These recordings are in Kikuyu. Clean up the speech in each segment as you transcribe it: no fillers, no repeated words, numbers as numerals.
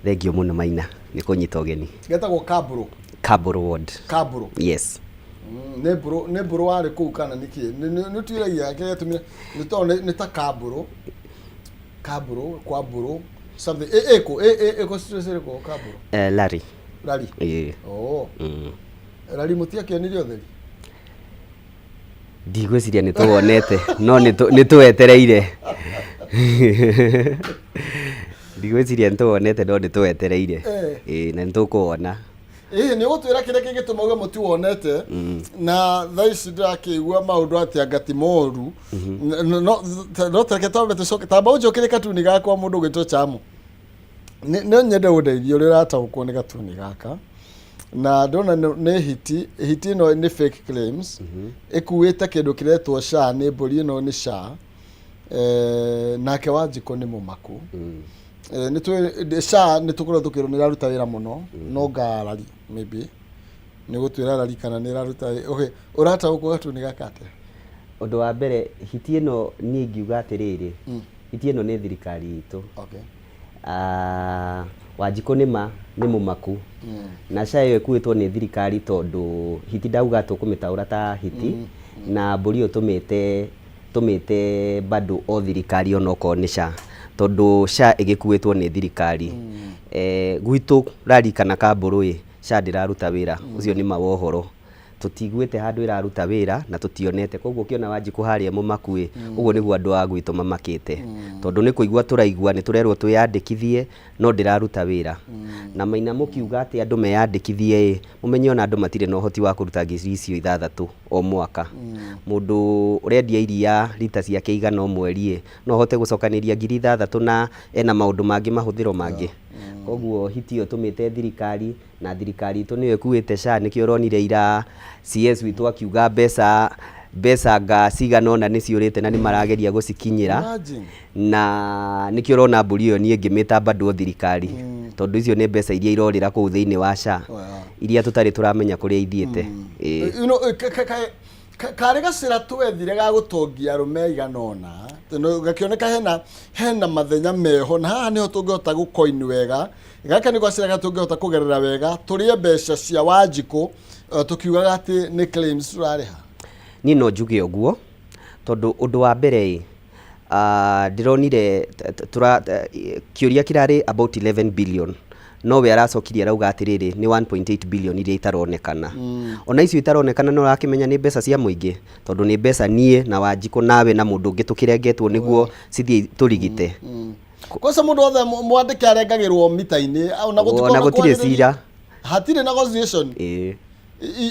Thengio mũno Maina nĩ kũnyita ũgeni. Getagwo Kambũrũ. Kambũrũ ward. Kambũrũ. Yes. Nĩ mbũrũ, nĩ mbũrũ warĩ kũu kana nĩkĩ? Nĩ tuiragia kĩrĩa gĩatũmire nĩ tondũ nĩ ta Kambũrũ. Kambũrũ kwa mbũrũ something ĩ ĩkũ ĩ ĩ ĩ constituency ĩrĩkũ Kambũrũ? Lari. Lari. Ĩĩ. Oh. Lari mũtiakĩonire ũtheri? Ndigwĩciria nĩ tũwonete no nĩ tũwetereire. Ndigwĩciria nĩ tũwonete no nĩ tũwetereire. Ĩĩ na nĩ tũkũwona. Ĩĩ nĩ ũgũtwĩra kĩrĩa kĩngĩtũma uge mũtiwonete na thaa ici ndĩrakĩigua maũndũ atĩ anga ti moru. No tareke twambe tũcoke, tamba ũnjũkĩre katuni gakwa mũndũ ũgwĩtwo Chamu. No nyende ũndeithie ũrĩa ũrataũkwo nĩ gatuni gaka. Na ndona nĩ hiti, hiti ĩno nĩ fake claims, ĩkuĩte kĩndũ kĩretwo SHA, nĩ mbũri ĩno nĩ SHA. Nake Wanjikũ nĩ mũmaku. Nĩ tũĩ SHA nĩ tũkoragwo tũkĩrwo nĩ ĩraruta wĩra mũno, no ngarari maybe nĩ gũtwĩra rari kana nĩ ĩraruta wĩ-, okay, ũrataũkwo gatuni gaka atĩa? Ũndũ wa mbere hiti ĩno niĩ ingiuga atĩrĩrĩ, hiti ĩno nĩ thirikari itũ. Wanjikũ nĩ ma nĩ mũmaku na SHA ĩyo ĩkuĩtwo nĩ thirikari tondũ hiti ndauga tũkũmĩtaũra ta hiti na mbũri ĩyo tũmĩte bado o thirikari onokorwo nĩ SHA tondũ SHA ĩgĩkuĩtwo nĩ thirikari. Gwitũ rari kana Kambũrũ ĩ SHA ndĩraruta wĩra ũcio nĩ ma wa ũhoro. Tũtiguĩte handũ ĩraruta wĩra na tũtionete, koguo ũkĩona Wanjikũ harĩa mũmaku ĩ, ũguo nĩguo andũ a gwitũ mamakĩte tondũ nĩ kũigua tũraigua nĩ tũrerwo twĩyandĩkithie no ndĩraruta wĩra. Na Maina mũkiuga atĩ andũ meyandĩkithie ĩ, mũmenye ona andũ matirĩ na ũhoti wa kũruta 6,000 o mwaka. Mũndũ ũrendia iria rita ciake 100 o mweri ĩ, no ahote gũcokanĩria 6,000 na ena maũndũ mangĩ mahũthĩro mangĩ. Koguo hiti ĩyo tũmĩte thirikari na thirikari itũ nĩyo ĩkuĩte SHA nĩkĩo ũronire ira CS witũ akiuga mbeca nga cigana ũna nĩ ciũrĩte na nĩ marageria gũcikinyĩra. Imagine. Na nĩkĩo ũrona mbũri ĩyo niĩ ngĩmĩta bado thirikari tondũ icio nĩ mbeca iria irorĩra kũu thĩinĩ wa SHA iria tũtarĩ tũramenya kũrĩa ithiĩte. You know, karĩ gacĩra twethire ga gũtongia arũme aigana ũna, tondũ gakĩoneka hena mathenya meho, na haha nĩho tũngĩhota gũkoin wega. Gaka nĩ gacĩra karĩa tũngĩhota kũgerera wega, tũrĩe mbeca cia Wanjikũ, tũkiugaga atĩ nĩ claims tũrarĩha. Niĩ no njuge ũguo, tondũ ũndũ wa mbere ĩ, ndĩronire kĩũria kĩrarĩ about 11 billion, no we aracokirie arauga atĩrĩrĩ nĩ 1.8 billion iria itaronekana. Ona icio itaronekana no ũrakĩmenya nĩ mbeca cia mũingĩ, tondũ nĩ mbeca niĩ na Wanjikũ nawe na mũndũ ũngĩ tũkĩrengetwo nĩguo cithiĩ tũrigite. Kwanza mũndũ wothe mwandĩke arengagĩrwo mita-inĩ, ona gũtikoragwo Ona gũtirĩ kwarĩrĩria. cira. Hatirĩ negotiation. Ĩĩ.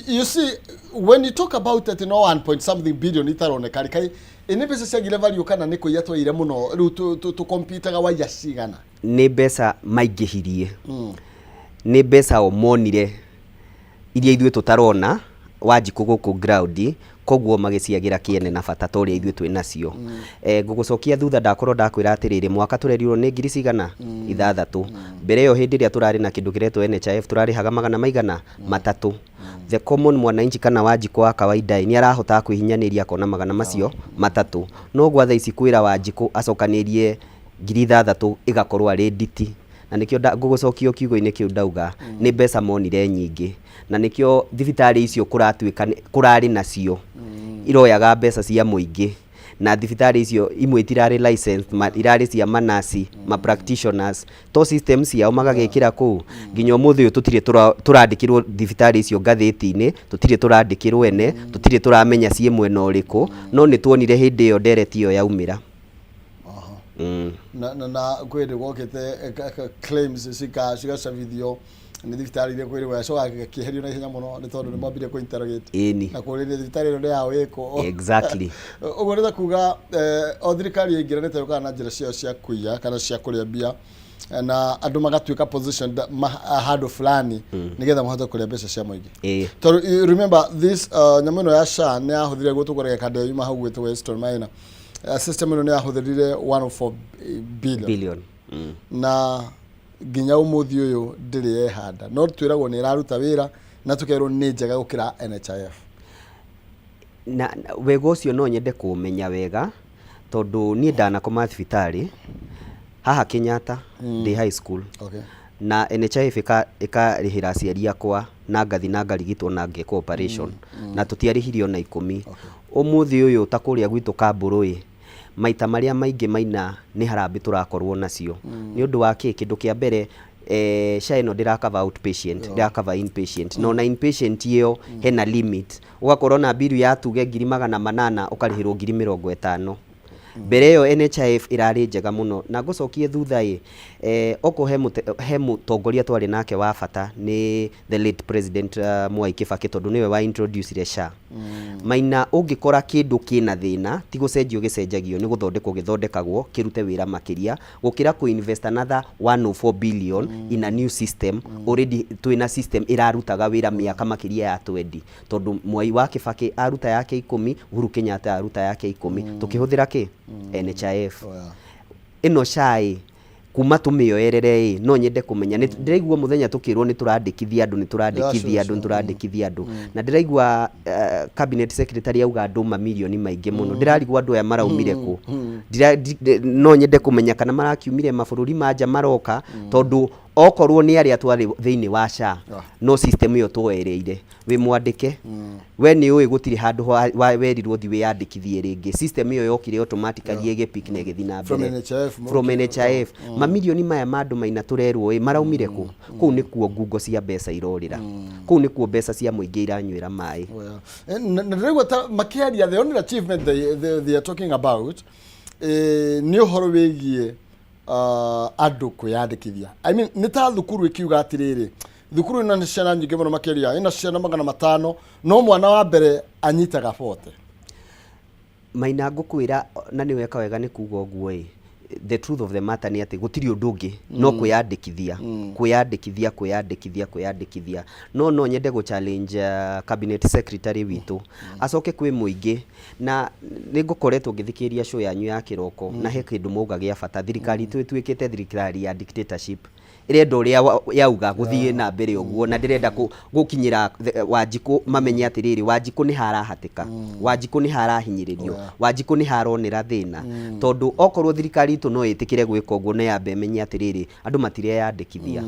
You see, when you talk about it, no 1 point something billion itaroneka, rĩ, kai, nĩ mbeca ciagire value kana nĩ kũiya twaire mũno, rĩu tũkompitaga waiya cigana? Nĩ mbeca maingĩhirie. Nĩ mbeca o monire iria ithuĩ tũtarona Wanjikũ gũkũ ground, koguo magĩciagĩra kĩene na bata ta ũrĩa ithuĩ twĩ nacio. Ngũgũcokia thutha ndakorwo ndakwĩra atĩrĩrĩ, mwaka tũrerirwo nĩ ngiri cigana? 6. Mbere ĩyo hĩndĩ ĩrĩa tũrarĩ na kĩndũ kĩretwo NHIF tũrarĩhaga magana maigana? 3. The common mwananchi kana Wanjikũ wa kawaida nĩ arahota kwĩhinyanĩria akona magana macio 3. No gwa thaa ici kwĩra Wanjikũ acokanĩrie 6,000 ĩgakorwo arĩ nditi. Na nĩkĩo ngũgũcokia kiugo-inĩ kĩu ndauga, nĩ mbeca monire nyingĩ. Na nĩkĩo thibitarĩ icio kũratuĩka kũrarĩ nacio, iroyaga mbeca cia mũingĩ. Na thibitarĩ icio imwe itirarĩ licensed, irarĩ cia manasi, ma practitioners, to system ciao magagĩkĩra kũu. Nginya ũmũthĩ ũyũ tũtirĩ tũrandĩkĩrwo thibitarĩ icio ngathĩti-inĩ, tũtirĩ tũrandĩkĩrwo ene, tũtirĩ tũramenya ciĩ mwena ũrĩkũ, no nĩ tuonire hĩndĩ ĩyo ndereti ĩyo yaumĩra. Na kwĩ hĩndĩ gwokĩte claims cigacabithio nĩ thibitarĩ iria kwĩrĩgwo yacoka gĩkĩeherio na ihenya mũno nĩ tondũ nĩ mwambire kũ interrogate. Ĩni. Na kũrĩria thibitarĩ ĩno nĩ yao ĩkũ. Exactly. Ũguo nĩ ta kuga o thirikari yaingĩra nĩ ta yũkaga na njĩra ciao cia kũiya kana cia kũrĩa mbia na andũ magatuĩka positioned handũ fulani nĩgetha mahote kũrĩa mbeca cia mũingĩ. Tondũ you remember this, nyamũ ĩno ya SHA nĩ yahũthire gwĩtwo kũrega yuma hau gwĩtwo Weston Maina. System ĩno nĩ yahũthĩrire 104 billion. Billion. Na nginya ũmũthĩ ũyũ ndĩrĩ yehanda, no twĩragwo nĩ ĩraruta wĩra na tũkerwo nĩ njega gũkĩra NHIF. Na wega ũcio no nyende kũũmenya wega tondũ niĩ ndanakoma thibitarĩ haha Kenyatta ndĩ high school. Na NHIF ĩkarĩhĩra aciari akwa na ngathi na ngarigitwo na ngekwo operation na tũtiarĩhirie ona 10. Ũmũthĩ ũyũ ta kũrĩa gwitũ Kambũrũ ĩ, maita marĩa maingĩ Maina nĩ harambĩ tũrakorwo nacio. Nĩ ũndũ wa kĩ? Kĩndũ kĩa mbere, SHA ĩno ndĩra cover outpatient, ndĩra cover inpatient. Na ona inpatient ĩyo hena limit. Ũgakorwo na bill ya tuge 800,000, ũkarĩhĩrwo 50,000. Mbere ĩyo NHIF ĩrarĩ njega mũno. Na ngũcokie thutha ĩ, okorwo he mũtongoria twarĩ nake wa bata nĩ the late President Mwai Kibaki, tondũ nĩwe wa introduce SHA. Maina, ũngĩkora kĩndũ kĩna thĩna, ti gũcenjio gĩcenjagio, nĩ gũthondekwo gĩthondekagwo kĩrute wĩra makĩria, gũkĩra kũ invest another 104 billion in a new system. Already twĩna system ĩrarutaga wĩra mĩaka makĩria ya 20, tondũ Mwai wa Kibaki aruta yake 10, Uhuru Kenyatta aruta yake 10, tũkĩhũthĩra kĩ? NHIF. Ĩno SHA ĩ, kuma tũmĩoerere ĩ, no nyende kũmenya, nĩ ndĩraigua mũthenya tũkĩrwo nĩ tũrandĩkithia andũ, nĩ tũrandĩkithia andũ, nĩ tũrandĩkithia andũ, na ndĩraigua cabinet secretary auga andũ mamirioni maingĩ mũno. Ndĩrarigwo andũ aya maraumire kũ. No nyende kũmenya kana marakiumire mabũrũri ma nja maroka, tondũ okorwo nĩ arĩa twarĩ thĩinĩ wa SHA, no system ĩyo twoereire, wĩ mwandĩke we nĩ ũĩ gũtirĩ handũ werirwo thi wĩyandĩkithie rĩngĩ. System ĩyo yokire automatically, ĩgĩpick na ĩgĩthiĩ na From mbere. NHIF. From NHIF. Mamirioni maya ma andũ, Maina, tũrerwo ĩ, maraumire kũ? Kũu nĩkuo ngungo cia mbeca irorĩra, kũu nĩkuo mbeca cia mũingĩ iranyuĩra maĩ. Oh, yeah. Na ndĩraigua ta makĩaria, the only achievement they are talking about nĩ ũhoro wĩgiĩ andũ kwĩyandĩkithia. I mean, nĩ ta thukuru ĩkiuga atĩrĩrĩ, thukuru ĩno nĩ ciana nyingĩ mũno makĩria, ĩna ciana 500, no mwana wa mbere anyitaga 40. Maina, ngũkwĩra, na nĩ weka wega nĩ kuga ũguo ĩ, the truth of the matter nĩ atĩ gũtirĩ ũndũ ũngĩ no kwĩyandĩkithia, kwĩyandĩkithia, kwĩyandĩkithia, kwĩyandĩkithia. No nyende gũ challenge cabinet secretary witũ acoke kwĩ mũingĩ, na nĩ ngũkoretwo ngĩthikĩrĩria show yanyu ya kĩroko, na he kĩndũ mauga gĩa bata. Thirikari itũ ĩtuĩkĩte thirikari ya dictatorship, ĩrenda ũrĩa yauga gũthiĩ na mbere ũguo, na ndĩrenda gũkinyĩra Wanjikũ mamenye atĩrĩrĩ, Wanjikũ nĩ harahatĩka, Wanjikũ nĩ harahinyĩrĩrio, Wanjikũ nĩ haronera thĩna, tondũ okorwo thirikari itũ no ĩtĩkĩre gwĩka ũguo, no yambe ĩmenye atĩrĩrĩ, andũ matireyandĩkithia.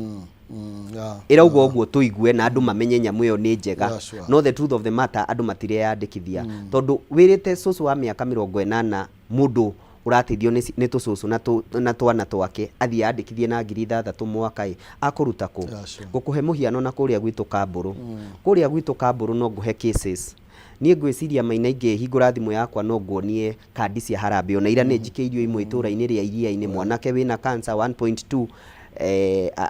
Ĩrauga ũguo tũigue na andũ mamenye nyamũ ĩyo nĩ njega. No the truth of the matter, andũ matireyandĩkithia, tondũ wĩrĩte cũcũ wa mĩaka 80, mũndũ ũrateithio nĩ tũcũcũ na twana twake, athiĩ andĩkithie na 6,000 mwaka ĩ, akũruta kũ? Ngũkũhe mũhiano na kũrĩa gwitũ Kambũrũ. Kũrĩa gwitũ Kambũrũ no ngũhe cases. Niĩ ngwĩciria, Maina, ingĩhingũra thimũ yakwa no nguonie kandi cia harambĩ. Ona ira nĩ njikĩirio imwe itũra-inĩ rĩa Iria-inĩ, mwanake wĩna cancer 1.2,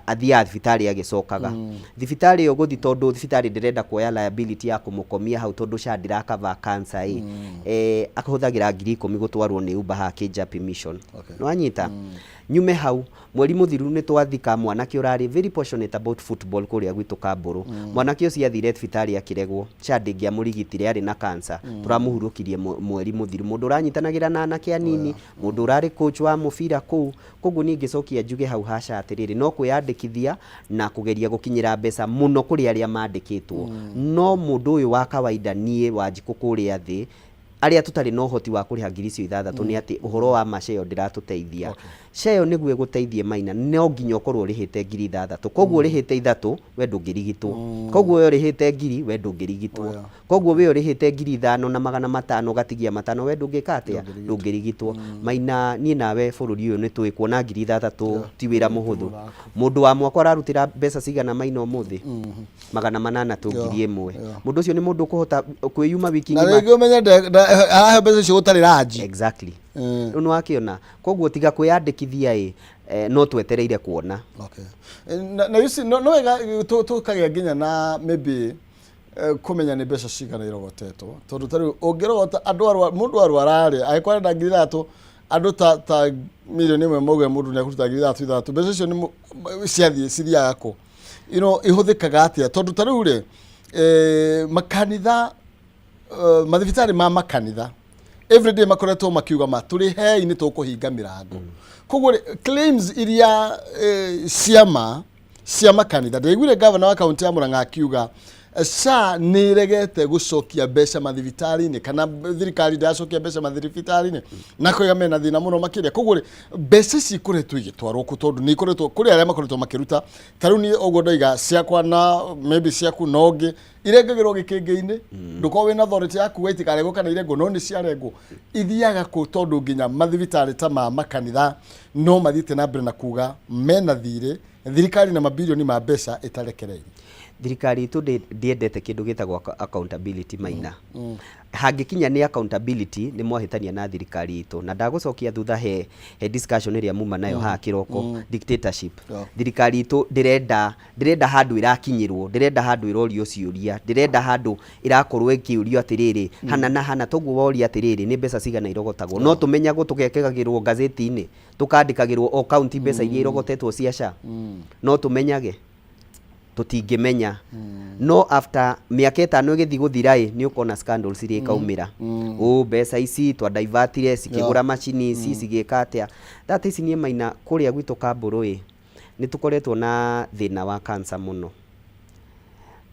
athiaga thibitarĩ agĩcokaga thibitarĩ ĩyo gũthi, tondũ thibitarĩ ndĩrenda kuoya liability ya kũmũkomia hau, tondũ SHA ndĩrakava cancer ĩ, akahũthagĩra 10,000 gũtwarwo nĩ Uber haha Kijapi Mission. Nĩwanyita? Nyume hau, mweri mũthiru nĩ twathika mwanake ũrarĩ very passionate about football kũrĩa gwitũ Kambũrũ. Mwanake ũcio athire thibitarĩ akĩregwo, SHA ndĩngĩamũrigitire, arĩ na cancer. Tũramũhurũkirie mweri mũthiru, mũndũ ũranyitanagĩra na anake anini, mũndũ ũrarĩ coach wa mũbira kũu. Koguo niĩ ngĩcokia njuge hau haca atĩrĩrĩ, no kwĩyandĩkithia na kũgeria gũkinyĩra mbeca mũno kũrĩ arĩa mandĩkĩtwo, no mũndũ ũyũ wa kawaida, niĩ Wanjikũ kũrĩa thĩ, arĩa tũtarĩ na ũhoti wa kũrĩha 6,000, nĩ atĩ ũhoro wa ma SHA ĩyo ndĩratũteithia. SHA ĩyo nĩguo ĩgũteithie, Maina, no nginya ũkorwo ũrĩhĩte 6,000. Koguo ũrĩhĩte 3, we ndũngĩrigitwo. Koguo we ũrĩhĩte 1,000, we ndũngĩrigitwo. Koguo we ũrĩhĩte 5,500, ũgatigia 500, we ndũngĩka atĩa? Ndũngĩrigitwo. Maina, niĩ nawe bũrũri ũyũ nĩ tũĩ kuona 6,000 ti wĩra mũhũthũ. Mũndũ wa mwaka ũrarutĩra mbeca cigana, Maina, ũmũthĩ? 800 1,000. Mũndũ ũcio nĩ mũndũ ũkũhota kwĩyuma wiki Na ng'ima? Rĩngĩ ũmenye arahe mbeca icio gũtarĩ ranji. Exactly. Rĩu nĩ wakĩona, koguo tiga kwĩyandĩkithia ĩ, no twetereire kuona. Okay. Na you see, no wega tũkagĩa nginya na maybe kũmenya nĩ mbeca cigana irogotetwo, tondũ ta rĩu ũngĩrogota andũ arwa mũndũ arwara rĩ, angĩkorwo arenda 3,000, andũ ta 1 million mauge mũndũ nĩ ekũruta 3,000 3,000, mbeca icio nĩ ciathiĩ cithiaga kũ? Ihũthĩkaga atĩa? Tondũ ta rĩu rĩ, makanitha, mathibitarĩ ma makanitha everyday makoretwo makiuga ma tũrĩhei nĩ tũkũhinga mĩrango. Koguo rĩ, claims iria ciama cia makanitha, ndĩraiguire gavana wa kaunti ya Murang'a akiuga SHA nĩ ĩregete gũcokia mbeca mathibitarĩ-inĩ kana thirikari ndĩracokia mbeca mathibitarĩ-inĩ na koiga mena thĩna mũno makĩria. Koguo rĩ, mbeca ici ikoretwo igĩtwarwo kũ? Tondũ nĩ ikoretwo kũrĩ arĩa makoretwo makĩruta, ta rĩu niĩ ũguo ndoiga ciakwa na maybe ciaku na ũngĩ irengagĩrwo gĩkĩngĩ-inĩ, ndũkorwo wĩna authority ya kuga itikarengwo kana irengwo, no nĩ ciarengwo. Ithiaga kũ? Tondũ nginya mathibitarĩ ta ma makanitha no mathiĩte na mbere na kuga mena thirĩ thirikari na mabirioni ma mbeca ĩtarekereirie. Thirikari itũ ndĩendete kĩndũ gĩtagwo accountability, Maina. Hangĩkinya nĩ accountability, nĩ mwahĩtania na thirikari itũ. Na ndagũcokia thutha he discussion ĩrĩa muma nayo haha kĩroko, dictatorship. Thirikari itũ ndĩrenda handũ ĩrakinyĩrwo, ndĩrenda handũ ĩrorio ciũria, ndĩrenda handũ ĩrakorwo ĩkĩũrio atĩrĩrĩ, hana na hana. Toguo woria atĩrĩrĩ, nĩ mbeca cigana irogotagwo? No tũmenyagwo, tũgekagĩrwo ngazĩti-inĩ, tũkandĩkagĩrwo o county mbeca iria irogotetwo cia SHA. No tũmenyage? Tũtingĩmenya. No after mĩaka 5 ĩgĩthiĩ gũthira ĩ, nĩ ũkona scandals iria ikaumĩra, ũ mbeca ici twadivertire cikĩgũra macini ici, cigĩka atĩa. That ici niĩ, Maina, kũrĩa gwitũ Kambũrũ ĩ, nĩ tũkoretwo na thĩna wa cancer mũno,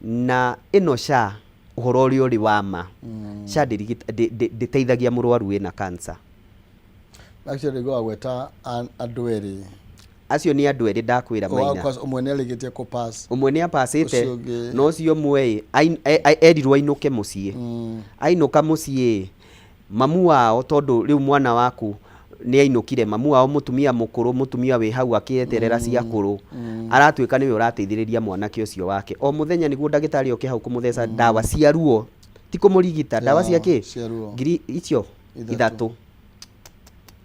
na ĩno SHA, ũhoro ũrĩa ũrĩ wa ma, SHA ndĩteithagia mũrwaru wĩna cancer. Actually gwagweta andũ erĩ. Acio nĩ andũ erĩ ndakwĩra, Maina. Ũmwe nĩ arĩkĩtie kũ pass. Ũmwe nĩ apacĩte. Ũcio ũngĩ- Na ũcio ũmwe ĩ, erirwo ainũke mũciĩ. Ainũka mũciĩ, mamu wao, tondũ rĩu mwana waku nĩ ainũkire, mamu wao mũtumia mũkũrũ, mũtumia wĩ hau akĩeterera cia kũrũ, aratuĩka nĩwe ũrateithĩrĩria mwanake ũcio wake o mũthenya nĩguo ndagĩtarĩ oke hau kũmũtheca ndawa cia ruo, ti kũmũrigita, ndawa cia kĩ? Cia ruo. Ngiri icio 3. 3,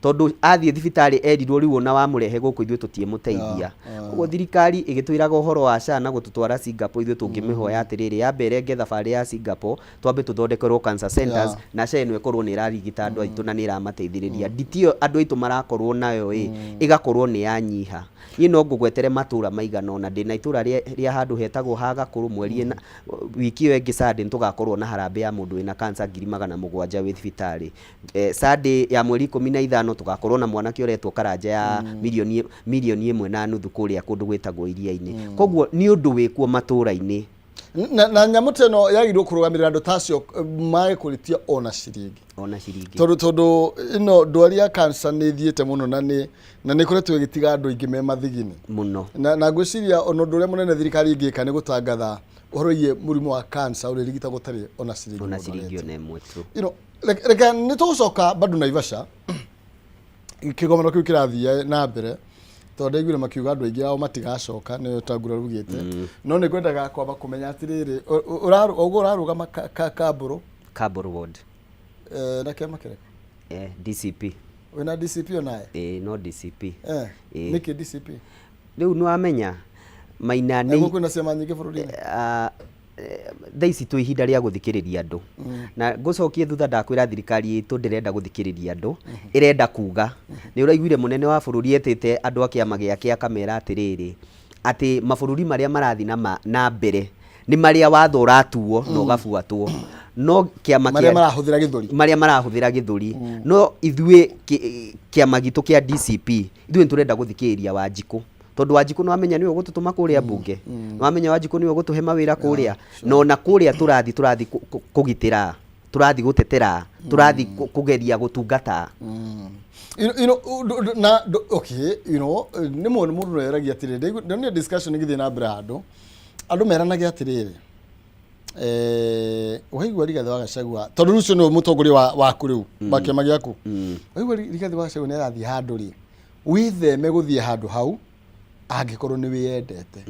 tondũ athiĩ thibitarĩ erirwo rĩu ona wamũrehe gũkũ ithuĩ tũtiĩmũteithia. Koguo thirikari ĩgĩtwĩraga ũhoro wa SHA na gũtũtwara Singapore, ithuĩ tũngĩmĩhoya atĩrĩrĩ, yambe ĩrenge thabarĩ ya Singapore, twambe tũthondekerwo cancer centers, na SHA ĩno ĩkorwo nĩ ĩrarigita andũ aitũ na nĩ ĩramateithĩrĩria. Nditi ĩyo andũ aitũ marakorwo nayo ĩ, ĩgakorwo nĩ yanyiha. Niĩ no ngũgwetere matũra maigana ũna. Ndĩna itũra rĩa handũ hetagwo ha Gakũrũ, mweri ĩna, wiki ĩyo ĩngĩ Sunday, nĩ tũgakorwo na harambĩ ya mũndũ wĩna cancer 700,000 wĩ thibitarĩ. Sunday ya mweri 15 tũgakorwo na mwanake ũretwo Karanja ya 1.5 million kũrĩa kũndũ gwĩtagwo Iria-inĩ. Koguo nĩ ũndũ wĩkuo matũra-inĩ. Na nyamũ ta ĩno yagĩrĩirwo kũrũgamĩrĩra andũ ta acio mage kũrĩtia ona ciringi. Ona ciringi. Tondũ ĩno ndwari ya cancer nĩ ĩthiĩte mũno na nĩ ĩkoretwo ĩgĩtiga andũ aingĩ me mathigini. Mũno. Na ngwĩciria ona ũndũ ũrĩa mũnene thirikari ĩngĩka nĩ gũtangatha ũhoro wĩgiĩ mũrimũ wa cancer ũrĩa ĩrigitagwo ũtarĩ ona ciringi ona mũndũ ciringi aretia. Ona ĩmwe, true. Reke nĩ tũgũcoka bado Naivasha, kĩgomano kĩu kĩrathiĩ na mbere, tondũ ndaiguire makiuga andũ aingĩ ao matigacoka, nĩyo Tangura rugĩte. No nĩ ngwendaga kwamba kũmenya atĩrĩrĩ, ũguo ũrarũgama Kambũrũ? Kambũrũ ward. Na kĩama kĩrĩkũ? DCP. Wĩna DCP onawe? Ĩĩ, no DCP. Ĩĩ. Nĩkĩ DCP? Rĩu nĩ wamenya, Maina, nĩ nĩ kwĩna ciama nyingĩ bũrũri-inĩ. Thaa ici twĩ ihinda rĩa gũthikĩrĩria andũ, na ngũcokie thutha ndakwĩra thirikari itũ ndĩrenda gũthikĩrĩria andũ, ĩrenda kuga. Nĩ ũraiguire mũnene wa bũrũri etĩte andũ a kĩama gĩake akamera atĩrĩrĩ, atĩ mabũrũri marĩa marathiĩ na mbere nĩ marĩa watho ũratuo na ũgabuatwo, no kĩama marĩa marahũthĩra gĩthũri. Marĩa marahũthĩra gĩthũri. No ithuĩ kĩama gitũ kĩa DCP, ithuĩ nĩ tũrenda gũthikĩrĩria Wanjikũ, tondũ Wanjikũ nĩ wamenya nĩwe ũgũtũtũma kũrĩa mbunge, nĩ wamenya Wanjikũ nĩwe ũgũtũhe mawĩra kũrĩa, na ona kũrĩa tũrathiĩ kũgitĩra, tũrathiĩ gũtetera, tũrathiĩ kũgeria gũtungata. You know, na okay, nĩ mũndũ mũndũ weragia atĩrĩrĩ, ndonire discussion ĩgĩthiĩ na mbere handũ, andũ meranagia atĩrĩrĩ, waigua Rigathĩ wa Gachagua, tondũ rĩu ũcio nĩwe mũtongoria waku rĩu wa kĩama gĩaku, waigua Rigathĩ wa Gachagua nĩ arathiĩ handũ rĩ, wĩtheme gũthiĩ handũ hau angĩkorwo nĩ wĩyendete.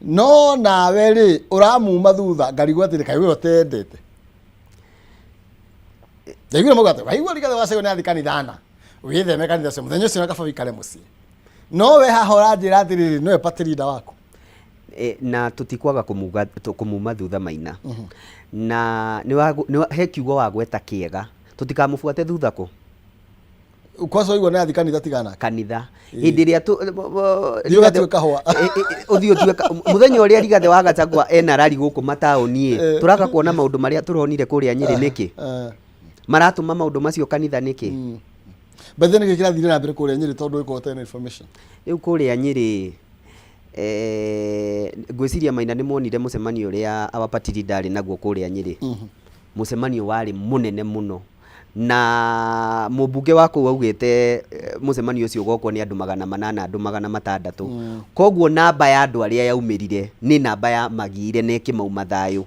No nawe rĩ, ũramuma thutha, ngarigwo atĩrĩ, kaĩ we ũteyendete? Ndaiguire mauga atĩ waigua Rigathĩ wa Gachagua nĩ athiĩ kanitha, wĩtheme kanitha ũcio mũthenya ũcio, na kaba wĩikare mũciĩ. No we haha ũranjĩra atĩrĩrĩ, nĩwe party leader waku. Na tũtikwaga kũmuma thutha, Maina, na he kiugo wagweta kĩega, tũtikamũbuate thutha kũ. Kwanza waigua nĩ athiĩ kanitha, tigana kanitha hĩndĩ ĩrĩa Thiĩ ũgatue kahũa. Ũthiĩ ũtue mũthenya ũrĩa Rigathĩ wa Gachagua ena rari gũkũ mataũni ĩ, tũraga kuona maũndũ marĩa tũronire kũrĩa Nyĩrĩ nĩkĩ? Maratũma maũndũ macio kanitha nĩkĩ? But then nĩkĩ kĩrathire na mbere kũrĩa Nyĩrĩ, tondũ ĩkorwo ũtarĩ na information? Rĩu kũrĩa Nyĩrĩ, Ngwĩciria Maina nĩ muonire mũcemanio ũrĩa our party leader arĩ naguo kũrĩa Nyĩrĩ. Mũcemanio warĩ mũnene mũno na mũmbunge wa kũu augĩte mũcemanio ũcio ũgokwo nĩ andũ 800, andũ 600. Koguo namba ya andũ arĩa yaumĩrire nĩ namba ya magĩire na ĩkĩmauma thayũ.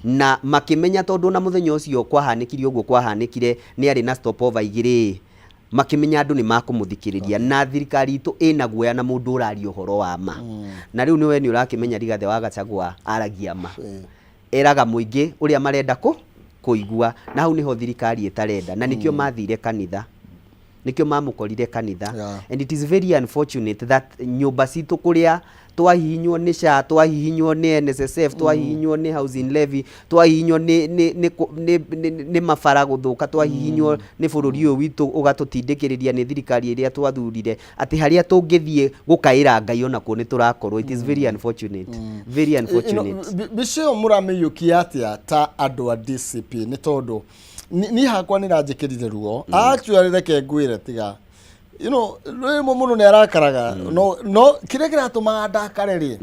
Na makĩmenya tondũ ona mũthenya ũcio kwahanĩkire ũguo kwahanĩkire nĩ arĩ na stopover igĩrĩ, makĩmenya andũ nĩ makũmũthikĩrĩria. Na thirikari itũ ĩna guoya na mũndũ ũraria ũhoro wa ma. Na rĩu nĩwe nĩ ũrakĩmenya Rigathĩ wa Gachagua aragia ma. Eraga mũingĩ ũrĩa marenda kũigua, na hau nĩho thirikari ĩtarenda, na nĩkĩo mathire kanitha, nĩkĩo mamũkorire kanitha. And it is very unfortunate that nyũmba citũ kũrĩa twahihinywo nĩ SHA, twahihinywo nĩ NSSF, twahihinywo nĩ housing levy, twahihinywo nĩ mabara gũthũka, twahihinywo nĩ bũrũri ũyũ witũ ũgatũtindĩkĩrĩria nĩ thirikari ĩrĩa twathurire, atĩ harĩa tũngĩthiĩ gũkaĩra Ngai onakuo nĩ tũrakorwo. It is very unfortunate, very unfortunate. Mbica ĩyo mũramĩiyũkia atĩa ta andũ a DCP? Nĩ tondũ niĩ hakwa nĩ ranjĩkĩrire ruo. Actually, reke ngwĩre, tiga rĩmwe mũndũ nĩ arakaraga, no kĩrĩa kĩratũmaga ndakare rĩ,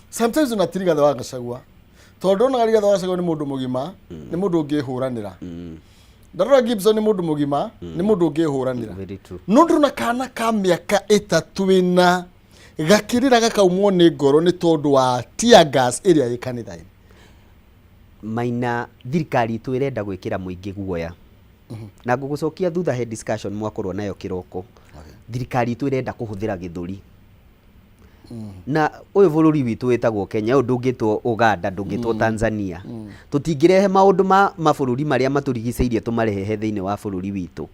sometimes ona ti Rigathĩ wa Gachagua, tondũ ndonaga Rigathĩ wa Gachagua nĩ mũndũ mũgima, nĩ mũndũ ũngĩhũranĩra. Ndarora Gibson nĩ mũndũ mũgima, nĩ mũndũ ũngĩhũranĩra. Very true. No ndĩrona kana ka mĩaka 3 ĩna gakĩrĩra gakaumwo nĩ ngoro nĩ tondũ wa tear gas ĩrĩa ĩ kanitha-inĩ. Maina, thirikari itũ ĩrenda gwĩkĩra mũingĩ guoya, na ngũgũcokia thutha he discussion mwakorwo nayo kĩroko. Thirikari itũ ĩrenda kũhũthĩra gĩthũri, na ũyũ bũrũri witũ wĩtagwo Kenya, ũyũ ndũngĩtwo Uganda, ndũngĩtwo Tanzania. Tũtingĩrehe maũndũ ma mabũrũri marĩa matũrigicĩirie tũmarehe thĩinĩ wa bũrũri witũ.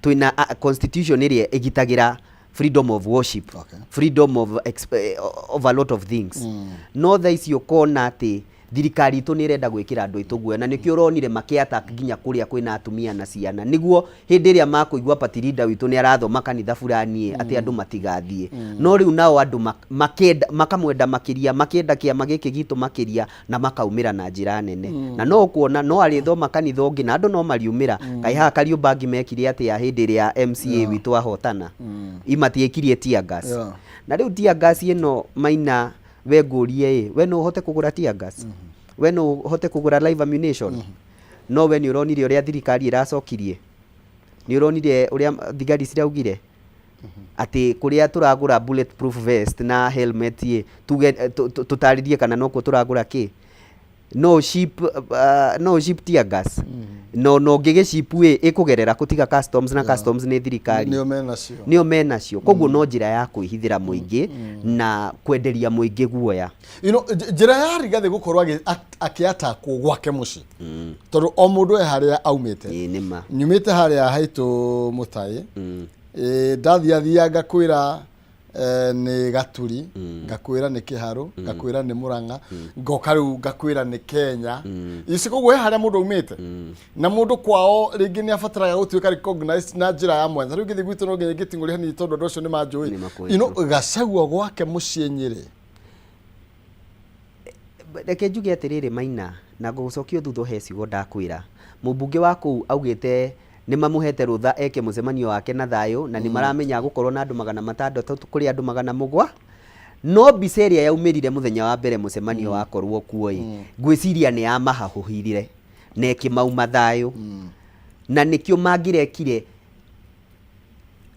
Twĩna constitution ĩrĩa ĩgitagĩra freedom of worship, freedom of a lot of things. No thaa ici ũkona atĩ thirikari itũ nĩ ĩrenda gwĩkĩra andũ aitũ guoya, na nĩkĩo ũronire makĩ attack nginya kũrĩa kwĩna atumia na ciana, nĩguo hĩndĩ ĩrĩa makũigua party leader witũ nĩ arathoma kanitha fulani atĩ andũ matigathiĩ. No rĩu nao andũ makenda makamwenda makĩria, makĩenda kĩama gĩkĩ gitũ makĩria, na makaumĩra na njĩra nene. Na no ũkuona no arĩthoma kanitha ũngĩ na andũ no mariumĩra. Kaĩ haha Kariũmbangi mekire atĩa hĩndĩ ĩrĩa MCA witũ ahotana? Imatiĩkirie tear gas. Na rĩu tear gas ĩno, Maina, we ngũrie ĩ, we no ũhote kũgũra tear gas? We no ũhote kũgũra live ammunition? No we nĩ ũronire ũrĩa thirikari ĩracokirie? Nĩ ũronire ũrĩa thigari ciraugire atĩ kũrĩa tũragũra bulletproof vest na helmet ĩ, tuge tũtarĩrie kana nokuo tũragũra kĩ? No ship tear gas? No ũngĩgĩship ĩ, ĩkũgerera kũtiga customs, na customs nĩ thirikari. Nĩo menacio. Nĩo menacio. Koguo no njĩra ya kwĩhithĩra mũingĩ na kwenderia mũingĩ guoya. Njĩra ya Rigathĩ gũkorwo akĩatakwo gwake mũciĩ, tondũ o mũndũ e harĩa aumĩte. Ĩĩ, nĩ ma. Nyumĩte harĩa haitũ mũtaĩ. Ndathiathia ngakwĩra nĩ Gaturi, ngakwĩra nĩ Kĩharũ, ngakwĩra nĩ Mũrang'a, ngoka rĩu ngakwĩra nĩ Kenya ici. Koguo he harĩa mũndũ aumĩte, na mũndũ kwao rĩngĩ nĩ abataraga gũtuĩka recognized na njĩra ya mwanya. Rĩu ngĩthiĩ gwitũ no nginya ingĩting'ũria hanini tondũ andũ acio nĩ manjũĩ. Nĩ makũĩ. Gachagua gwake mũciĩ Nyĩrĩ. Reke njuge atĩrĩrĩ, Maina, na ngũgũcokia thutha he ciugo ndakwĩra. Mũmbunge wa kũu augĩte nĩ mamũhete rũtha eke mũcemanio wake na thayũ, na nĩ maramenya gũkorwo na andũ 600 kũrĩ andũ 700. No mbica ĩrĩa yaumĩrire mũthenya wa mbere mũcemanio wakorwo kuo ĩ, ngwĩciria nĩ yamahahũhire na ĩkĩmauma thayũ, na nĩkĩo mangĩrekire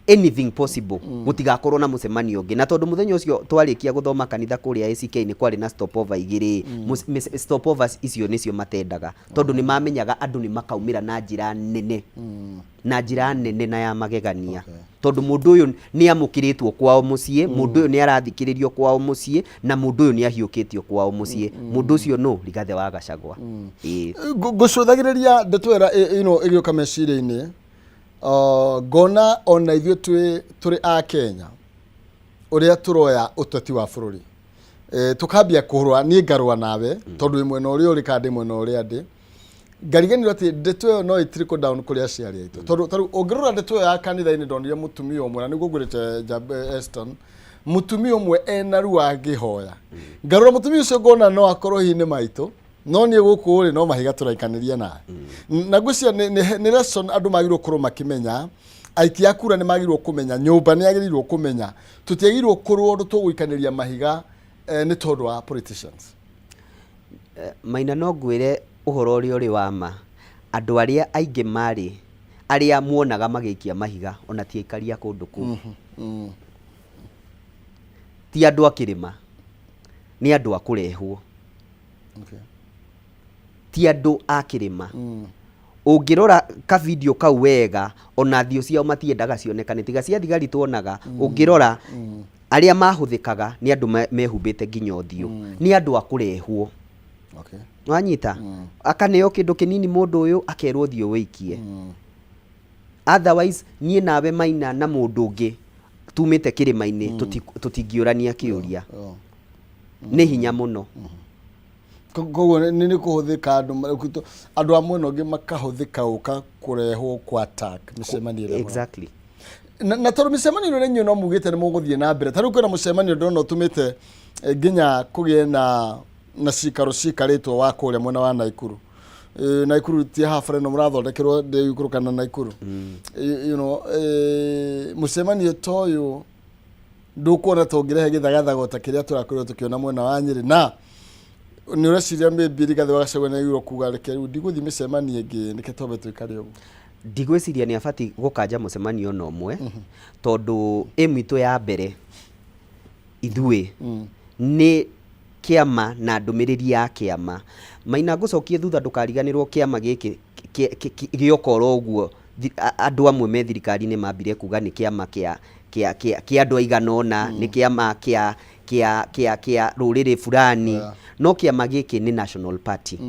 anything possible gũtigakorwo na mũcemanio ũngĩ. Na tondũ mũthenya ũcio twarĩkia gũthoma kanitha kũrĩa ACK nĩ kwarĩ na stopover igĩrĩ, stopovers icio nĩcio matendaga, tondũ nĩ mamenyaga andũ nĩ makaumĩra na njĩra nene, na njĩra nene na ya magegania, tondũ mũndũ ũyũ nĩ amũkĩrĩtwo kwao mũciĩ, mũndũ ũyũ nĩ arathikĩrĩrio kwao mũciĩ, na mũndũ ũyũ nĩ ahiũkĩtio kwao mũciĩ. Mũndũ ũcio nũ? Rigathĩ wa Gachagua. Ĩĩ. Ngũcũthagĩrĩria ndeto ĩra ĩgĩũka meciria-inĩ, ngona ona ithuĩ twĩ tũrĩ a Kenya, ũrĩa tũroya ũteti wa bũrũri, tũkambia kũrũa, niĩ ngarũa nawe tondũ wĩ mwena ũrĩa ũrĩ kana ndĩ mwena ũrĩa ndĩ, ngariganĩrwo atĩ ndeto ĩyo no ĩ trickle down kũrĩ aciari aitũ. Tondũ tarĩu ũngĩrora ndeto ĩyo ya kanitha-inĩ, ndonire mũtumia ũmwe, na nĩguo ngwĩrĩte Eston, mũtumia ũmwe ena ruo angĩhoya. Ngarora mũtumia ũcio ngona no akorwo hihi nĩ maitũ, no niĩ gũkũ rĩ, no mahiga tũraikanĩria nawe. Na ngwĩciria nĩ lesson andũ magĩrĩirwo gũkorwo makĩmenya. Aikia a kura nĩ magĩrĩirwo kũmenya, nyũmba nĩ yagĩrĩirwo kũmenya, tũtiagĩrĩirwo kũrũa ũndũ tũgũikanĩria mahiga nĩ tondũ wa politicians. Maina, no ngwĩre ũhoro ũrĩa ũrĩ wa ma, andũ arĩa aingĩ marĩ arĩa muonaga magĩikia mahiga ona ti aikari a kũndũ kũu, ti andũ a kĩrĩma, nĩ andũ a kũrehwo. Ti andũ a kĩrĩma. Ũngĩrora ka video kau wega, ona thiũ ciao matiendaga cionekane, tiga cia thigari tuonaga. Ũngĩrora arĩa mahũthĩkaga nĩ andũ mehumbĩte nginya ũthiũ, nĩ andũ a kũrehwo. Wanyita, akaneo kĩndũ kĩnini mũndũ ũyũ, akerwo thiĩ wĩikie. Otherwise niĩ nawe, Maina, na mũndũ ũngĩ tumĩte kĩrĩma-inĩ, tũtingĩũrania kĩũria. Nĩ hinya mũno. Koguo nĩ kũhũthĩka andũ a mwena ũngĩ makahũthĩka gũka kũrehwo kwa attack mĩcemanio ĩrĩa. Na tondũ mĩcemanio ĩno inyuĩ no mugĩte nĩ mũgũthiĩ na mbere, ta rĩu kwĩna mũcemanio ndĩrona ũtũmĩte nginya kũgĩe na cikaro cikarĩtwo wa kũrĩa mwena wa Naikuru. Naikuru ti habara ĩno mũrathondekerwo ndĩikũrũka na Naikuru. Mũcemanio ta ũyũ ndũkuona ta ũngĩrehe gĩthagathago ta kĩrĩa tũrakorirwo tũkĩona mwena wa Nyĩrĩ? Na nĩ ũreciria maybe Rigathĩ wa Gachagua nĩ agĩrĩirwo kuga, "Reke rĩu ndigũthiĩ mĩcemanio ĩngĩ, nĩke twambe tũikare ũguo"? Ndigwĩciria nĩ abatiĩ gũkanja mũcemanio ona ũmwe, tondũ aim itũ ya mbere ithuĩ nĩ kĩama na ndũmĩrĩri ya kĩama. Maina, ngũcokie thutha, ndũkariganĩrwo kĩama gĩkĩ gĩoka oro ũguo, andũ amwe me thirikari-inĩ mambire kuga nĩ kĩama kĩa andũ aigana ũna, nĩ kĩama kĩa rũrĩrĩ fulani. No kĩama gĩkĩ nĩ national party,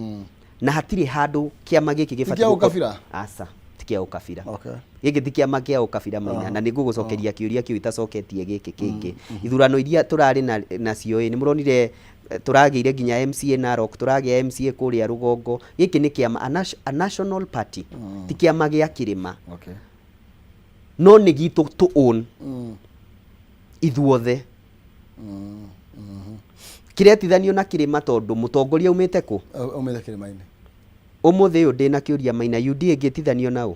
na hatirĩ handũ kĩama gĩkĩ gĩbatiĩ Kĩa ũkabira? Aca, ti kĩa ũkabira. Gĩkĩ ti kĩama kĩa ũkabira, Maina, na nĩ ngũgũcokeria kĩũria kĩu itacoketie gĩkĩ kĩngĩ. Ithurano iria tũrarĩ nacio ĩ, nĩ mũronire tũragĩire nginya MCA Narok, tũragĩa MCA kũrĩa rũgongo. Gĩkĩ nĩ kĩama a national party, ti kĩama gĩa kĩrĩma. No nĩ gitũ to own ithuothe. Kĩretithanio na kĩrĩma tondũ mũtongoria aumĩte kũ? Umĩte kĩrĩma-inĩ. Ũmũthĩ ũyũ ndĩna kĩũria, Maina, UDA ĩngĩtithanio na ũ?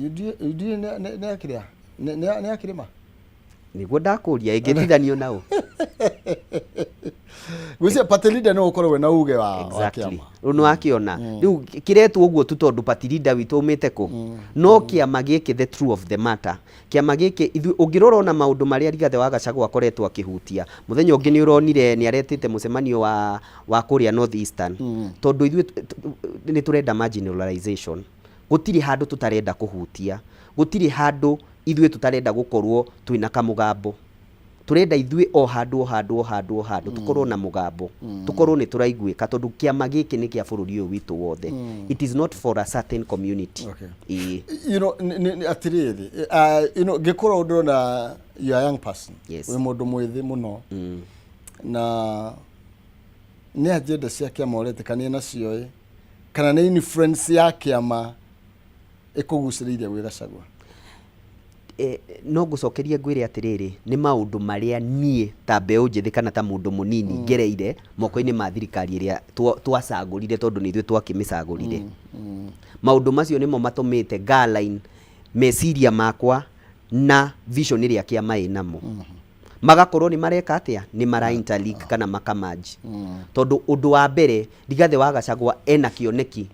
UDA UDA nĩ ya kĩrĩa? Nĩ ya kĩrĩma? Nĩguo ndakũria, ĩngĩtithanio na ũ? Gwĩciria party leader nĩwe ũkoragwo na uge wa kĩama. Rĩu nĩ wakĩona rĩu kĩretwo ũguo tu tondũ party leader witũ aumĩte kũ. No kĩama gĩkĩ, the true of the matter, kĩama gĩkĩ ithuĩ ũngĩrora ona maũndũ marĩa Rigathĩ wa Gachagua akoretwo akĩhutia, mũthenya ũngĩ nĩ ũronire nĩ aretĩte mũcemanio wa kũrĩa North Eastern, tondũ ithuĩ nĩ tũrenda marginalization. Gũtirĩ handũ tũtarenda kũhutia, gũtirĩ handũ ithuĩ tũtarenda gũkorwo twĩna kamũgambo. Tũrenda ithuĩ o handũ o handũ o handũ o handũ tũkorwo na mũgambo, tũkorwo nĩ tũraiguĩka, tondũ kĩama gĩkĩ nĩ kĩa bũrũri ũyũ witũ wothe. It is not for a certain community. Ĩĩ. Atĩrĩrĩ, ngĩkorwo ndĩrona you are a young person. Wĩ mũndũ mwĩthĩ mũno, na nĩ agenda cia kĩama ũretĩkania nacio ĩ, kana nĩ influence ya kĩama ĩkũgucĩrĩirie gwĩ Gachagua? No ngũcokerie ngwĩre atĩrĩrĩ, nĩ maũndũ marĩa niĩ ta mbeũ njĩthĩ kana ta mũndũ mũnini ngereire moko-inĩ ma thirikari ĩrĩa twacagũrire, tondũ nĩ ithuĩ twakĩmĩcagũrire. Maũndũ macio nĩmo matũmĩte ngaline meciria makwa na vision ĩrĩa kĩama ĩ namo, magakorwo nĩ mareka atĩa, nĩ mara interlink kana makamanji. Tondũ ũndũ wa mbere, Rigathĩ wa Gachagua ena kĩoneki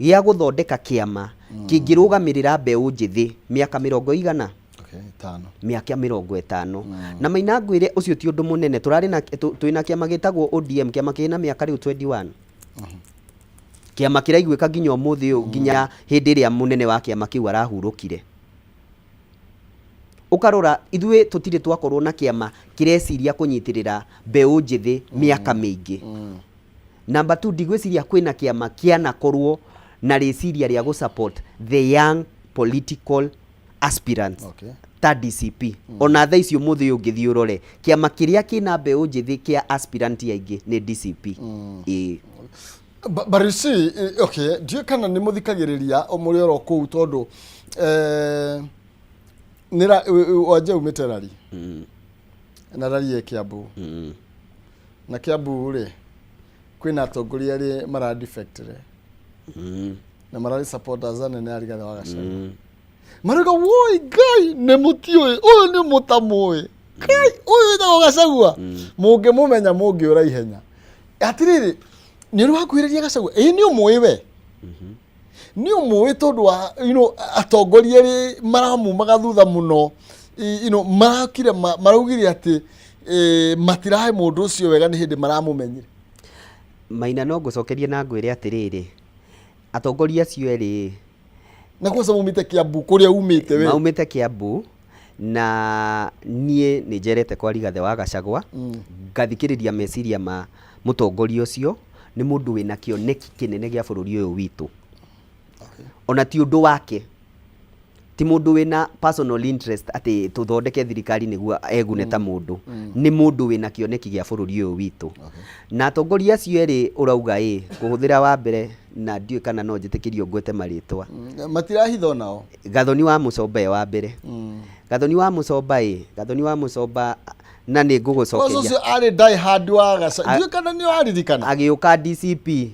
gĩa gũthondeka kĩama kĩngĩrũgamĩrĩra mbeũ njĩthĩ mĩaka 90. Okay, 50. Mĩaka 50. Na Maina, ngwĩre ũcio ti ũndũ mũnene. Tũrarĩ na twĩna kĩama gĩtagwo ODM, kĩama kĩna mĩaka rĩu 21, kĩama kĩraiguĩka nginya ũmũthĩ ũyũ, nginya hĩndĩ ĩrĩa mũnene wa kĩama kĩu arahurũkire. Ũkarora ithuĩ tũtirĩ twakorwo na kĩama kĩreciria kũnyitĩrĩra mbeũ njĩthĩ mĩaka mĩingĩ. Number two, ndigwĩciria kwĩna kĩama kĩanakorwo na rĩciria rĩa gũ support the young political aspirants ta DCP. Ona thaa ici ũmũthĩ ũyũ ũngĩthiĩ ũrore kĩama kĩrĩa kĩna mbeũ njĩthĩ kĩa aspirant aingĩ nĩ DCP, ĩĩ. But you see, okay, ndiũĩ kana nĩ mũthikagĩrĩria o mũrĩ oro kũu, tondũ nĩra wanja umĩte rari na rari ĩ Kiambu, na Kiambu rĩ kwĩna atongoria arĩa mara defect rĩ. Na mararĩ supporters anene a Rigathĩ wa Gachagua. Marauga, "Woi Ngai, nĩ mũtiũĩ ũyũ, nĩ mũtamũĩ Ngai ũyũ wĩtagwo Gachagua, mũngĩmũmenya mũngĩũra ihenya." Atirĩrĩ, nĩ ũrĩ wakuhĩrĩria Gachagua? Ĩĩ, nĩ ũmũĩ we, nĩ ũmũĩ tondũ wa atongoria erĩ maramumaga thutha mũno, marakire maraugire atĩ matirahe mũndũ ũcio wega, nĩ hĩndĩ maramũmenyire. Maina, no ngũcokerie na ngwĩre atĩrĩrĩ, atongoria acio erĩ Na kwanza maumĩte Kiambu kũrĩa umĩte we. Maumĩte Kiambu, na niĩ nĩ njerete kwa Rigathĩ wa Gachagua, ngathikĩrĩria meciria ma mũtongoria ũcio. Nĩ mũndũ wĩna kĩoneki kĩnene gĩa bũrũri ũyũ witũ. Ona ti ũndũ wake, ti mũndũ wĩna personal interest atĩ tũthondeke thirikari nĩguo egune ta mũndũ. Nĩ mũndũ wĩna kĩoneki gĩa bũrũri ũyũ witũ. Na atongoria acio erĩ ũrauga ĩ kũhũthĩra wa mbere, na ndiũĩ kana no njĩtĩkĩrio ngwete marĩtwa. Matirahitho nao. Gathoni wa Mũcomba e wa mbere. Gathoni wa Mũcomba ĩ, Gathoni wa Mũcomba, na nĩ kwanza ngũgũcokeria ũcio arĩ die hard wa Gachagua, ndiũĩ kana nĩ waririkana. Agĩũka DCP,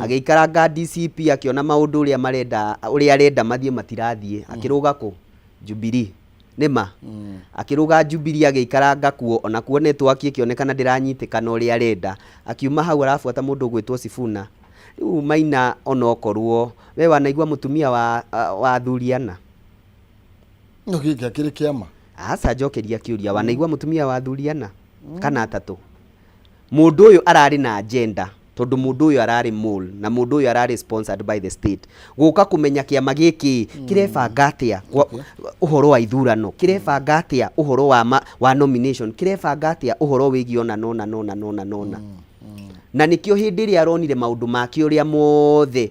agĩikaranga DCP, akĩona maũndũ ũrĩa marenda, ũrĩa arenda mathiĩ matirathiĩ, akĩrũga kũ Jubilee. Nĩma akĩrũga Jubilee, agĩikaranga kuo, ona kuo network ĩkĩonekana ndĩranyitĩkana ũrĩa arenda. Akiuma hau, arabuata mũndũ ũgwĩtwo Sifuna. Rĩu Maina, onokorwo we wanaigua mũtumia wa athuri ana. No gĩkĩ akĩrĩ kĩama. Aca, njokeria kĩũria. Wanaigua mũtumia wa athuri ana kana atatũ? Mũndũ ũyũ ararĩ na agenda, tondũ mũndũ ũyũ ararĩ mole, na mũndũ ũyũ ararĩ sponsored by the state gũka kũmenya kĩama gĩkĩ kĩrebanga atĩa ũhoro wa ithurano, kĩrebanga atĩa ũhoro wa nomination, kĩrebanga atĩa ũhoro wĩgiĩ ona nona nona nona nona. Na nĩkĩo hĩndĩ ĩrĩa aronire maũndũ make ũrĩa mothe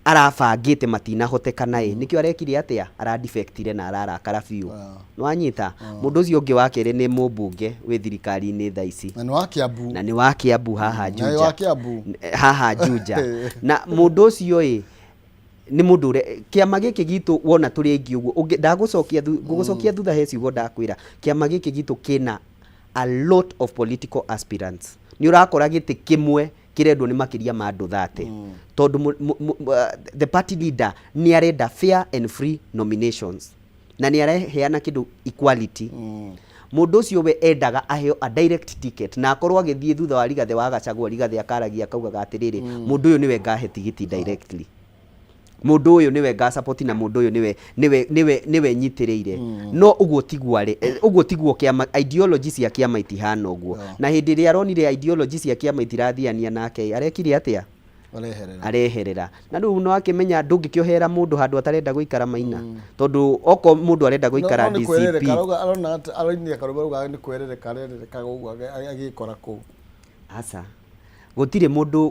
arabangĩte matinahotekana ĩ, nĩkĩo arekire atĩa, aradefectire na ararakara biũ. Nĩwanyita? Mũndũ ũcio ũngĩ wa kerĩ nĩ mũmbunge wĩ thirikari-inĩ thaa ici. Na nĩ wa Kiambu. Na nĩ wa Kiambu haha. Na nĩ Juja. wa Kiambu. Haha Juja. Na mũndũ ũcio ĩ nĩ mũndũ ũrĩa kĩama gĩkĩ gitũ wona tũrĩ aingĩ ũguo. Ngũgũcokia thutha he ciugo ndakwĩra, kĩama gĩkĩ gitũ kĩna a lot of political aspirants. Nĩ ũrakora gĩtĩ kĩmwe kĩrendwo nĩ makĩria ma andũ 30, tondũ the party leader nĩ arenda fair and free nominations, na nĩ areheana kĩndũ equality. Mũndũ ũcio we endaga aheo a direct ticket, na akorwo agĩthiĩ thutha wa Rigathĩ wa Gachagua. Rigathĩ akaragia akaugaga atĩrĩrĩ, "Mũndũ ũyũ nĩwe ngahe tigiti directly, mũndũ ũyũ nĩwe ngasupport, na mũndũ ũyũ nĩwe nyitĩrĩire." No ũguo tiguo arĩ, ũguo tiguo kĩama, ideology cia kĩama itihana ũguo. Na hĩndĩ ĩrĩa aronire ideology cia kĩama itirathiania nake, arekire atĩa? Areherera. Areherera. Na rĩu no akĩmenya ndũngĩkĩohera mũndũ handũ atarenda gũikara, Maina, tondũ oko mũndũ arenda gũikara No nĩ DCP. kwerereka arauga, arona arainia karũmbe arauga nĩ kwerereka arererekaga ũguo agĩkora kũu. Aca, gũtirĩ mũndũ,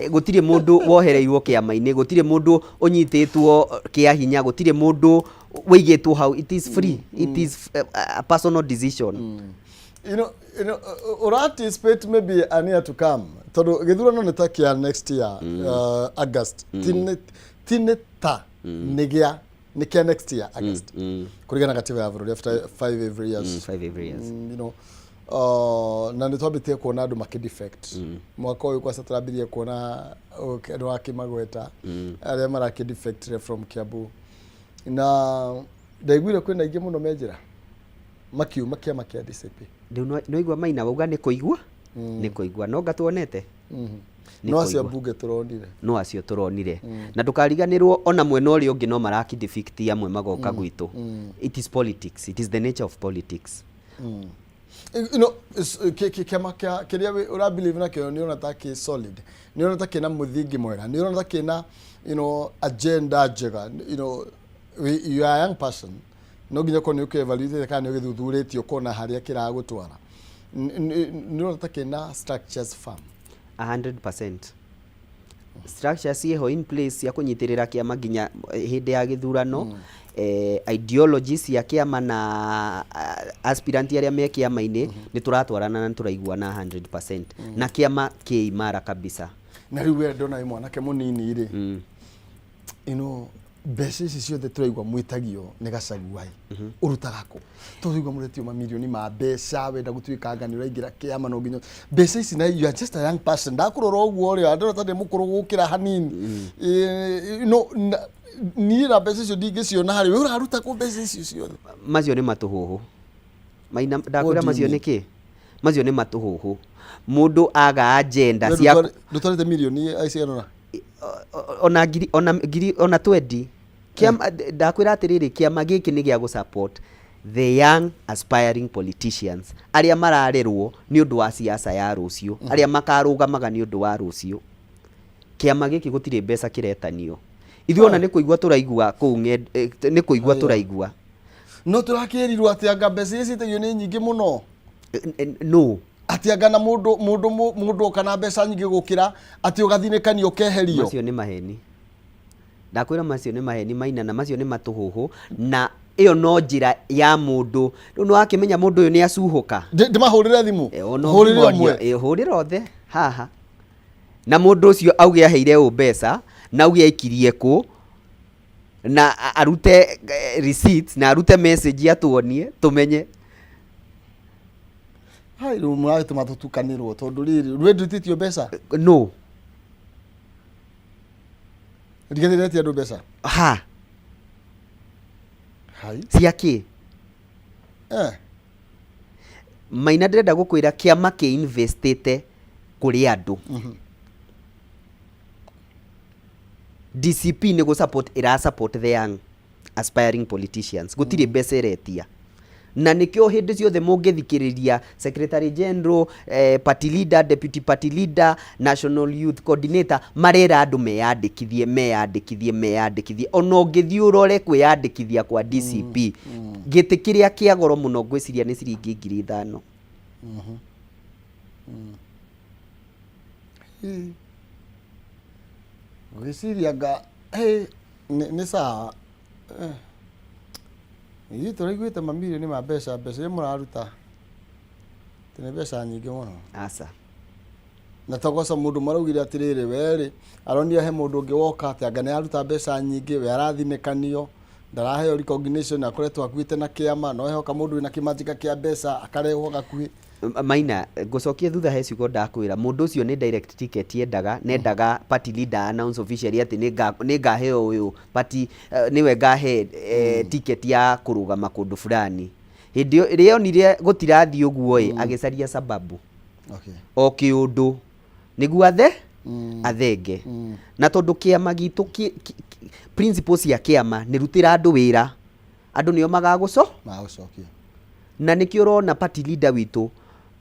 gũtirĩ mũndũ wohereirwo kĩama-inĩ, gũtirĩ mũndũ ũnyitĩtwo kĩa hinya, gũtirĩ mũndũ wĩigĩtwo hau. It is free, it is a personal decision. Ura anticipate maybe a year to come, tondũ gĩthurano nĩ ta kĩa next year August, ti nĩ ta nĩ gĩa nĩ kĩa next year August, kũringana na katiba ya bũrũri, after 5 every years. 5 every years. Na nĩ twambĩtie kuona andũ makĩ defect mwaka ũyũ. Kwaca tũrambirie kuona nĩ wakĩmagweta arĩa marakĩ defectire from Kiambu, na ndaiguire kwĩna aingĩ mũno me njĩra makiuma kĩama kĩa DCP. Rĩu nĩwaigua, Maina, wauga nĩ kũigua, nĩ kũigua no ngatuonete. Nĩ No acio kũigua. Mbunge tũronire. No acio tũronire. Na ndũkariganĩrwo ona mwena ũrĩa ũngĩ no marakidefect, amwe magoka gwitũ. It is politics, it is the nature of politics. Kĩama kĩa kĩrĩa ũra believe nakĩo, nĩ ũrona ta kĩ solid, nĩ ũrona ta kĩna mũthingi mwega, nĩ ũrona ta kĩna agenda njega? You are a young person, no nginya ũkorwo nĩ ũkĩ-evaluate kana nĩ ũgĩthuthurĩtie ũkona harĩa kĩragũtwara. Nĩ ũrona ta kĩna structures firm? 100% structure ciĩho in place cia kũnyitĩrĩra kĩama nginya hĩndĩ ya gĩthurano. Ideology cia kĩama na aspirant arĩa me kĩama-inĩ nĩ tũratwarana na nĩ tũraiguana 100%, na kĩama kĩ imara kabisa. Na rĩu we ndona wĩ mwanake mũnini rĩ, Mbeca ici ciothe tũraigua mwĩtagio nĩ Gachagua ĩ, ũrutaga kũ? Tũraigua mũretio mamirioni ma mbeca, wenda gũtuĩka anga nĩ ũraingĩra kĩama no nginya mbeca ici, na you are just a young person. Ndakũrora ũguo rĩ, ndĩrona ta ndĩ mũkũrũ gũkĩra hanini. No niĩ na mbeca icio ndingĩciona harĩ we. Ũraruta kũ mbeca icio ciothe? Macio nĩ matũhũhũ, Maina. Ndakwĩra What do you macio mean? nĩ kĩ? Macio nĩ matũhũhũ. Mũndũ aga agenda We cia ndũtwarĩte mirioni cigana ũna? Ona ngiri, ona ngiri, ona 20. Kĩama, ndakwĩra atĩrĩrĩ, kĩama gĩkĩ nĩ gĩa gũ support the young aspiring politicians arĩa mararerwo nĩ ũndũ wa siasa ya rũciũ, arĩa makarũgamaga nĩ ũndũ wa rũciũ. Kĩama gĩkĩ gũtirĩ mbeca kĩretanio. Ithuĩ ona nĩ kũigua tũraigua kũu nĩ kũigua Haya. tũraigua. No tũrakĩrirwo atĩ anga mbeca iria ciĩtagio nĩ nyingĩ mũno. No. Atĩ anga na mũndũ oka na mbeca nyingĩ gũkĩra, atĩ ũgathinĩkanio ũkeherio. Macio nĩ maheni. Ndakwĩra macio nĩ maheni, Maina, na macio nĩ matũhũhũ, na ĩyo no njĩra ya mũndũ rĩu nĩ wakĩmenya mũndũ ũyũ nĩ acuhũka. Ndĩmahũrĩre thimũ? Ona Hũrĩre ũngĩmoria, ũmwe. Hũrĩra othe haha, na mũndũ ũcio auge aheire ũ mbeca, na auge aikirie kũ, na arute receipts, na arute message atuonie tũmenye. Hai, rĩu mũragĩtũma tũtukanĩrwo, tondũ rĩrĩ rwe ndũtĩtio mbeca. No. Ndigathĩretie andũ mbeca. Ha. Hai. Cia kĩ? Maina, ndĩrenda gũkwĩra kĩama kĩ investĩte kũrĩ andũ. DCP nĩ gũ support ĩra support the young aspiring politicians. Gũtirĩ mbeca ĩretia, na nĩkĩo hĩndĩ ciothe mũngĩthikĩrĩria secretary general, party leader, deputy party leader, national youth coordinator marera andũ meyandĩkithie, meyandĩkithie, meyandĩkithie. Ona ũngĩthiĩ ũrore kwĩyandĩkithia kwa DCP, gĩtĩ kĩrĩa kĩa goro mũno ngwĩciria nĩ ciringi 5,000. Ngwĩciria nga hey, nĩ sawa. Ithuĩ tũraiguĩte mamirioni ma mbeca, mbeca iria mũraruta atĩ nĩ mbeca nyingĩ mũno. Aca. Na togoca mũndũ maraugire atĩrĩrĩ, werĩ aronire he mũndũ ũngĩ woka atĩ anga nĩ aruta mbeca nyingĩ, we arathinĩkanio, ndaraheo recognition, akoretwo akuĩte na kĩama, no heoka mũndũ wĩna kĩmanjĩka kĩa mbeca akarehwo gakuhĩ. Maina, ngũcokie thutha he ciugo ndakwĩra. Mũndũ ũcio nĩ direct ticket yendaga, nendaga party leader announce officially atĩ nĩ ngaheo ũyũ party, nĩwe ngahe ticket ya kũrũgama kũndũ fulani. Hĩndĩ ĩrĩa onire gũtirathiĩ ũguo ĩ, agĩcaria sababu o kĩũndũ nĩguo athe athenge. Na tondũ kĩama gitũ principles cia kĩama nĩ rutĩra andũ wĩra, andũ nĩo magagũco Magũcokia. Na nĩkĩo ũrona party leader witũ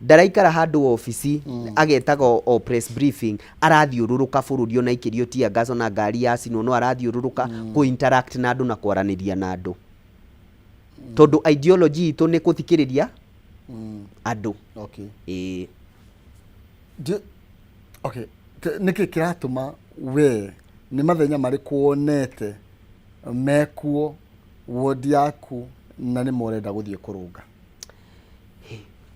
ndaraikara handũ obici agetaga o press briefing. Arathiũrũrũka bũrũri, ona aikĩrio tear gas, ona ngari yacinwo, no arathiũrũrũka kũ interact na andũ na kwaranĩria na andũ, tondũ ideology itũ nĩ kũthikĩrĩria andũ. Ĩĩ. Okay. Nĩkĩ kĩratũma we, nĩ mathenya marĩkũ wonete mekuo wodi yaku na nĩmo ũrenda gũthiĩ kũrũnga?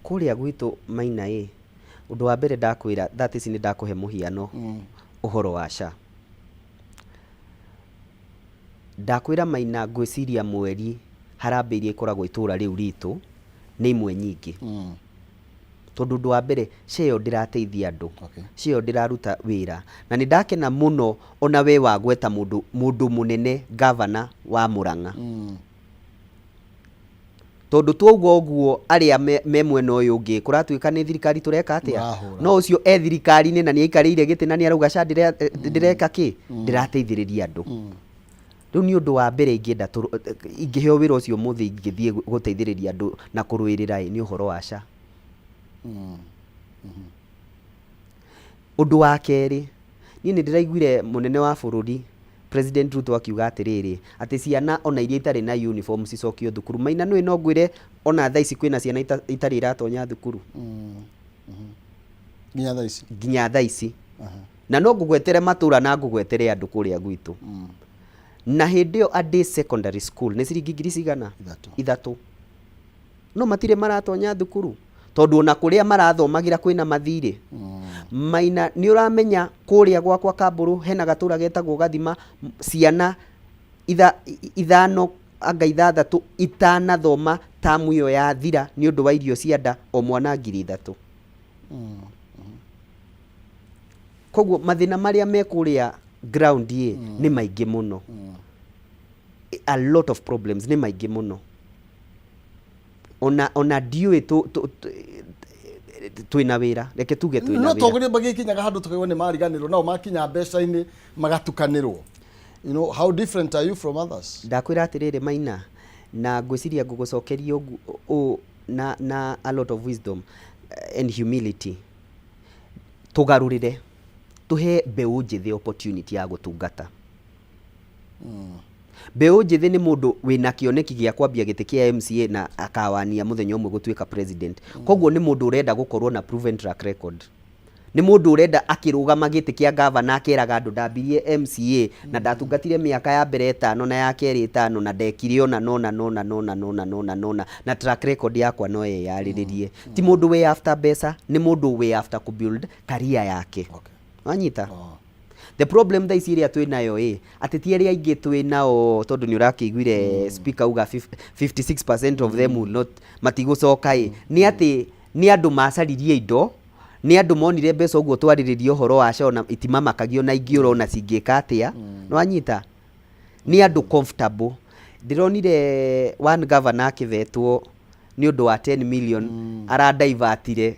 Kũrĩa gwitũ, Maina ĩ, ũndũ wa mbere ndakwĩra that ici nĩ ndakũhe mũhiano ũhoro wa SHA. Ndakwĩra, Maina, ngwĩciria mweri harambĩ iria ikoragwo itũra rĩu ritũ nĩ imwe nyingĩ, tondũ ũndũ wa mbere SHA ĩyo ndĩrateithia andũ. SHA ĩyo ndĩraruta wĩra, na nĩ ndakena mũno ona we wagweta mũndũ mũnene, gavana wa Murang'a, tondũ twauga ũguo arĩa me mwena ũyũ ũngĩ kũratuĩka nĩ thirikari tũreka atĩa. Mũrahũra. No ũcio e thirikari-inĩ na nĩ aikarĩire gĩtĩ na nĩ arauga SHA ndĩreka kĩ, ndĩrateithĩrĩria andũ. Rĩu nĩ ũndũ wa mbere ingĩenda ingĩheo wĩra ũcio ũmũthĩ, ingĩthiĩ gũteithĩrĩria andũ na kũrũĩrĩra ĩ nĩ ũhoro wa SHA. Ũndũ wa kerĩ, niĩ nĩ ndĩraiguire mũnene wa bũrũri, President Ruto, akiuga atĩrĩrĩ, atĩ ciana ona iria itarĩ na uniform cicokio thukuru. Maina, nĩũĩ no ngwĩre ona thaa ici kwĩna ciana itarĩ iratonya thukuru? Nginya thaa ici? Nginya thaa ici. Na no ngũgwetere matũra na ngũgwetere andũ kũrĩa gwitũ. Na hĩndĩ ĩyo a day secondary school nĩ ciringi ngiri cigana? 3. 3. No matirĩ maratonya thukuru, tondũ ona kũrĩa marathomagĩra kwĩna mathirĩ. Maina, nĩ ũramenya kũrĩa gwakwa Kambũrũ hena gatũra getagwo Gathima, ciana 5 anga 6 itanathoma tamu ĩyo yathira nĩ ũndũ wa irio cia nda o mwana 3,000. Koguo mathĩna marĩa me kũrĩa ground ĩ nĩ maingĩ mũno. A lot of problems nĩ maingĩ mũno. Ona ndiũĩ twĩna wĩra, reke tuge twĩna No wĩra. Tongoria magĩkinyaga handũ tũkaigua nĩ mariganĩrwo, nao makinya mbeca-inĩ magatukanĩrwo. You know, how different are you from others? Ndakwĩra atĩrĩrĩ Maina, na ngwĩciria ngũgũcokeria ũũ na a lot of wisdom and humility. Tũgarũrĩre, tũhe mbeũ njĩthĩ opportunity ya gũtungata. Mbeũ njĩthĩ nĩ mũndũ wĩna kĩoneki gĩa kwambia gĩtĩ kĩa MCA na akawania mũthenya ũmwe gũtuĩka president. Koguo nĩ mũndũ ũrenda gũkorwo na proven track record. Nĩ mũndũ ũrenda akĩrũgama gĩtĩ kĩa gavana akeraga andũ ndambirie MCA na ndatungatire mĩaka ya mbere 5 na ya kerĩ 5 na ndekire ona nona nona nona nona nona nona na track record yakwa no ĩyarĩrĩrie. Ti mũndũ wĩ after mbeca, nĩ mũndũ wĩ after ku build career yake. Wanyita? The problem thaa ici ĩrĩa twĩ nayo ĩ ateti arĩa aingĩ twĩ nao, tondũ nĩ ũrakĩiguire speaker uga 56% of them will not, matigũcoka ĩ, nĩ atĩ nĩ andũ macaririe indo, nĩ andũ monire mbeca ũguo twarĩrĩria ũhoro wa SHA ona itimamakagio na ingĩ ũrona cingĩka atĩa. Nĩwanyita? Nĩ andũ comfortable. Ndĩronire one governor akĩvetwo nĩ ũndũ wa 10 million aradaivatire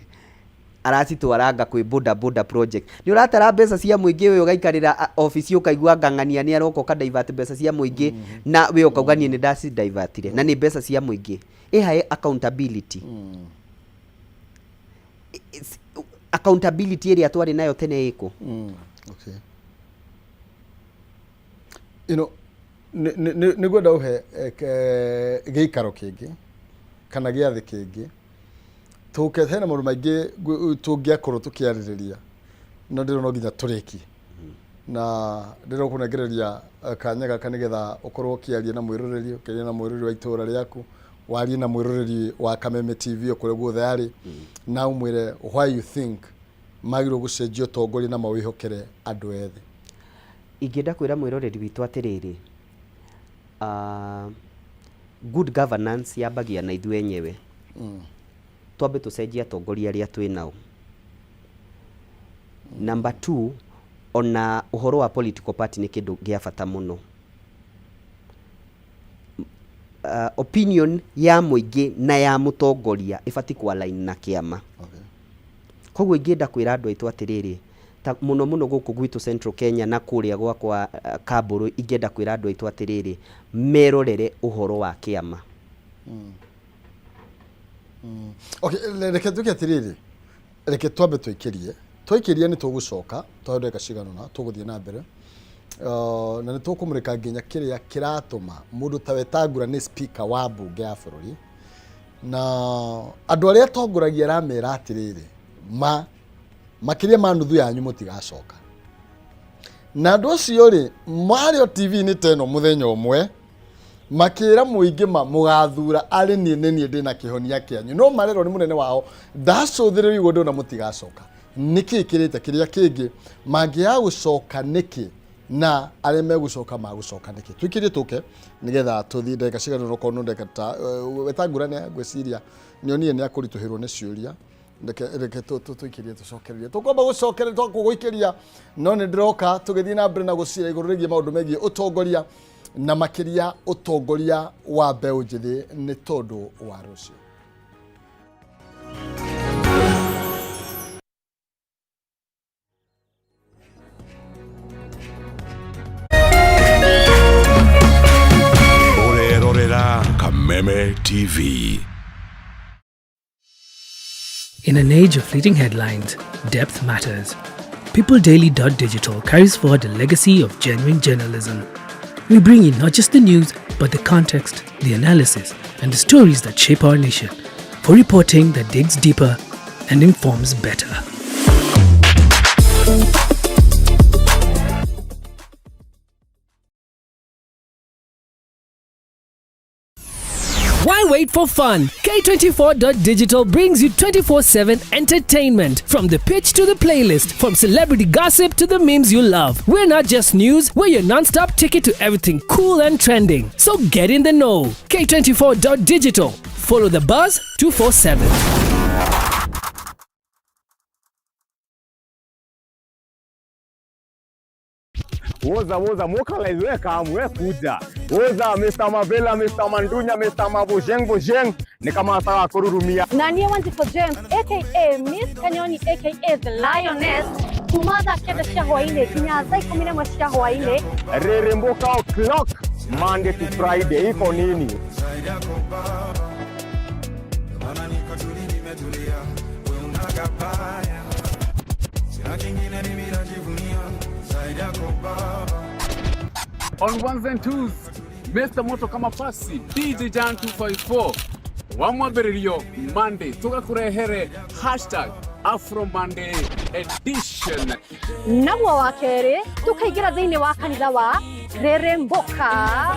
aracitwaranga kwĩ boda boda project. Nĩ ũratara mbeca cia mũingĩ we ũgaikarĩra obici ũkaigua ngang'ania nĩ aroka ũkadivert mbeca cia mũingĩ na we ũkauga niĩ nĩ ndacidivertire na nĩ mbeca cia mũingĩ. Ĩ accountability. Accountability ĩrĩa twarĩ nayo tene ĩkũ? Okay. You know, nĩ ngwenda ũhe gĩikaro kĩngĩ kana gĩathĩ kĩngĩ tũke hena maũndũ maingĩ tũngĩakorwo tũkĩarĩrĩria no ndĩrona no nginya tũrĩkie na ndĩrona kũnengereria kanya gaka nĩgetha ũkorwo ũkĩaria na mwĩroreri, ũkĩaria na mwĩroreri wa itũra rĩaku, warie na mwĩroreri wa Kameme TV o kũrĩa guothe arĩ, na ũmwĩre why you think magĩrĩirwo gũcenjia ũtongoria na mawĩhokere andũ ethĩ. Ingĩenda kwĩra mwĩroreri witũ atĩrĩrĩ, good governance yambagia na ithuĩ enyewe. Twambe tũcenjie atongoria arĩa twĩ nao. Number 2, ona ũhoro wa political party nĩ kĩndũ gĩa bata mũno. Opinion ya mũingĩ na ya mũtongoria ĩbatiĩ kũ align na kĩama. Koguo ingĩenda kwĩra andũ aitũ atĩrĩrĩ, ta mũno mũno gũkũ gwitũ Central Kenya na kũrĩa gwakwa Kambũrũ, ingĩenda kwĩra andũ aitũ atĩrĩrĩ, merorere ũhoro wa kĩama. Okay, reke tuke atĩrĩrĩ, reke twambe tũikĩrie, twaikĩria nĩ tũgũcoka tondũ ndagĩka cigana ũna tũgũthiĩ na mbere na nĩ tũkũmũrĩka nginya kĩrĩa kĩratũma mũndũ ta Wetangula nĩ speaker wa mbunge ya bũrũri na andũ arĩa atongoragia aramera atĩrĩrĩ, ma makĩria ma nuthu yanyu mũtigacoka, na andũ acio rĩ marĩ o TV-inĩ ta ĩno mũthenya ũmwe makĩra mũingĩ ma mũgathura arĩ niĩ nĩ niĩ ndĩna kĩhonia kĩanyu, no marerwo nĩ mũnene wao ndacũthĩrĩria ũguo ndona mũtigacoka. Nĩkĩ kĩrĩte kĩrĩa kĩngĩ mangĩaga gũcoka nĩkĩ na arĩa megũcoka magũcoka nĩkĩ? Tũikĩrie tũke nĩgetha tũthiĩ ndagĩka cigana ũna, okorwo no ndagĩka ta Wetangula nĩ ngwĩciria nĩonire nĩ akũritũhĩrwo nĩ ciũria. Reke tũikĩrie tũcokererie, tũkwamba gũcokereria twakũgũikĩria, no nĩ ndĩroka tũgĩthiĩ na mbere na gũcira igũrũ rĩgiĩ maũndũ megiĩ ũtongoria na makĩria ũtongoria wa mbeũ njĩthĩ nĩ tondũ wa rũciũ. Ũrerorera Kameme TV. In an age of fleeting headlines, depth matters. PeopleDaily.digital carries forward the legacy of genuine journalism. We bring you not just the news, but the context, the analysis, and the stories that shape our nation, for reporting that digs deeper and informs better. Why wait for fun? K24.digital brings you 24/7 entertainment. From the pitch to the playlist, from celebrity gossip to the memes you love. We're not just news, we're your non stop ticket to everything cool and trending. So get in the know. K24.digital. Follow the buzz 247. Woza woza mokalize we kam we kuja. Woza Mr. Mavela, Mr. Mandunya, Mr. Mabojeng Bojeng ni kama sawa kururumia. Nanie Wanjiko James aka Miss Kanyoni aka The Lioness kuma thaa 9 cia hwainĩ nginya thaa 11 cia hwainĩ. Reremboka o'clock Monday to Friday iko nini? On ones and twos, Mr. Moto kama pasi DJ Jan 254 wa mwambĩrĩrio Monday tũgakũrehere #AfroMonday edition. Naguo wa kerĩ tũkaingĩra thĩinĩ wa kanitha wa Reremboka.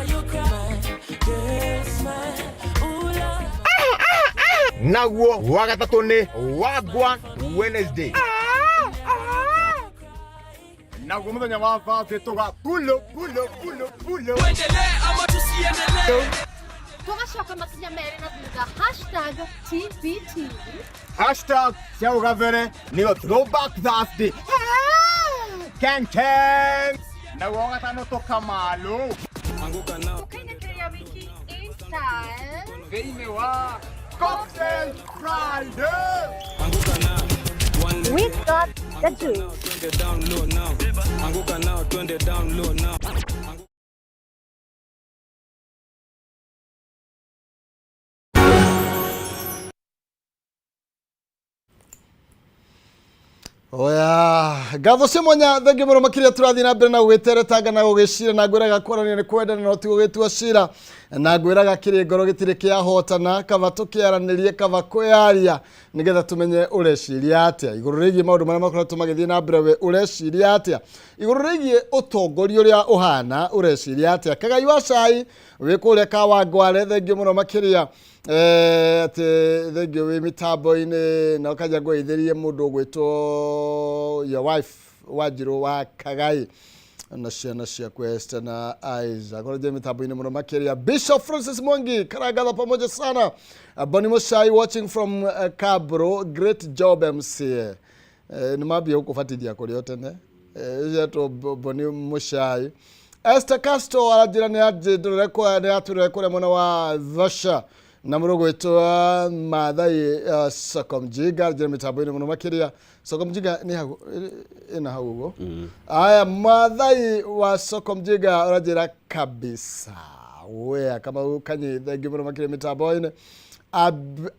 Naguo wa gatatũ nĩ Wagwan Wednesday. Naguo mũthenya wa Thursday tũga pulo pulo pulo pulo. Tũgacoka makinya merĩ na thutha #TBT. Hashtag cia ũgabere nĩyo Throwback Thursday. Keng keng. Naguo wa gatano tũkamalo. Tũkainĩkĩria wiki in style. Thĩinĩ wa Cocktail Friday. We got the juice. Oya, ngatho cia mwanya, thengiũ mũno makĩria. Tũrathiĩ na mbere na gũgĩteretanga na gũgĩcira na ngwĩraga kwaranio nĩ kwendana no ti gũgĩtua cira, na ngwĩraga kĩrĩ ngoro gĩtirĩ kĩahotana, kaba tũkĩaranĩrie, kaba kwĩyaria nĩgetha tũmenye ũreciria atĩa igũrũ rĩgiĩ maũndũ marĩa makoretwo magĩthiĩ na mbere. We ũreciria atĩa igũrũ rĩgiĩ ũtongoria ũrĩa ũhana? Ũreciria atĩa? Kagai wa cai wĩ kũrĩa Kawangware, thengiũ mũno makĩria. Atĩ thengiũ wĩ mĩtambo-inĩ na ũkanja ngũgeithĩrie mũndũ ũgwĩtwo your wife Wanjirũ wa Kagai na ciana ciaku Esther na Isaac. Korwo mĩtambo-inĩ mũno makĩria. Bishop Francis Mwangi Karangatha, pamoja sana. Bonnie Mushai watching from Kabro, great job MCA. Nĩ mambia gũkũbatithia kũrĩ o tene. Etwo Bonnie Mushai. Esther Castro aranjĩra nĩ anjĩndorere kwa nĩ atũrere kũrĩa mwena wa Vasha na mũrũ gwĩtwo Maathai Soko Mjinga, njĩra mĩtambo-inĩ mũno makĩria. Soko Mjinga nĩ hau ĩna hau ũguo. Aya, Maathai wa Soko Mjinga ũranjĩra kabisa wea kama kanyi, thengiũ mũno makĩria mĩtambo-inĩ.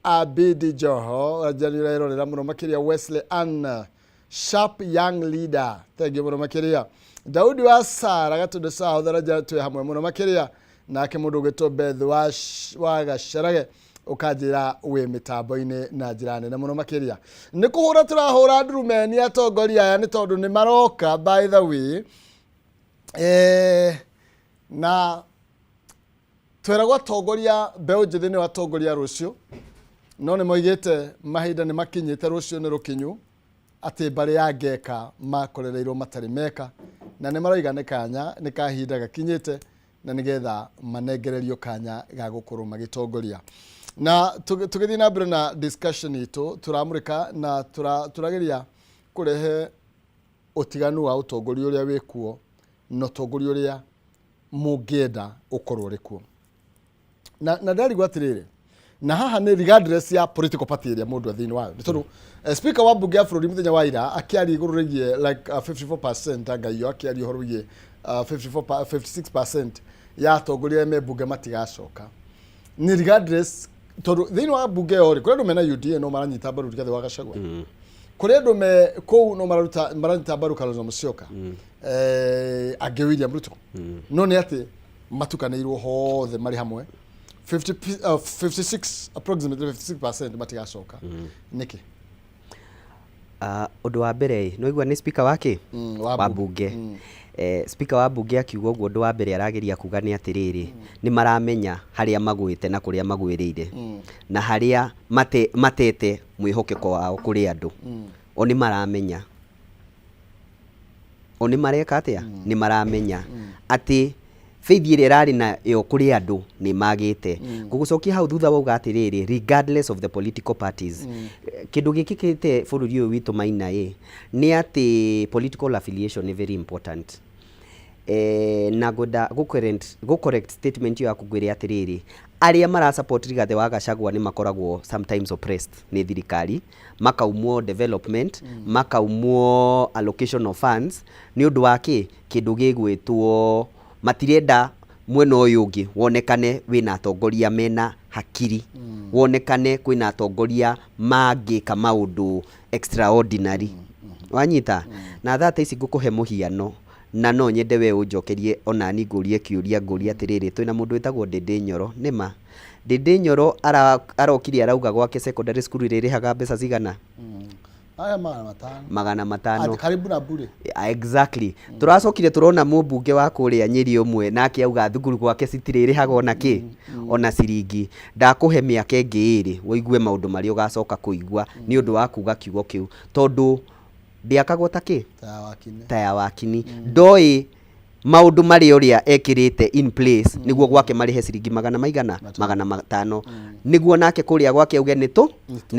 Abidi Joho ũranjĩra nĩ ũrerorera mũno makĩria. Wesley Ann sharp young leader, thengiũ mũno makĩria. Daudi wa Sara Gatundu South ũranjĩra twĩ hamwe mũno makĩria. Nake mũndũ ũgwĩtwo Beth wa Gacerage ũkanjĩra wĩ mĩtambo-inĩ na njĩra nene mũno makĩria. Nĩ kũhũra tũrahũra ndurumeni atongoria aya nĩ tondũ nĩ maroka, by the way. Na tweragwo atongoria mbeũ njĩthĩ nĩo atongoria rũciũ, no nĩ moigĩte mahinda nĩ makinyĩte, rũciũ nĩ rũkinyu, atĩ mbarĩ ya Ngeka makorereirwo matarĩ meka, na nĩ maroiga nĩ kanya nĩ kahinda gakinyĩte na nĩgetha manengererio kanya ga gũkorwo magĩtongoria. Na tũgĩthiĩ na mbere na discussion itũ, tũramũrĩka na tũrageria kũrehe ũtiganu wa ũtongoria ũrĩa wĩkuo na ũtongoria ũrĩa mũngĩenda ũkorwo ũrĩ kuo. Na ndarigwo atĩrĩrĩ, na haha nĩ regardless ya political party ĩrĩa mũndũ thĩinĩ wayo, nĩ tondũ speaker wa mbunge ya bũrũri mũthenya wa ira akĩaria igũrũ rĩgiĩ like 54% angaiyo akĩaria ũhoro wĩgiĩ 54 56% ya atongoria arĩa me mbunge matigacoka, nĩ regardless, tondũ thĩinĩ wa mbunge ĩyo rĩ, kũrĩ andũ mena UDA no maranyita mbaru Rigathĩ wa Gachagua, kũrĩ andũ me kũu no mararuta maranyita mbaru Kalonzo Musyoka, angĩ William Ruto, no nĩ atĩ matukanĩirwo hothe marĩ hamwe 50, 56, approximately 56% matigacoka. Nĩkĩ? Ũndũ wa mbere nĩ waigua nĩ speaker wake wa wa mbunge. Mbunge. Speaker wa mbunge akiuga ũguo, ũndũ wa mbere arageria kuga nĩ atĩrĩrĩ, nĩ maramenya harĩa magwĩte na kũrĩa magwĩrĩire na harĩa matete mwĩhokeko wao kũrĩ andũ. O nĩ maramenya, o nĩ mareka atĩa, nĩ maramenya atĩ faith ĩrĩa ĩrarĩ nayo kũrĩ andũ nĩ magĩte. Ngũgũcokia hau thutha wauga atĩrĩrĩ, regardless of the political parties, kĩndũ gĩkĩkĩte bũrũri ũyũ witũ Maina ĩ nĩ atĩ political affiliation nĩ very important. Na ngwenda gũ correct statement ĩyo yaku. Ngwĩre atĩrĩrĩ, arĩa mara support Rigathĩ wa Gachagua nĩ makoragwo sometimes oppressed nĩ thirikari, makaumwo development, makaumwo allocation of funds. Nĩ ũndũ wa kĩ? Kĩndũ gĩgwĩtwo matirenda mwena ũyũ ũngĩ wonekane wĩna atongoria mena hakiri, wonekane kwĩna atongoria mangĩka maũndũ extraordinary. Wanyita? Na thaa ta ici ngũkũhe mũhiano, na no nyende we ũnjokerie onani ngũrie kĩũria. Ngũrie atĩrĩrĩ, twĩna mũndũ wĩtagwo Ndĩndĩ Nyoro. Nĩma Ndĩndĩ Nyoro arokire arauga gwake secondary school ĩrĩrĩhaga mbeca cigana? Aya 500. 500. Ati karibu na bure. Exactly. Turacokire turona mũmbunge wa kũrĩa Nyĩrĩ ũmwe nake auga thukuru gwake citirĩrĩhaga ona kĩ, ona ciringi. Ndakũhe mĩaka ĩngĩ 2 ũigue maũndũ marĩa ũgacoka kũigua nĩ ũndũ wa kuga kiugo kĩu, tondũ ndĩakagwo ta kĩ? Ta ya Wakini. Ta ya Wakini. Ndoĩ maũndũ marĩa ũrĩa ekĩrĩte in place nĩguo gwake marĩhe ciringi magana maigana? 500, nĩguo nake kũrĩa gwake auge nĩ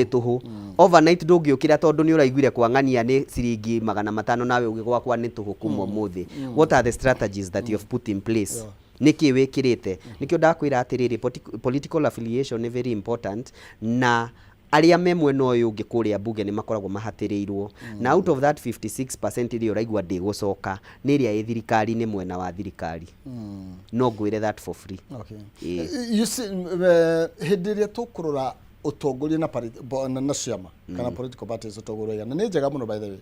tũhũ. Overnight ndũngĩũkĩra tondũ nĩ ũraiguire kwang'ania nĩ ciringi 500, nawe uge gwakwa nĩ tũhũ kuma ũmũthĩ. What are the strategies that you have put in place? Nĩkĩ wĩkĩrĩte? Nĩkĩo ndakwĩra atĩrĩrĩ, political affiliation nĩ very important, na arĩa me mwena ũyũ ũngĩ kũrĩa mbunge nĩ makoragwo mahatĩrĩirwo. Na out of that 56% ĩrĩa ũraigua ndĩgũcoka nĩ ĩrĩa ĩ thirikari-inĩ, mwena wa thirikari. No ngwĩre that for free. Ĩĩ. You see, hĩndĩ ĩrĩa tũkũrora ũtongoria na ciama kana political parties, ũtongoria na nĩ njega mũno, by the way,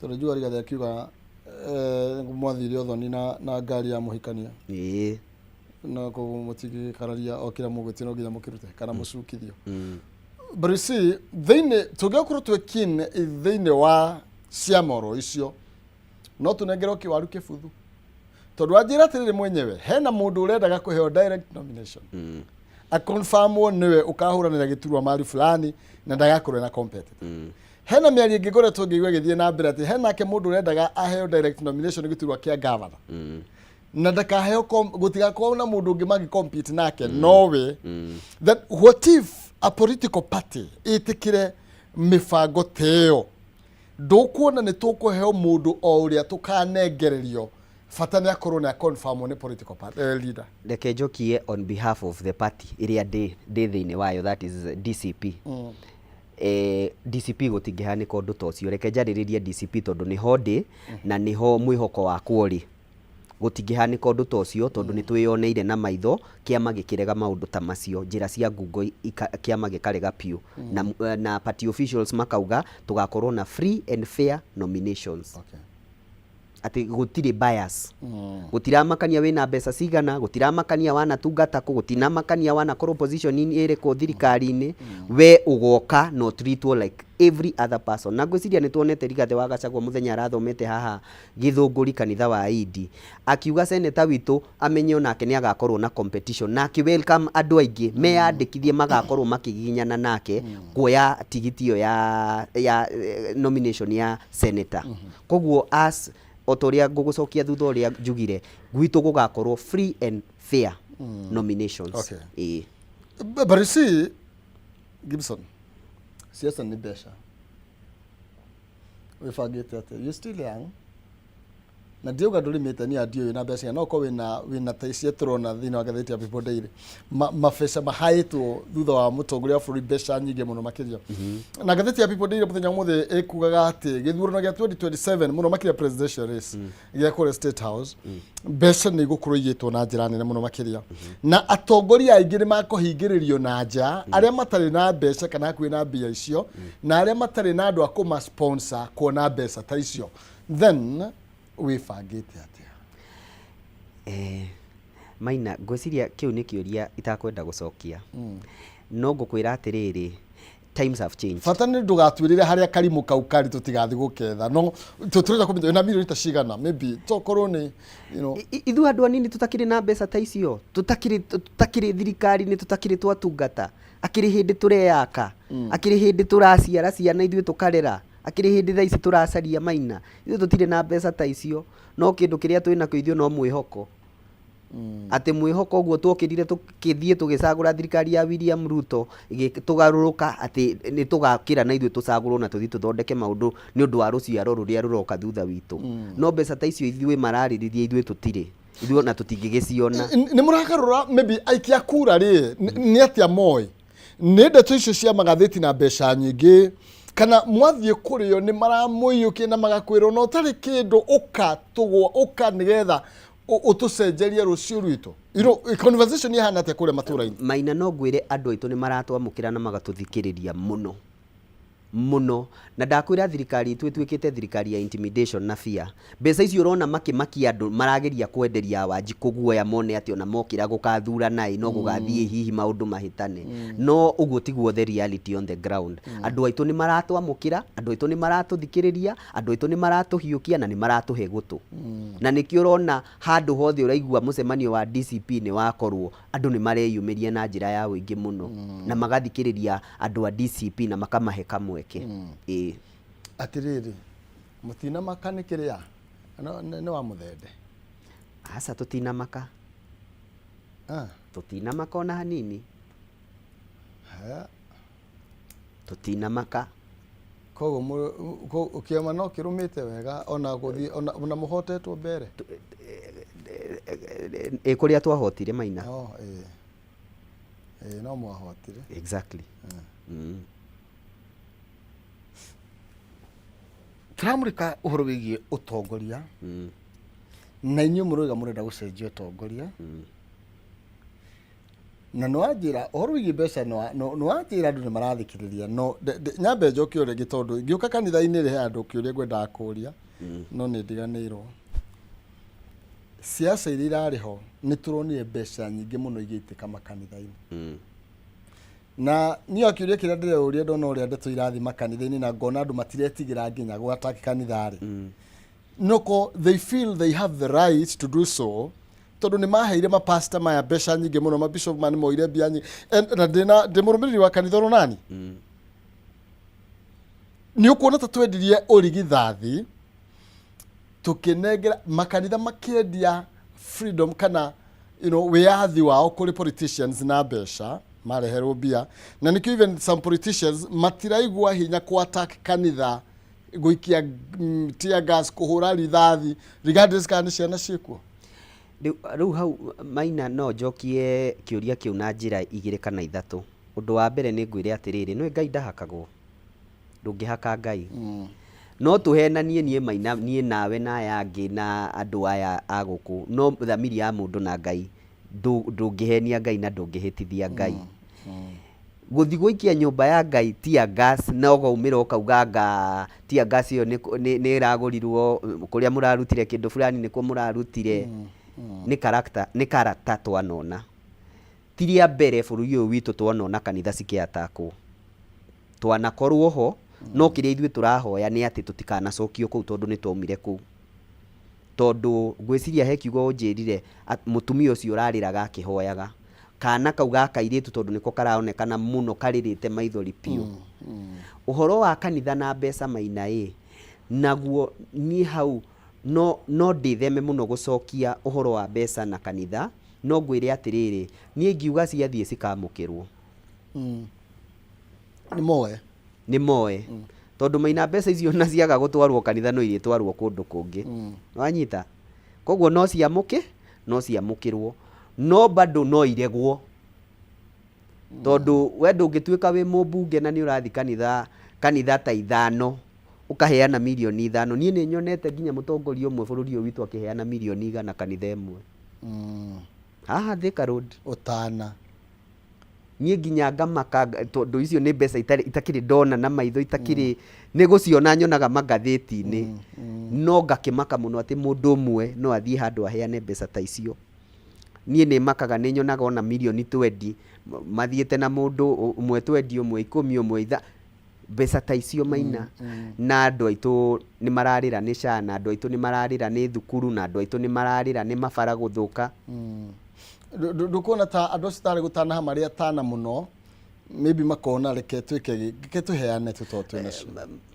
tondũ njua Rigathĩ akiuga mwathire ũthoni na ngari ya mũhikania na koguo mũtingĩkararia o kĩrĩa mũgwĩtie no nginya mũkĩrute kana mũcukithio. But you see, thĩinĩ tũngĩkorwo twĩ keen thĩinĩ wa ciama oro icio, no tũnengerwo kĩwaru kĩbuthu, tondũ wanjĩra atĩrĩrĩ, mwenyewe hena mũndũ ũrendaga kũheo direct nomination, aconfirmwo nĩwe ũkahũranĩra gĩturwa mali fulani na ndagakorwo na competitor. Hena mĩario ĩngĩ ngoretwo ngĩigua ĩgĩthiĩ na mbere atĩ hena nake mũndũ ũrendaga aheo direct nomination gĩturwa kĩa governor na ndakaheo gũtigakorwo na mũndũ ũngĩ mangĩ compete nake nowe. That what if a political party ĩtĩkĩre mĩbango ta ĩyo? Ndũkuona nĩ tũkũheo mũndũ o ũrĩa tũkanengererio, bata nĩ akorwo nĩ aconfirmwo nĩ political party, leader. Reke njokie on behalf of the party ĩrĩa ndĩ thĩinĩ wayo, that is DCP. DCP gũtingĩhanĩka ũndũ ta ũcio. Reke njarĩrĩrie DCP tondũ nĩho ndĩ na nĩho mwĩhoko wakwa ũrĩ. Gũtingĩhanĩka ũndũ ta ũcio tondũ nĩ twĩyoneire na maitho kĩama gĩkĩrega maũndũ ta macio, njĩra cia ngungo, kĩama gĩkarega biũ na party officials makauga tũgakorwo na free and fair nominations, atĩ gũtirĩ bias, gũtiramakania wĩna mbeca cigana, gũtiramakania wanatungata kũ, gũtinamakania wanakorwo position ĩrĩkũ thirikari-inĩ, we ũgoka na ũtreatwo like every other person. Na ngwĩciria nĩ tuonete Rigathĩ wa Gachagua mũthenya arathomete haha Gĩthũngũri kanitha wa Indi akiuga seneta witũ amenye onake nĩ agakorwo na competition, na akĩ welcome andũ aingĩ meyandĩkithie magakorwo makĩgiginyana nake kuoya tigiti ĩyo ya nomination ya senator. Koguo as o ta ũrĩa ngũgũcokia thutha ũrĩa njugire, gwitũ gũgakorwo free and fair nominations. Ĩĩ. But you see, Gibson, siasa nĩ mbeca. Wĩbangĩte atĩa? You still young. Na ndiauga ndũrĩmĩte ni andiũĩ na mbeca, no korwo wĩna ta icio tũrona thĩinĩ wa ngathĩti ya People Daily. Mabeca mahaĩtwo thutha wa mũtongoria wa bũrũri, mbeca nyingĩ mũno makĩria. Na ngathĩti ya People Daily mũthenya ũmũthĩ ĩkugaga atĩ gĩthurano gĩa 2027, mũno makĩria presidential race gĩa kũrĩa State House, mbeca nĩ igũkorwo igĩtwo na njĩra nene mũno makĩria, na atongoria aingĩ nĩ makũhingĩrĩrio na nja, arĩa matarĩ na mbeca kana hakuhĩ na mbia icio, na arĩa matarĩ na andũ a kũma sponsor kuona mbeca ta icio. Then wĩbangĩte atĩa? Maina, ngwĩciria kĩu nĩ kĩũria itakwenda gũcokia, no ngũkwĩra atĩrĩrĩ, Times have changed. Bata nĩ ndũgatwĩrĩre harĩa karimũ kau karĩ, tũtigathiĩ gũketha, no tũrenda kũmenya wĩna mirioni ta cigana, maybe tokorwo nĩ Ithuĩ andũ anini tũtakĩrĩ na mbeca ta icio, tũtakĩrĩ thirikari-inĩ, tũtakĩrĩ twatungata, akĩrĩ hĩndĩ tũreyaka, akĩrĩ hĩndĩ tũraciara ciana ithuĩ tũkarera, akĩrĩ hĩndĩ thaa ici tũracaria maina. Ithuĩ tũtirĩ na mbeca ta icio, no kĩndũ kĩrĩa twĩ nakĩo ithuĩ no mwĩhoko, atĩ mwĩhoko ũguo twokĩrire tũkĩthiĩ tũgĩcagũra thirikari ya William Ruto tũgarũrũka, atĩ nĩ tũgakĩra na ithuĩ tũcagũrwo na tũthiĩ tũthondeke maũndũ nĩ ũndũ wa rũciaro rũrĩa rũroka thutha witũ. No mbeca ta icio ithuĩ mararĩrĩria, ithuĩ tũtirĩ, ithuĩ ona tũtingĩgĩciona. Nĩ mũragarũra maybe aikia kura rĩ, nĩ atĩa moĩ nĩ ndeto icio cia magathĩti na mbeca nyingĩ, kana mwathiĩ kũrĩo nĩ maramũiyũkia na magakwĩrwo na ũtarĩ kĩndũ, ũka tũgwa ũka nĩgetha ũtũcenjerie rũciũ rwitũ? Conversation ihana atĩa kũrĩa matũra-inĩ? Maina, no ngwĩre andũ aitũ nĩ maratwamũkĩra na magatũthikĩrĩria mũno mũno, na ndakwĩra thirikari itũ ĩtuĩkĩte thirikari ya intimidation na fear. Mbeca icio ũrona makĩmakia andũ, marageria kwenderia Wanjikũ guoya, mone atĩ ona mokĩra gũkathurana ĩ no gũgathiĩ hihi maũndũ mahĩtane, no ũguo tiguo the reality on the ground. Andũ aitũ nĩ maratwamũkĩra, andũ aitũ nĩ maratũthikĩrĩria, andũ aitũ nĩ maratũhiũkia na nĩ maratũhe gũtũ, na nĩkĩo ũrona handũ hothe ũraigua mũcemanio wa DCP nĩ wakorwo, andũ nĩ mareyumĩria na njĩra ya ũingĩ mũno na magathikĩrĩria andũ a DCP na makamahe kamweke, ĩĩ. Atĩrĩrĩ, mũtinamaka nĩ kĩrĩa nĩ wa mũthende? Aca, tũtinamaka. Tũtinamaka ona hanini. Tũtinamaka. Koguo kĩama no kĩrũmĩte wega ona gũthiĩ ona mũhotetwo mbere? Ĩ, kũrĩa twahotire, Maina. Oh, ĩĩ. Ĩĩ, no mwahotire. Exactly. Tũramũrĩka ũhoro wĩgiĩ ũtongoria, na inyuĩ mũroiga mũrenda gũcenjia ũtongoria, na nĩ wanjĩra ũhoro wĩgiĩ mbeca, nĩ wanjĩra andũ nĩ marathikĩrĩria, no nyambe njoke o rĩngĩ, tondũ ngĩũka kanitha-inĩ rĩ, he andũ kĩũria ngwendaga kũria no nĩ ndiganĩirwo. Siasa iria irarĩ ho, nĩ tũronire mbeca nyingĩ mũno igĩitĩka makanitha-inĩ, na niĩ o kĩũria kĩrĩa ndĩreyũria ndona ũrĩa ndeto irathiĩ makanitha-inĩ na ngona andũ matiretigĩra nginya gwataki kanitha-rĩ, noko they feel they have the right to do so, tondũ nĩ maheire mapasta maya mbeca nyingĩ mũno, mabishop maya nĩ moire mbia nyingĩ. Na ndĩna ndĩ mũrũmĩrĩri wa kanitha oro nani, nĩ ũkuona ta twendirie ũrigithathi, tũkĩnengera makanitha, makĩendia freedom kana wĩyathi wao kũrĩ politicians na mbeca, mareherwo mbia, na nĩkĩo even some politicians matiraigua hinya ku attack kanitha, gũikia tear gas, kũhũra rithathi, regardless kana nĩ ciana ciĩkuo. Rĩu hau, Maina, no njokie kĩũria kĩu na njĩra igĩrĩ kana ithatũ. Ũndũ wa mbere, nĩ ngwĩre atĩrĩrĩ, nĩ Ngai ndahakagwo, ndũngĩhaka Ngai. No tũhenanie niĩ Maina, niĩ nawe na aya angĩ na andũ aya a gũkũ, no thamiri ya mũndũ na Ngai, ndũngĩhenia Ngai na ndũngĩhĩtithia Ngai. Gũthiĩ gũikia nyũmba ya Ngai tear gas na ũgaumĩra ũkauga anga tear gas ĩyo nĩ ĩragũrirwo kũrĩa mũrarutire kĩndũ fulani, nĩkuo mũrarutire, nĩ character, nĩ character twanona. Ti rĩa mbere bũrũri ũyũ witũ twanona kanitha cikĩatakwo, twanakorwo ho, no kĩrĩa ithuĩ tũrahoya nĩ atĩ tũtikanacokio kũu, tondũ nĩ twaumire kũu, tondũ ngwĩciria he kiugo ũnjĩrire, mũtumia ũcio ũrarĩraga akĩhoyaga kana kau ga kairĩtu, tondũ nĩko karaonekana mũno karĩrĩte maithori piũ. Ũhoro wa kanitha na mbeca, Maina, ĩ naguo niĩ hau no ndĩtheme mũno gũcokia ũhoro wa mbeca na kanitha, no ngwĩre atĩrĩrĩ, niĩ ngiuga ciathiĩ cikamũkĩrwo. Nĩ moe. Nĩ moe, tondũ Maina, mbeca icio na ciaga gũtwarwo kanitha, no irĩtwarwo kũndũ kũngĩ, wanyita? Koguo no ciamũkĩ, no ciamũkĩrwo, no bado no iregwo, tondũ we ndũngĩtuĩka wĩ mũmbunge na nĩ ũrathiĩ kanitha ta ithano ũkaheana mirioni 5. Niĩ nĩ nyonete nginya mũtongoria ũmwe bũrũri ũyũ witũ akĩheana mirioni 100 kanitha ĩmwe haha Thika Road. Ũtana. Niĩ nginya ngamaka, tondũ icio nĩ mbeca itakĩrĩ ndona na maitho, itakĩrĩ nĩ gũciona nyonaga magathĩti-inĩ, no ngakĩmaka mũno atĩ mũndũ ũmwe no athiĩ handũ aheane mbeca ta icio. Niĩ nĩ makaga nĩ nyonaga ona mirioni twendi mathiĩte na mũndũ ũmwe twendi, ũmwe ikũmi, ũmwe itha, mbeca ta icio Maina. Na andũ aitũ nĩ mararĩra nĩ SHA, na andũ aitũ nĩ mararĩra nĩ thukuru, na andũ aitũ nĩ mararĩra nĩ mabara gũthũka. Ndũkuona ta andũ acio tarĩ gũtanaha marĩ atana mũno, maybe makona reke twĩke, reke tũheane tu tondũ twĩ nacio.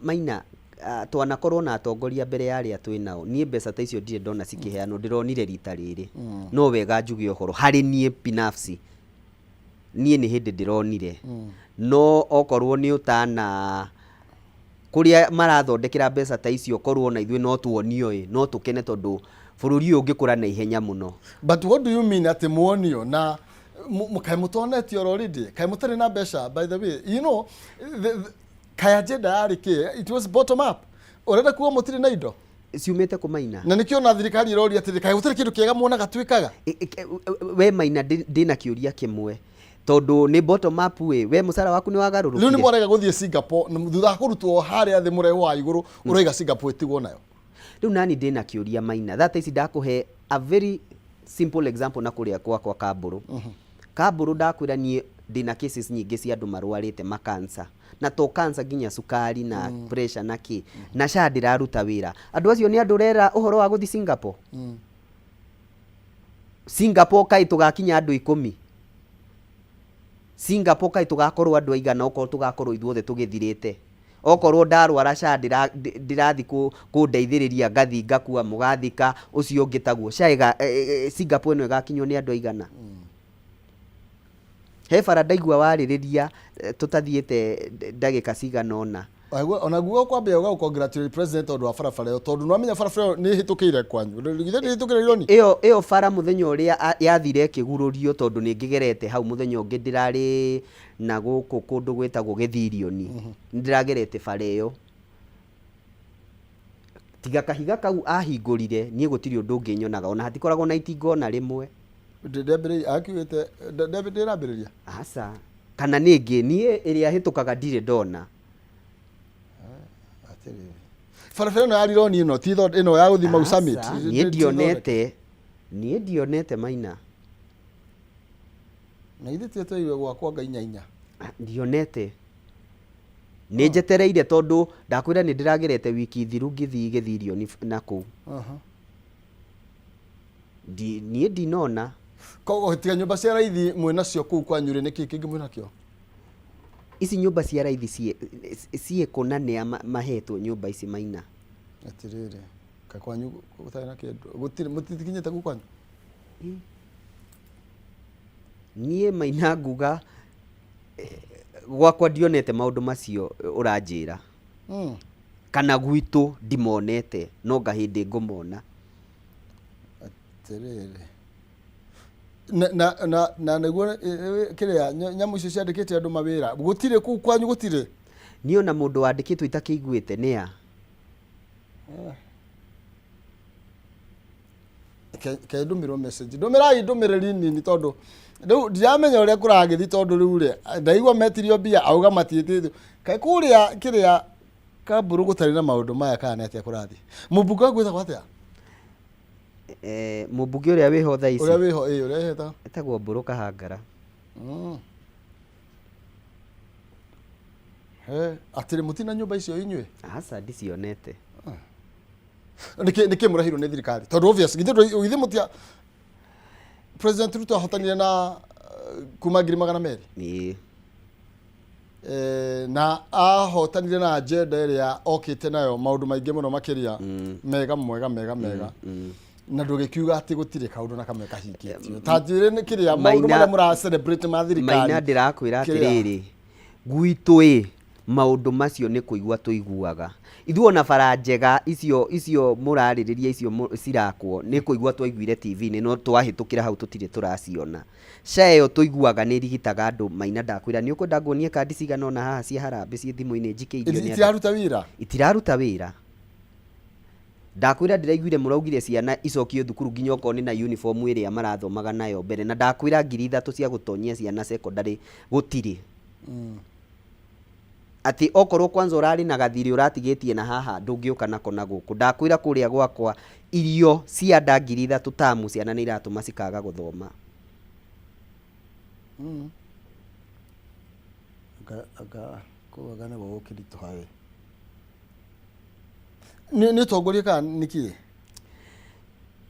Maina, twanakorwo na atongoria mbere ya arĩa twĩ nao. Niĩ mbeca ta icio ndirĩ ndona cikĩheanwo, ndĩronire rita rĩrĩ. No wega njuge ũhoro harĩ niĩ binafsi, niĩ nĩ hĩndĩ ndĩronire. No okorwo nĩ ũtana kũrĩa marathondekera mbeca ta icio, korwo na ithuĩ no tuonio ĩ, no tũkene tondũ bũrũri ũyũ ũngĩkũra na ihenya mũno. But what do you mean atĩ muonio na kaĩ mũtonetio already? Kaĩ mũtarĩ na mbeca? By the way, you know, kaĩ agenda yarĩ kĩ? It was bottom up. Ũrenda kuga mũtirĩ na indo? Ciumĩte kũ, Maina? Na nĩkĩo na thirikari ĩroria atĩrĩ, kaĩ gũtirĩ kĩndũ kĩega muonaga twĩkaga? We Maina, ndĩna kĩũria kĩmwe, tondũ nĩ bottom up ĩ, we mũcara waku nĩ Rĩu nĩ wagarũrũkire? mwarega gũthiĩ Singapore na thutha wa kũrutwo harĩa thĩ mũrehwo wa igũrũ, ũroiga Singapore ĩtigwo nayo. Rĩu nani ndĩna kĩũria, Maina. Thaa ta ici ndakũhe a very simple example na kũrĩa gwakwa Kambũrũ. Kambũrũ, ndakwĩra niĩ ndĩna cases nyingĩ cia andũ marwarĩte makansa, na to cancer, nginya cukari na pressure na kĩ, na SHA ndĩraruta wĩra. Andũ acio nĩ andũ ũrera ũhoro wa gũthiĩ Singapore? Singapore kaĩ tũgakinya andũ 10? Singapore kaĩ tũgakorwo andũ aigana okorwo tũgakorwo ithuothe tũgĩthirĩte? Okorwo ndarwara SHA ndĩrathi kũndeithĩrĩria, ngathi ngakua, mũgathika ũcio ũngĩ taguo. SHA Singapore ĩno ĩgakinywo nĩ andũ aigana? He bara ndaigua warĩrĩria, tũtathiĩte ndagĩka cigana ũna. Onaguo kwambia ũga congratulate president tondũ wa barabara ĩyo, tondũ nĩwamenya barabara ĩyo nĩ ĩhĩtũkĩire kwanyu. Githĩ ndĩhĩtũkĩire Rironi? Ĩyo bara mũthenya ũrĩa yathire ĩkĩgurũrio, tondũ nĩ ngĩgerete hau mũthenya ũngĩ ndĩrarĩ na gũkũ kũndũ gwĩtagwo Gĩthirioni, nĩ ndĩragerete bara ĩyo. Tiga kahiga kau ahingũrire, niĩ gũtirĩ ũndũ ũngĩ nyonaga, ona hatikoragwo na itinga ona rĩmwe. Ndĩambĩrĩria akiugĩte ndĩrambĩrĩria. Aca, kana nĩ ngĩ niĩ ĩrĩa hĩtũkaga ndirĩ ndona. Atĩrĩrĩ, barabara ĩno ya Rironi ĩno ti ĩno ya gũthiĩ Mau Summit? Aca, niĩ ndionete, niĩ ndionete, Maina. Na ithuĩ twetereire gwakwa ngainyaina. Ah, ndionete. Nĩ njetereire tondũ ndakwĩra nĩ ndĩragerete wiki thiru ngĩthiĩ Gĩthirioni na kũu. Niĩ ndinona. Koguo tiga nyũmba cia raithi mwĩ nacio kũu kwanyu rĩ, nĩkĩ kĩngĩ mwĩ nakĩo? Ici nyũmba cia raithi ciĩkũ na nĩa mahetwo nyũmba ici, Maina? Atĩrĩrĩ, kaĩ kwanyu gũtarĩ na kĩndũ? Gũtirĩ, mũtikinyĩte kũu kwanyu? Niĩ Maina nguga gwakwa ndionete maũndũ macio ũranjĩra, kana gwitũ ndimonete, no ngahĩndĩ ngũmona. Atĩrĩrĩ, na nĩguo kĩrĩa nyamũ icio ciandĩkĩte andũ mawĩra gũtirĩ kũu kwanyu, gũtirĩ? Niĩ ona mũndũ wandĩkĩtwo itakĩiguĩte nĩ a. Ke ndũmĩrwo message, ndũmĩrai ndũmĩrĩri nini tondũ rĩu ndiramenya ũrĩa kũragĩthi, tondũ rĩu rĩ ndaigua metirio mbia auga matiĩtĩtwo. Kaĩ kũrĩa kĩrĩa Kamburu gũtarĩ na maũndũ maya kana nĩ atĩa kũrathiĩ? Mũmbunge waku wĩtagwo atĩa? Mũmbunge ũrĩa wĩho thaa ici? Ũrĩa wĩho, ĩ, ũrĩa wĩho. Etagwo Mbũrũ Kahangara. He, atĩrĩ, mũtina nyũmba icio inyuĩ? Aca, ndicionete. Nĩkĩ mũrahirwo nĩ thirikari? Tondũ obvious githĩ mũtia President Ruto ahotanire na kuma 200,000. Ĩĩ. Na ahotanire na agenda ĩrĩa okĩte nayo, maũndũ maingĩ mũno makĩria mega mwega mega mega, na ndũgĩkiuga atĩ gũtirĩ kaũndũ na kamwe kahingĩtio. Ta njĩre nĩ kĩrĩa maũndũ marĩa mũra celebrate ma thirikari. Maina, ndĩrakwĩra Kĩrĩa? Atĩrĩrĩ, gwitũ ĩ maũndũ macio nĩ kũigua tũiguaga ithuĩ, ona bara njega icio mũrarĩrĩria icio cirakwo nĩ kũigua twaiguire TV-inĩ, no twahĩtũkĩra hau tũtirĩ tũraciona. SHA ĩyo tũiguaga nĩ ĩrigitaga andũ, Maina, ndakwĩra nĩ ũkwenda nguonie kandi cigana ũna haha cia harambĩ ciĩ thimũ-inĩ njikĩirio nĩ andũ. Itiraruta wĩra? Itiraruta wĩra. Ndakwĩra ndĩraiguire mũraugire ciana icokio thukuru nginya okorwo nĩ na uniform ĩrĩa marathomaga nayo mbere, na ndakwĩra 3000 cia gũtonyia ciana secondary gũtirĩ. Atĩ okorwo kwanza ũrarĩ na gathirĩ ũratigĩtie na haha ndũngĩũka nako na gũkũ. Ndakwĩra kũrĩa gwakwa irio cia nda 3000 tamu ciana nĩ iratũma cikaga gũthoma. Anga anga kũu anga nĩguo gũkĩritũha we. Nĩ ũtongoria kana nĩ kĩĩ?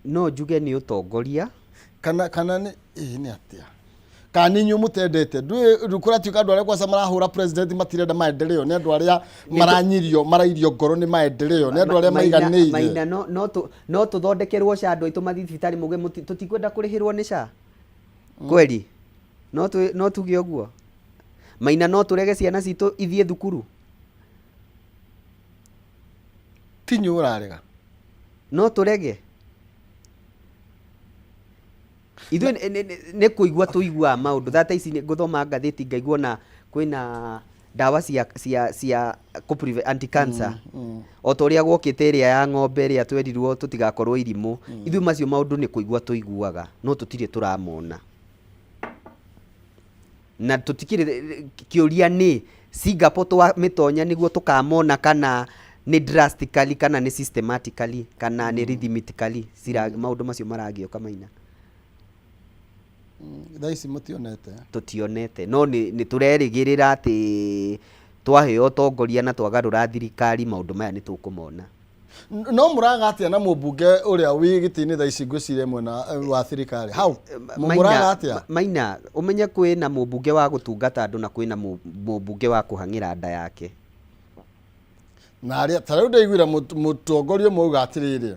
No njuge nĩ ũtongoria. Kana nĩ ĩĩ nĩ atĩa? Kana nĩ inyuĩ mũtendete? Ndũĩ rĩu kũratuĩka andũ arĩa kwanza marahũra president matirenda maendeleo, nĩ andũ arĩa maranyirio marairio ngoro nĩ maendeleo, nĩ andũ arĩa maiganĩire. Maina no tũthondekerwo SHA andũ aitũ mathiĩ thibitarĩ mauge tũtikwenda kũrĩhĩrwo nĩ SHA. Kweli? No tuge ũguo? Maina no tũrege ciana citũ ithiĩ thukuru? Ti inyuĩ ũrarega. No tũrege? Ithuĩ nĩ kũigua tũiguaga maũndũ. Tha ici ngũthoma ngathĩti ngaigua ona kwĩna ndawa cia anti cancer. O ta ũrĩa gwokĩte ĩrĩa ya ng'ombe ĩrĩa twerirwo tũtigakorwo irimũ. Ithuĩ macio maũndũ nĩ kũigua tũiguaga, no tũtirĩ tũramona. Na tũtikĩrĩ kĩũria nĩ Singapore twamĩtonya nĩguo tũkamona kana nĩ drastically kana nĩ systematically kana nĩ rhythmically maũndũ macio maragĩũka Maina. Thaa ici mũtionete. Tũtionete, no nĩ tũrerĩgĩrĩra atĩ twaheo ũtongoria na twagarũra thirikari maũndũ maya nĩ tũkũmona. No mũraga atĩa na mũmbunge ũrĩa wĩ gĩtĩ-inĩ thaa ici ngwĩciria mwena wa thirikari? How? Mũraga atĩa? Maina, ũmenye kwĩna mũmbunge wa gũtungata andũ na kwĩna mũmbunge wa kũhang'ĩra nda yake. Na arĩa ta rĩu ndaiguire mũtongoria ũmwe auga atĩrĩrĩ,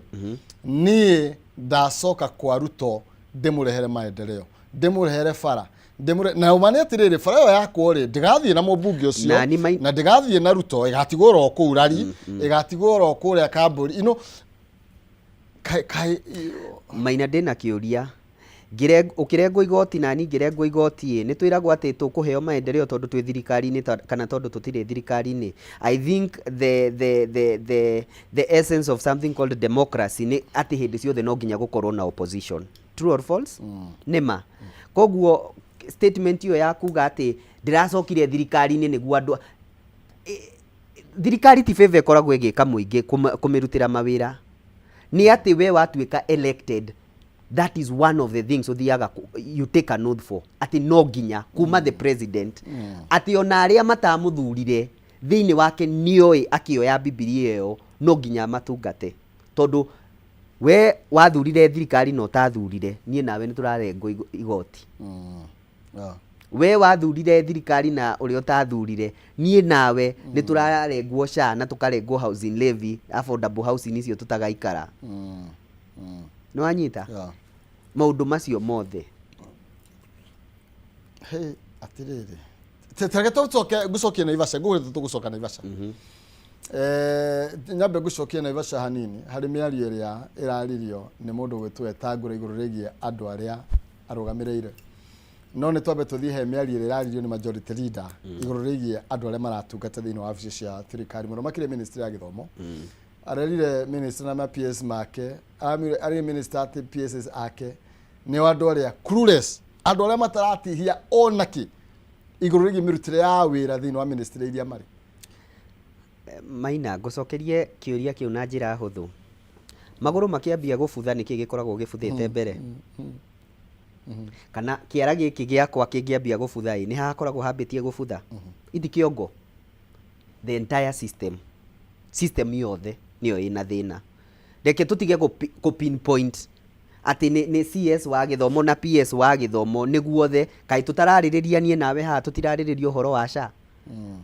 niĩ ndacoka kwa Ruto ndĩmũrehere maendeleo, ndĩmũrehere bara, ndĩmũre na ũma nĩ atĩrĩrĩ, bara ĩyo yakwo rĩ, ndĩgathiĩ na mũmbunge ũcio na ndĩgathiĩ na Ruto, ĩgatigwo oro kũu rari, ĩgatigwo oro kũrĩa Kambũri ino Maina ndĩna kĩũria. Ũkĩrengwo igoti nani ngĩrengwo igoti ĩ, nĩ twĩragwo atĩ tũkũheo maendeleo tondũ twĩ thirikari-inĩ kana tondũ tũtirĩ thirikari-inĩ. I think the essence of something called democracy nĩ atĩ hĩndĩ ciothe no nginya gũkorwo na opposition. True or false? Nĩ ma. Koguo statement ĩyo ya kuga atĩ ndĩracokire thirikari-inĩ nĩguo andũ thirikari ti favor ĩkoragwo ĩgĩka mũingĩ kũmĩrutĩra mawĩra. Nĩ atĩ we watuĩka elected, that is one of the things ũthiaga you take an oath for, atĩ no nginya kuma the president, atĩ ona arĩa matamũthurire thĩinĩ wake nĩoĩ akĩoya Bibilia ĩyo no nginya amatungate, tondũ we wathurire thirikari na ũtathurire, niĩ nawe nĩ tũrarengwo igoti. We wathurire thirikari na ũrĩa ũtathurire, niĩ nawe nĩ tũrarengwo SHA na tũkarengwo housing levy, affordable housing icio tũtagaikara. Nĩ wanyita? Maũndũ macio mothe. Hey, atĩrĩrĩ, tareke tũcoke ngũcokie Naivasha, ngũgwĩra tũgũcoka Naivasha. Nyambe ngũcokie Naivasha hanini harĩ mĩario ĩrĩa ĩraririo nĩ mũndũ ũgwĩtwo Wetangula igũrũ rĩgiĩ andũ arĩa arũgamĩrĩire. No nĩ twambe tũthiĩ he mĩario ĩrĩa ĩraririo nĩ majority leader igũrũ rĩgiĩ andũ arĩa maratungata thĩinĩ wa wabici cia thirikari, mũno makĩria ministry ya gĩthomo. Arerire minister na ma PS make, arerire minister atĩ PSs ake nĩo andũ arĩa clueless, andũ arĩa mataratihia ona kĩ igũrũ rĩgiĩ mĩrutĩre ya wĩra thĩinĩ wa ministry iria marĩ. Maina, ngũcokerie kĩũria kĩu na njĩra hũthũ. Magũrũ makĩambia gũbutha nĩkĩ gĩkoragwo gĩbuthĩte mbere? Kana kĩara gĩkĩ gĩakwa kĩngĩambia gũbutha ĩ, nĩ hakoragwo hambĩtie gũbutha? Ithi kĩongo. The entire system. System yothe nĩyo ĩna thĩna. Reke tũtige kũ pinpoint atĩ nĩ CS wa gĩthomo na PS wa gĩthomo nĩguothe, kaĩ tũtararĩrĩria niĩ nawe haha tũtirarĩrĩria ũhoro wa SHA.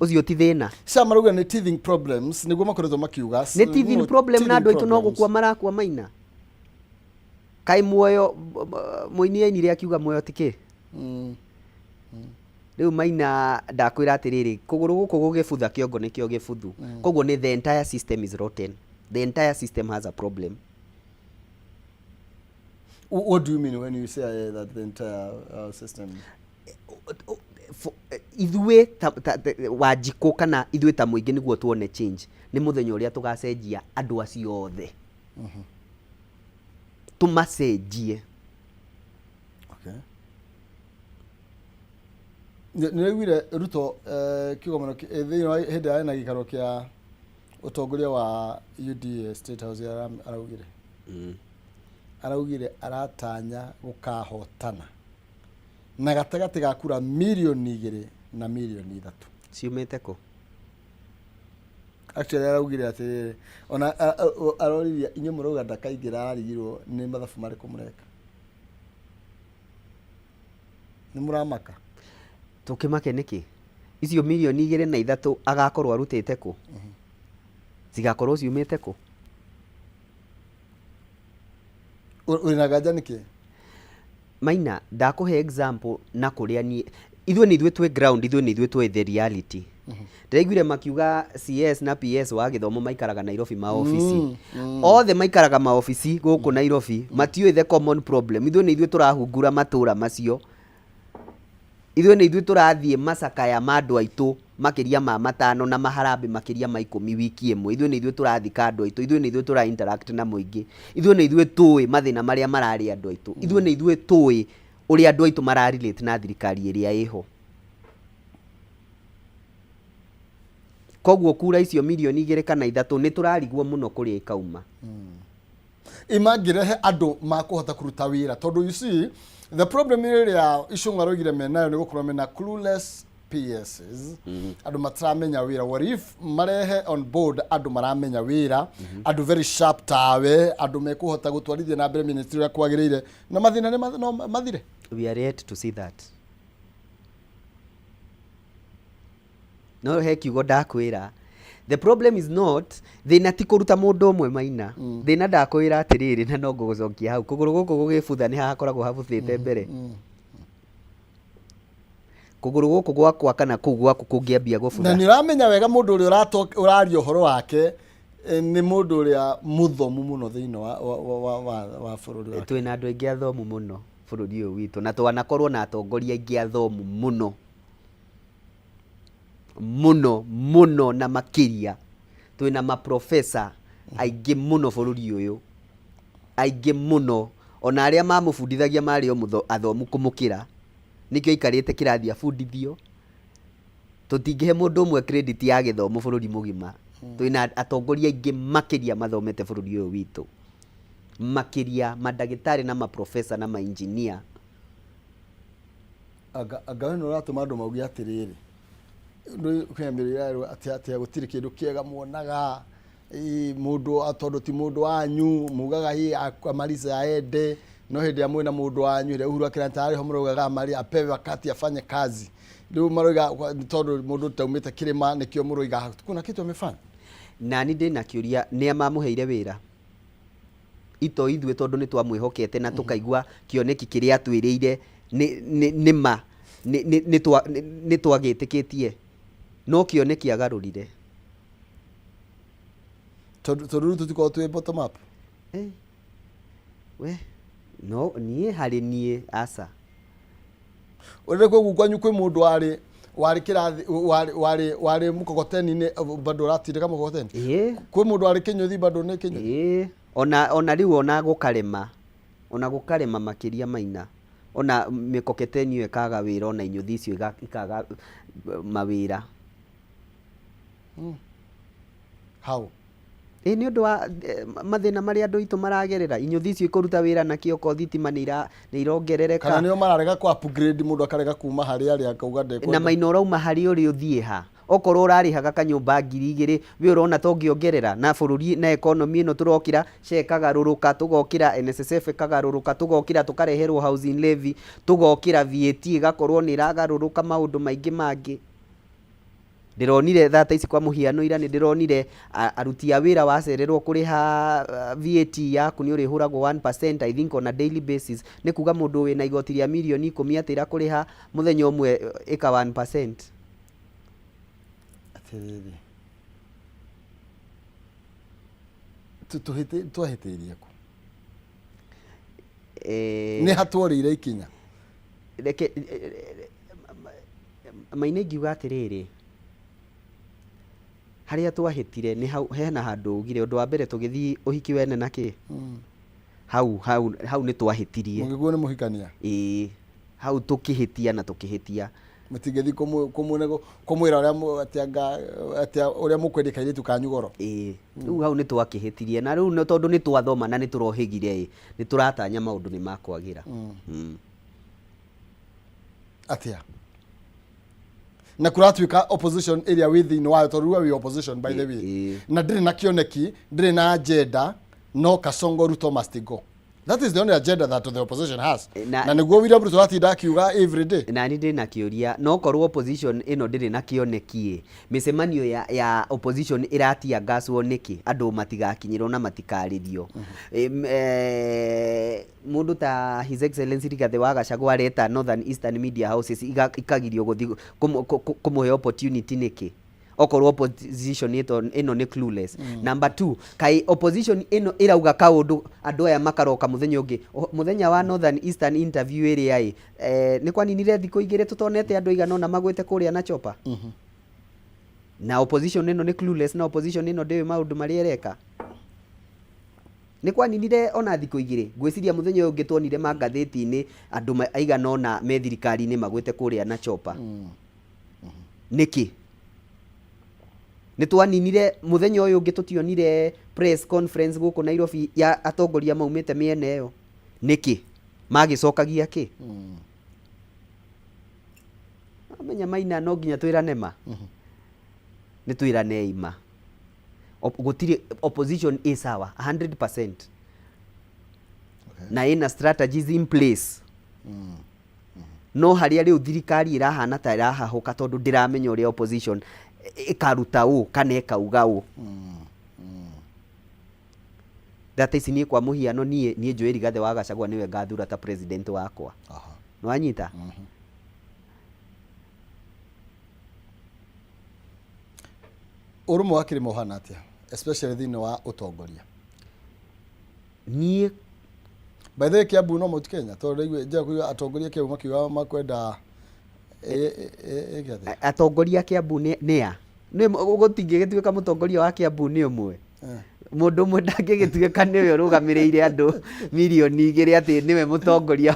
Ũcio ti thĩna. SHA marauga nĩ teething problems, nĩguo makoretwo makiuga. Nĩ teething problem na andũ aitũ no gũkua marakua Maina. Kaĩ muoyo mũini ainire akiuga muoyo ti kĩ? Rĩu Maina ndakwĩra atĩrĩrĩ, kũgũrũ gũkũ gũgĩbutha kĩongo nĩkĩo gĩbuthu. Koguo nĩ the entire system is rotten. The entire system has a problem. What do you mean when you say that the entire system? Ithuĩ ta Wanjikũ kana ithuĩ ta mũingĩ nĩguo tuone change nĩ mũthenya ũrĩa tũgacenjia andũ acio othe. Tũmacenjie. Okay. Nĩ raiguire Ruto kĩgomano thĩinĩ wa hĩndĩ ĩrĩa na gĩikaro kĩa ũtongoria wa UDA State House araugire. Araugire aratanya gũkahotana. Na gatagatĩ ga kura 2 mirioni na 3 mirioni. Ciumĩte kũ? Actually araugire atĩrĩrĩ, ona aroririe inyuĩ mũrauga ndakaingĩra, ararigirwo nĩ mathabu marĩkũ mũreka, nĩ mũramaka. Tũkĩmake nĩkĩ? Icio 2 mirioni na 3 agakorwo arutĩte kũ? Cigakorwo ciumĩte kũ? Wĩna nganja nĩkĩ? Maina, ndakũhe example na kũrĩa niĩ, ithuĩ nĩ ithuĩ twĩ ground, ithuĩ nĩ ithuĩ tũĩ the reality. Ndĩraiguire makiuga CS na PS wa gĩthomo maikaraga Nairobi maobici. Othe maikaraga maobici gũkũ Nairobi, matiũĩ the common problem. Ithuĩ nĩ ithuĩ tũrahungura matũra macio. Ithuĩ nĩ ithuĩ tũrathiĩ macakaya ma andũ aitũ makĩria ma 5 na maharambĩ makĩria ma 10 wiki ĩmwe. Ithuĩ nĩ ithuĩ tũrathika andũ aitũ. Ithuĩ nĩ ithuĩ tũra interact na mũingĩ. Ithuĩ nĩ ithuĩ tũĩ mathĩna marĩa mararĩa andũ aitũ. Ithuĩ nĩ ithuĩ tũĩ ũrĩa andũ aitũ mara relate na thirikari ĩrĩa ĩho. Koguo kura icio 2 mirioni kana 3 nĩ tũrarigwo mũno kũrĩa ikauma. Imangĩrehe andũ makũhota kũruta wĩra, tondũ you see the problem ĩrĩa Ichung'wa araugire menayo nĩ gũkorwo mena clueless PSs, andũ mataramenya wĩra. What if marehe on board andũ maramenya wĩra, andũ very sharp tawe, andũ mekũhota gũtwarithia na mbere ministry ũrĩa kwagĩrĩire, na mathĩna nĩ no mathire? We are yet to see that. No he kiugo ndakwĩra, the problem is not, thĩna ti kũruta mũndũ ũmwe, Maina. Thĩna ndakwĩra atĩrĩrĩ, na no ngũgũcokia hau, kũgũrũ gũkũ gũgĩbutha nĩ hakoragwo habuthĩte mbere. Kũgũrũ gũkũ gwakwa kana kũu gwaku kũngĩambia Na gũbutha. Nĩ ũramenya wega mũndũ ũrĩa ũraria ũhoro wake nĩ mũndũ ũrĩa mũthomu mũno thĩinĩ wa bũrũri wake. Twĩna andũ aingĩ athomu mũno bũrũri ũyũ witũ, na twanakorwo na atongoria aingĩ athomu mũno mũno mũno, na makĩria twĩna maprofesa aingĩ mũno bũrũri ũyũ, aingĩ mũno, ona arĩa mamũbundithagia marĩ o athomu kũmũkĩra, nĩkĩo aikarĩte kĩrathi abundithio. Tũtingĩhe mũndũ ũmwe credit ya gĩthomo bũrũri mũgima. Twĩna atongoria aingĩ makĩria mathomete bũrũri ũyũ witũ, makĩria mandagĩtarĩ na maprofesa na mainjinia. Anga we nĩ ũratũma andũ mauge atĩrĩrĩ, kwĩna mĩrĩo ĩrarĩrwo atĩ gũtirĩ kĩndũ kĩega muonaga. Ĩ, mũndũ tondũ ti mũndũ wanyu mugaga hii amalize aende, no hĩndĩ ĩrĩa mwĩna mũndũ wanyu, hĩndĩ ĩrĩa Uhuru Kenyatta arĩ ho, mũraugaga amali apewe wakati afanye kazi. Rĩu maroiga nĩ tondũ mũndũ taumĩte kĩrĩma nĩkĩo mũroiga kuna kitu amefanya. Nani ndĩna kĩũria, nĩa mamũheire wĩra ito ithuĩ? Tondũ nĩ twamwĩhokete na tũkaigua kĩoneki kĩrĩa atwĩrĩire nĩ ma nĩ twagĩtĩkĩtie, no kĩoneki agarũrire. Tondũ rĩu tũtikoragwo twĩ bottom up. Eh, we no niĩ, harĩ niĩ, aca. Ũrĩa kwoguo kwanyu kwĩ mũndũ warĩ kĩrathi, warĩ mkokoteni-inĩ, bado ũratindĩka mkokoteni? Ĩĩ. Kwĩ mũndũ warĩ kĩnyũthi, bado nĩ kĩnyũthi? Ĩĩ, ona rĩu ona gũkarema makĩria, Maina, ona mĩkokoteni ĩyo ĩkaga wĩra, ona inyũthi icio ikaga mawĩra. How? Ĩ, nĩ ũndũ wa mathĩna marĩa andũ aitũ maragerera, inyũthi icio ikũruta wĩra nakĩo ko thitima nĩ irongerereka. Kana nĩo mararega ku upgrade, mũndũ akarega kuma harĩa arĩ akauga ndekwenda. Na Maina, ũrauma harĩa ũrĩ ũthiĩ ha? Okorwo ũrarĩhaga kanyũmba 2000, we ũrona ta ũngĩongerera na bũrũri na economy ĩno? Tũrokĩra SHA ĩkagarũrũka, tũgokĩra NSSF ĩkagarũrũka, tũgokĩra tũkareherwo housing levy, tũgokĩra VAT ĩgakorwo nĩ ĩragarũrũka, maũndũ maingĩ mangĩ. Ndĩronire thata ici, kwa mũhiano ira nĩ ndĩronire aruti a wĩra wacererwo kũrĩha VAT yaku nĩ ũrĩhũragwo 1%, I think on a daily basis. Nĩ kuga mũndũ wĩna igoti rĩa 10 mirioni atĩra kũrĩha mũthenya ũmwe ĩka 1%. Atĩrĩrĩ, twahĩtĩirie kũ? Nĩ hatworĩire ikinya? Reke Maina, ingiuga atĩrĩrĩ, harĩa twahĩtire nĩ hau hena handũ ugire ũndũ wa mbere tũgĩthiĩ ũhiki wene na kĩ hau nĩ twahĩtirie. Mũgĩkuo nĩ mũhikania? Ĩĩ, hau tũkĩhĩtia na tũkĩhĩtia. Mũtingĩthiĩ kũmwĩra ũrĩa atĩ anga atĩ ũrĩa mũkwendia kairĩtu kanyu goro? Ĩĩ, rĩu hau nĩ twakĩhĩtirie, na rĩu tondũ nĩ twathoma na nĩ tũrohĩgire ĩ, nĩ tũratanya maũndũ nĩ makwagĩra. Atia na kũratuĩka opposition ĩrĩa wĩ thĩinĩ wayo, tondũ we wĩ opposition, by the way, na ndĩrĩ na kĩoneki, ndĩrĩ na agenda, no Kasongo Ruto must go. That is the only agenda that the opposition has. Na nĩguo William Ruto atinda akiuga every day. Nani ndĩ na kĩũria, no korwo opposition ĩno ndĩrĩ na kĩoneki ĩ, mĩcemanio ya opposition ĩratia ngacwo nĩkĩ andũ matigakinyĩrwo na matikarĩrio? Mũndũ ta His Excellency Rigathĩ wa Gachagua areta Northern Eastern Media Houses ikagirio gũthiĩ kũmũhe opportunity nĩkĩ, okorwo opposition ĩno nĩ clueless? Number two, kai opposition ĩno ĩrauga kaũndũ, andũ aya makaroka mũthenya ũngĩ, mũthenya wa Northern Eastern interview ĩrĩa ĩ nĩ kwaninire thikũ 2 tũtonete andũ aigana ũna magwĩte kũrĩa na chopa, na opposition ĩno nĩ clueless, na opposition ĩno ndĩũĩ maũndũ marĩa ĩreka. Nĩ kwaninire ona thikũ 2, ngwĩciria mũthenya ũyũ ũngĩ tuonire mangathĩti-inĩ andũ aigana ũna me thirikari-inĩ magwĩte kũrĩa na chopa nĩkĩ? Nĩ twaninire mũthenya ũyũ ũngĩ tũtionire press conference gũkũ Nairobi ya atongoria maumĩte mĩena ĩyo nĩkĩ? Magĩcokagia kĩ? Amenya Maina, no nginya twĩrane ma, nĩ twĩrane ma. Gũtirĩ opposition ĩ sawa 100% na ĩna strategies in place, no harĩa rĩu thirikari ĩrahana ta ĩrahahũka tondũ ndĩramenya ũrĩa opposition ĩkaruta ũ kana ĩkauga ũ. Data ici, niĩ kwa mũhiano, niĩ njũĩ Rigathĩ wa Gachagua nĩwe ngathura ta president wakwa. Nĩwanyita? Ũrũmwe wa kĩrĩma ũhana atĩa, especially thĩinĩ wa ũtongoria? Niĩ By the way, Kiambu no Mount Kenya, tondũ ndaigua njĩra kũigua atongoria Kiambu makiuga makwenda ĩke atĩa? Atongoria a Kiambu nĩ a nĩ gũtingĩgĩtuĩka mũtongoria wa Kiambu nĩ ũmwe. Mũndũ ũmwe ndangĩgĩtuĩka nĩwe ũrũgamĩrĩire andũ mirioni 2 atĩ nĩwe mũtongoria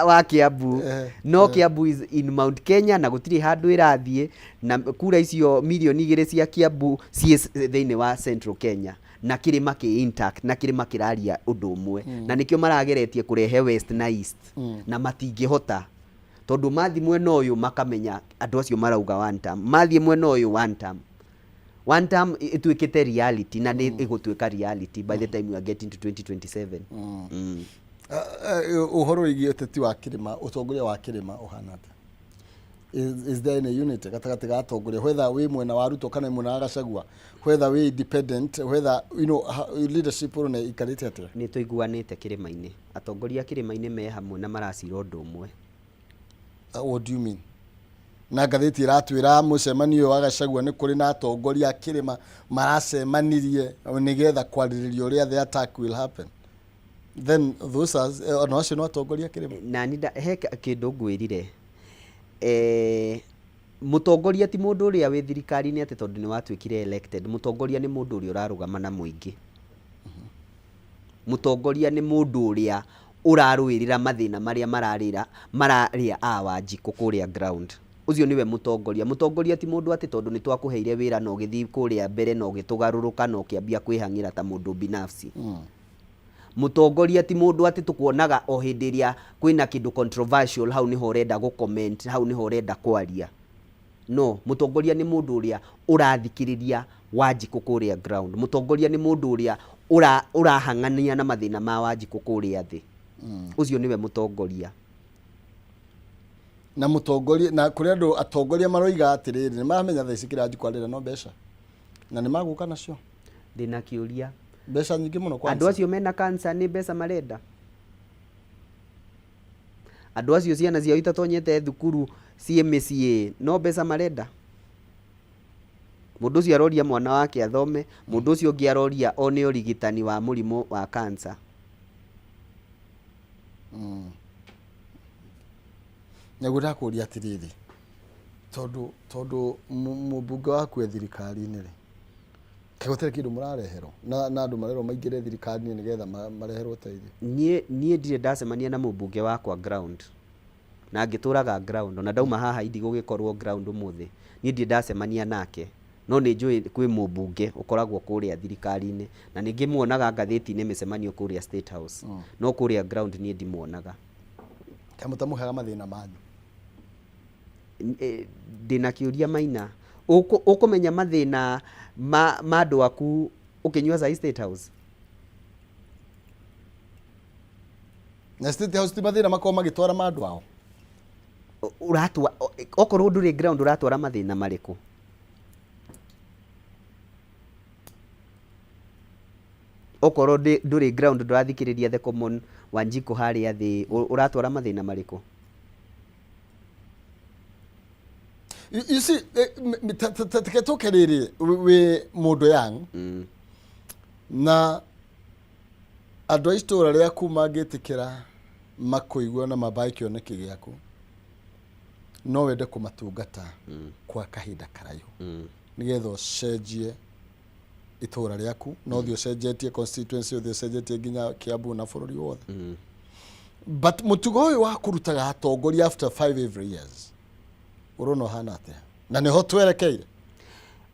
wa Kiambu. No Kiambu is in Mount Kenya na gũtirĩ handũ ĩrathiĩ, na kura icio mirioni 2 cia Kiambu ciĩ thĩinĩ wa Central Kenya, na kĩrĩma kĩ intact, na kĩrĩma kĩraria ũndũ ũmwe, na nĩkĩo marageretie kũrehe West na East na matingĩhota, tondũ mathiĩ mwena ũyũ makamenya andũ acio marauga one term, mathiĩ mwena ũyũ one term, one term ĩtuĩkĩte reality, na nĩ ĩgũtuĩka reality by the time we are getting to 2027. Ũhoro wĩgiĩ ũteti wa kĩrĩma, ũtongoria wa kĩrĩma ũhana atĩa? Is there any unity gatagatĩ ga atongoria, whether wĩ mwena wa Ruto kana wĩ mwena wa Gachagua, whether wĩ independent, whether leadership ũrona ikarĩte atĩa? Nĩ tũiguanĩte kĩrĩma-inĩ, atongoria a kĩrĩma-inĩ me hamwe na maracira ũndũ ũmwe. What do you mean? Na ngathĩti ĩratwĩra mũcemanio ũyũ wa Gachagua nĩ kũrĩ na atongoria a kĩrĩma maracemanirie nĩgetha kwarĩrĩria ũrĩa the attack will happen. Then those are ona acio no atongoria a kĩrĩma. Nani he kĩndũ ngwĩrire, mũtongoria ti mũndũ ũrĩa wĩ thirikari-inĩ atĩ tondũ nĩ watuĩkire elected. Mũtongoria nĩ mũndũ ũrĩa ũrarũgama na mũingĩ. Mũtongoria nĩ mũndũ ũrĩa ũrarũĩrĩra mathĩna marĩa mararĩra mararĩa a Wanjikũ kũrĩa ground. Ũcio nĩwe mũtongoria. Mũtongoria ti mũndũ atĩ tondũ nĩ twakũheire wĩra na ũgĩthiĩ kũrĩa mbere na ũgĩtũgarũrũka na ũkĩambia kwĩhang'ĩra ta mũndũ binafsi. Mũtongoria ti mũndũ atĩ tũkuonaga o hĩndĩ ĩrĩa kwĩna kĩndũ controversial, hau nĩho ũrenda gũ comment, hau nĩho ũrenda kwaria. No mũtongoria nĩ mũndũ ũrĩa ũrathikĩrĩria Wanjikũ kũrĩa ground. Mũtongoria nĩ mũndũ ũrĩa ũrahang'ania na mathĩna ma Wanjikũ kũrĩa thĩ. Ũcio nĩwe mũtongoria. Na mũtongoria, na kũrĩ andũ atongoria maroiga atĩrĩrĩ, nĩ maramenya thaa ici kĩrĩa Wanjikũ arĩra no mbeca, na nĩ magũka nacio. Ndĩna kĩũria. Mbeca nyingĩ mũno kwanza. Andũ acio mena cancer nĩ mbeca marenda? Andũ acio ciana ciao itatonyete thukuru ciĩ mĩciĩ no mbeca marenda? Mũndũ ũcio aroria mwana wake athome, mũndũ ũcio ũngĩ aroria one ũrigitani wa mũrimũ wa cancer. Nĩguo ndakũria atĩrĩrĩ, tondũ mũmbunge waku e thirikari-inĩ rĩ, kaĩ gũtarĩ kĩndũ mũrareherwo na andũ marerwo maingĩre thirikari-inĩ nĩgetha mareherwo ũteithio? Niĩ ndirĩ ndacemania na mũmbunge wakwa ground, na ngĩtũraga ground, ona ndauma haha indigũgĩkorwo ground ũmũthĩ. Niĩ ndirĩ ndacemania nake, no nĩ njũĩ kwĩ mũmbunge ũkoragwo kũrĩa thirikari-inĩ, na ningĩ muonaga ngathĩti-inĩ mĩcemanio kũrĩa State House, no kũrĩa ground niĩ ndimuonaga. Kaĩ mũtamũheaga mathĩna manyu? Ndĩna kĩũria, Maina. Ũkũmenya mathĩna ma andũ aku ũkĩnyua cai State House? Na State House ti mathĩna makorwo magĩtwara ma andũ ao? Ũratwa okorwo ndũrĩ ground, ũratwara mathĩna marĩkũ? Okorwo ndũrĩ ground, ndũrathikĩrĩria the common Wanjikũ harĩa thĩ, ũratwara mathĩna marĩkũ? You see, reke tũke rĩrĩ, wĩ mũndũ young na andũ a itũũra rĩaku mangĩtĩkĩra makũigua na mambae kĩoneki gĩaku, no wende kũmatungata kwa kahinda karaihu nĩgetha ũcenjie itũũra rĩaku, no ũthiĩ ũcenjetie constituency, ũthiĩ ũcenjetie nginya Kiambu na bũrũri wothe. But mũtugo ũyũ wa kũrutaga atongoria after 5 every years, ũrona ũhana atĩa, na nĩho twerekeire?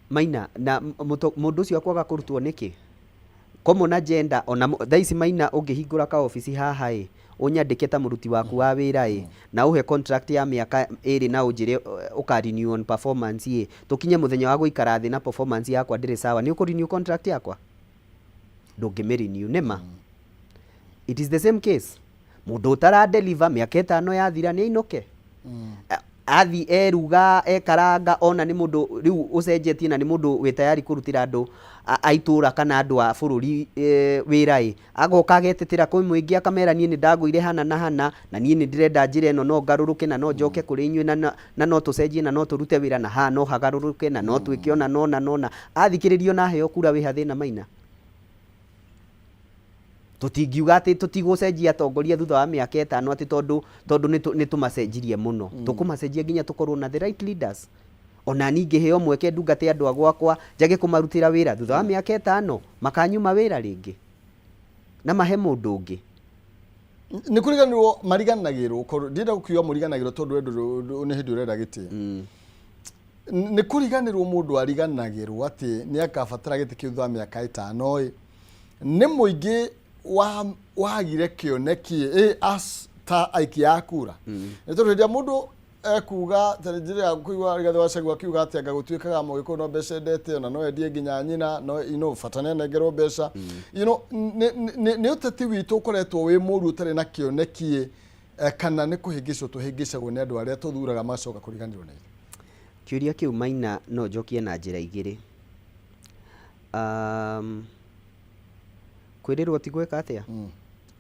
Maina, na mũndũ ũcio akwaga kũrutwo nĩkĩ? Common agenda ona thaa ici, Maina, ũngĩhingũra ka obici haha ĩ, ũnyandĩke ta mũruti waku wa wĩra ĩ, na ũhe contract ya mĩaka 2 na ũnjĩre ũka renew on performance ĩ, tũkinye mũthenya wa gũikara thĩ na performance yakwa ndĩrĩ sawa, nĩ ũkũ renew contract yakwa? Ndũngĩmĩ renew. Nĩma it is the same case. Mũndũ ũtara deliver, mĩaka 5 yathira nĩ ainũke. Athi eruga ekaranga, ona nĩ mũndũ rĩu ũcenjetie na nĩ mũndũ wĩ tayari kũrutĩra andũ a itũra kana andũ a bũrũri wĩra ĩ, agoka agetetera kwĩ mũingĩ, akamera, "Niĩ nĩ ndagũire hana na hana, na niĩ nĩ ndĩrenda njĩra ĩno, no ngarũrũke na no njoke kũrĩ inyuĩ na no tũcenjie na no tũrute wĩra na haha no hagarũrũke na no twĩke ona nona nona." Athikĩrĩrio na aheo kura, wĩha thĩna, Maina? Tũtingiuga atĩ tũtigũcenjia atongoria thutha wa mĩaka 5 atĩ tondũ nĩ tũmacenjirie mũno. Tũkũmacenjia nginya tũkorwo na the right leaders. Ona niĩ ingĩheo mweke ndungate andũ a gwakwa, njage kũmarutĩra wĩra, thutha wa mĩaka 5 makanyuma wĩra rĩngĩ na mahe mũndũ ũngĩ. Nĩ kũriganĩrwo mariganagĩrwo korwo ndienda gũkiuga mũriganagĩrwo tondũ we nĩ hĩndĩ ũrenda gĩtĩ. Nĩ kũriganĩrwo mũndũ ariganagĩrwo atĩ nĩ akabatara gĩtĩ kĩu thutha wa mĩaka 5 ĩ. Nĩ mũingĩ wa wagire kĩoneki ĩ as ta aikia a kura, nĩ tondũ hĩndĩ ĩrĩa mũndũ ekuga ta rĩngĩ rĩrĩa kũigua Rigathĩ wa Gachagua akiuga atĩ anga gũtuĩkaga mũgĩkũyũ no mbeca endete, ona no endie nginya nyina, no bata nĩ anengerwo mbeca. Nĩ ũteti witũ ũkoretwo wĩ mũru ũtarĩ na kĩoneki ĩ, kana nĩ kũhĩngĩcwo tũhĩngĩcagwo nĩ andũ arĩa tũthuraga magacoka kũriganĩrwo nĩ ithuĩ? Kĩũria kĩu, Maina, no njokie na njĩra igĩrĩ. Kwĩrĩrwo ti gwĩka atĩa?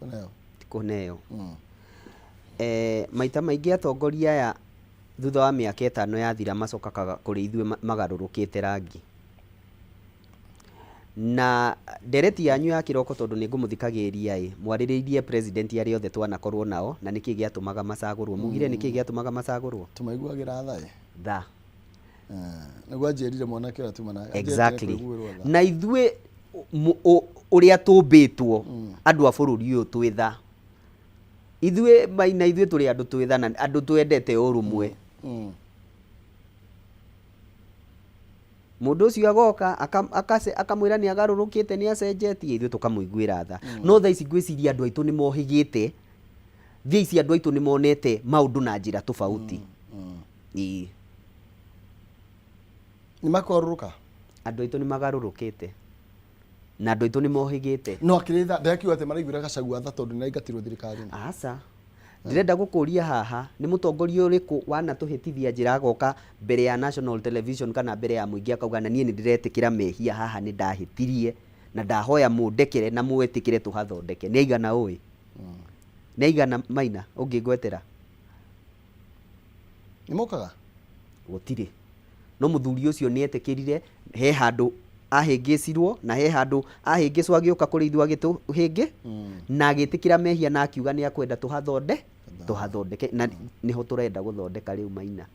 Kũneo. Ti kũneo. Maita maingĩ atongoria aya thutha wa mĩaka 5 yathira macokaga kũrĩ ithuĩ magarũrũkĩte rangi. Na ndereti yanyu ya kĩroko, tondũ nĩ ngũmũthikagĩrĩria ĩ, mwarĩrĩirie president arĩa othe twanakorwo nao na nĩkĩ gĩatũmaga macagũrwo. Mugire nĩkĩ gĩatũmaga macagũrwo? Tũmaiguagĩra tha ĩ. Tha. Nĩguo anjĩrire mwanake ũrĩa tuma nake. Exactly. Na ithuĩ ũrĩa tũmbĩtwo andũ a bũrũri ũyũ twĩ tha. Ithuĩ, Maina, ithuĩ tũrĩ andũ twĩ tha na andũ twendete ũrũmwe. Mũndũ ũcio agoka akamwĩra nĩ agarũrũkĩte, nĩ acenjetie, ithuĩ tũkamũiguĩra tha. No thaa ici ngwĩciria andũ aitũ nĩ mohĩgĩte. Thaa ici andũ aitũ nĩ monete maũndũ na njĩra tofauti. Ĩĩ. Nĩ makarũrũka. Andũ aitũ nĩ magarũrũkĩte na andũ aitũ nĩ mohĩgĩte. No akĩrĩ tha, ndĩrakiuga atĩ maraiguĩra Gachagua tha tondũ nĩ aingatirwo thirikari-inĩ. Aca, ndĩrenda gũkũria haha, nĩ mũtongoria ũrĩkũ wanatũhĩtithia njĩra agoka mbere ya national television kana mbere ya mũingĩ akauga, "Na niĩ nĩ ndĩretĩkĩra mehia haha, nĩ ndahĩtirie na ndahoya mũndekere na mwĩtĩkĩre tũhathondeke"? Nĩ aigana ũĩ? Nĩ aigana, Maina, ũngĩngwetera? Nĩ mokaga? Gũtirĩ. No mũthuri ũcio nĩ etĩkĩrire he handũ ahĩngĩcirwo na he handũ ahĩngĩcwo, agĩũka kũrĩ ithuĩ agĩtũhĩngĩ na agĩtĩkĩra mehia na akiuga nĩ akwenda tũhathondeke, na nĩho tũrenda gũthondeka rĩu, Maina.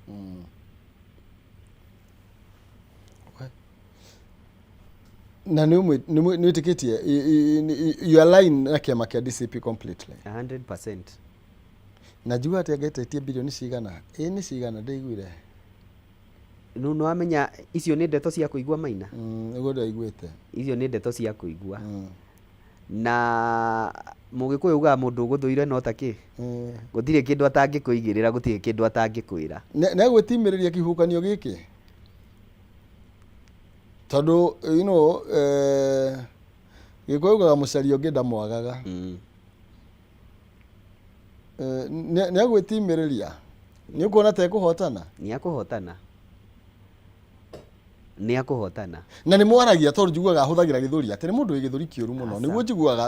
Na nĩ wĩtĩkĩtie you align na kĩama kĩa DCP completely? 100%. Na njigua atĩ angetetie bilioni cigana, ĩ nĩ cigana ndĩiguire? Rĩu nĩ wamenya icio nĩ ndeto cia kũigua, Maina. Nĩguo ndaiguĩte. Icio nĩ ndeto cia kũigua na Mũgĩkũyũ ugaga mũndũ ũgũthũire no ta kĩ, gũtirĩ kĩndũ atangĩkũigĩrĩra, gũtirĩ kĩndũ atangĩkwĩra. Nĩ agwĩtimĩrĩria kĩhuhũkanio gĩkĩ tondũ Gĩkũyũ ugaga mũcaria ũngĩ ndamwagaga. Nĩ agwĩtimĩrĩria, nĩ ũkuona ta ekũhotana? Nĩ akũhotana, nĩ akũhotana. Na nĩ mwaragia, tondũ njiguaga ahũthagĩra gĩthũri, atĩ nĩ mũndũ wĩ gĩthũri kĩũru mũno. Nĩguo njiguaga.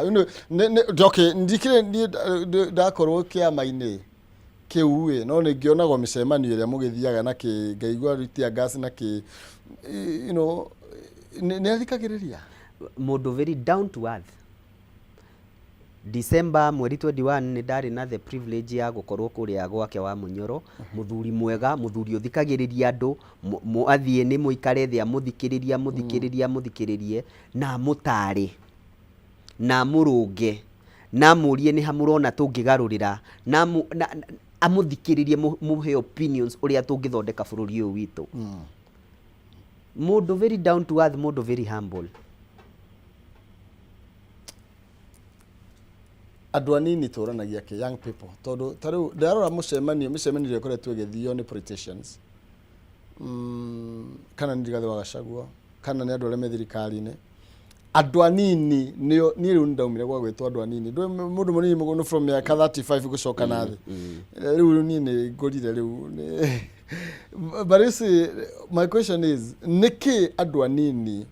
Okay, ndikĩrĩ niĩ ndakorwo kĩama-inĩ kĩu ĩ, no nĩ ngĩonagwo mĩcemanio ĩrĩa mũgĩthiaga na kĩ, ngaigua tear gas na kĩ, nĩ athikagĩrĩria. Mũndũ very down to earth. December mweri 21 nĩ ndarĩ na the privilege ya gũkorwo kũrĩa gwake wa Mũnyoro. Mũthuri mwega, mũthuri ũthikagĩrĩria andũ, athiĩ nĩ mũikare thĩ, amũthikĩrĩrie, amũthikĩrĩrie, amũthikĩrĩrie na amũtare na amũrũnge na amũrie nĩ ha mũrona tũngĩgarũrĩra na amũthikĩrĩrie, mũhe opinions ũrĩa tũngĩthondeka bũrũri ũyũ witũ. Mũndũ very down to earth, mũndũ very humble. Andũ anini tũranagia kĩ, young people, tondũ ta rĩu ndarora mũcemanio, mĩcemanio ĩrĩa ĩkoretwo ĩgĩthio nĩ politicians, kana nĩ Rigathĩ wa Gachagua kana nĩ andũ arĩa me thirikari-inĩ, andũ anini nĩo. Niĩ rĩu nĩndaumire gwa gwĩtwo andũ anini. Ndũĩ mũndũ mũnini mũno from mĩaka 35 gũcoka na thĩ. Rĩu niĩ nĩ ngũrire rĩu. But you see, my question is, nĩkĩ andũ anini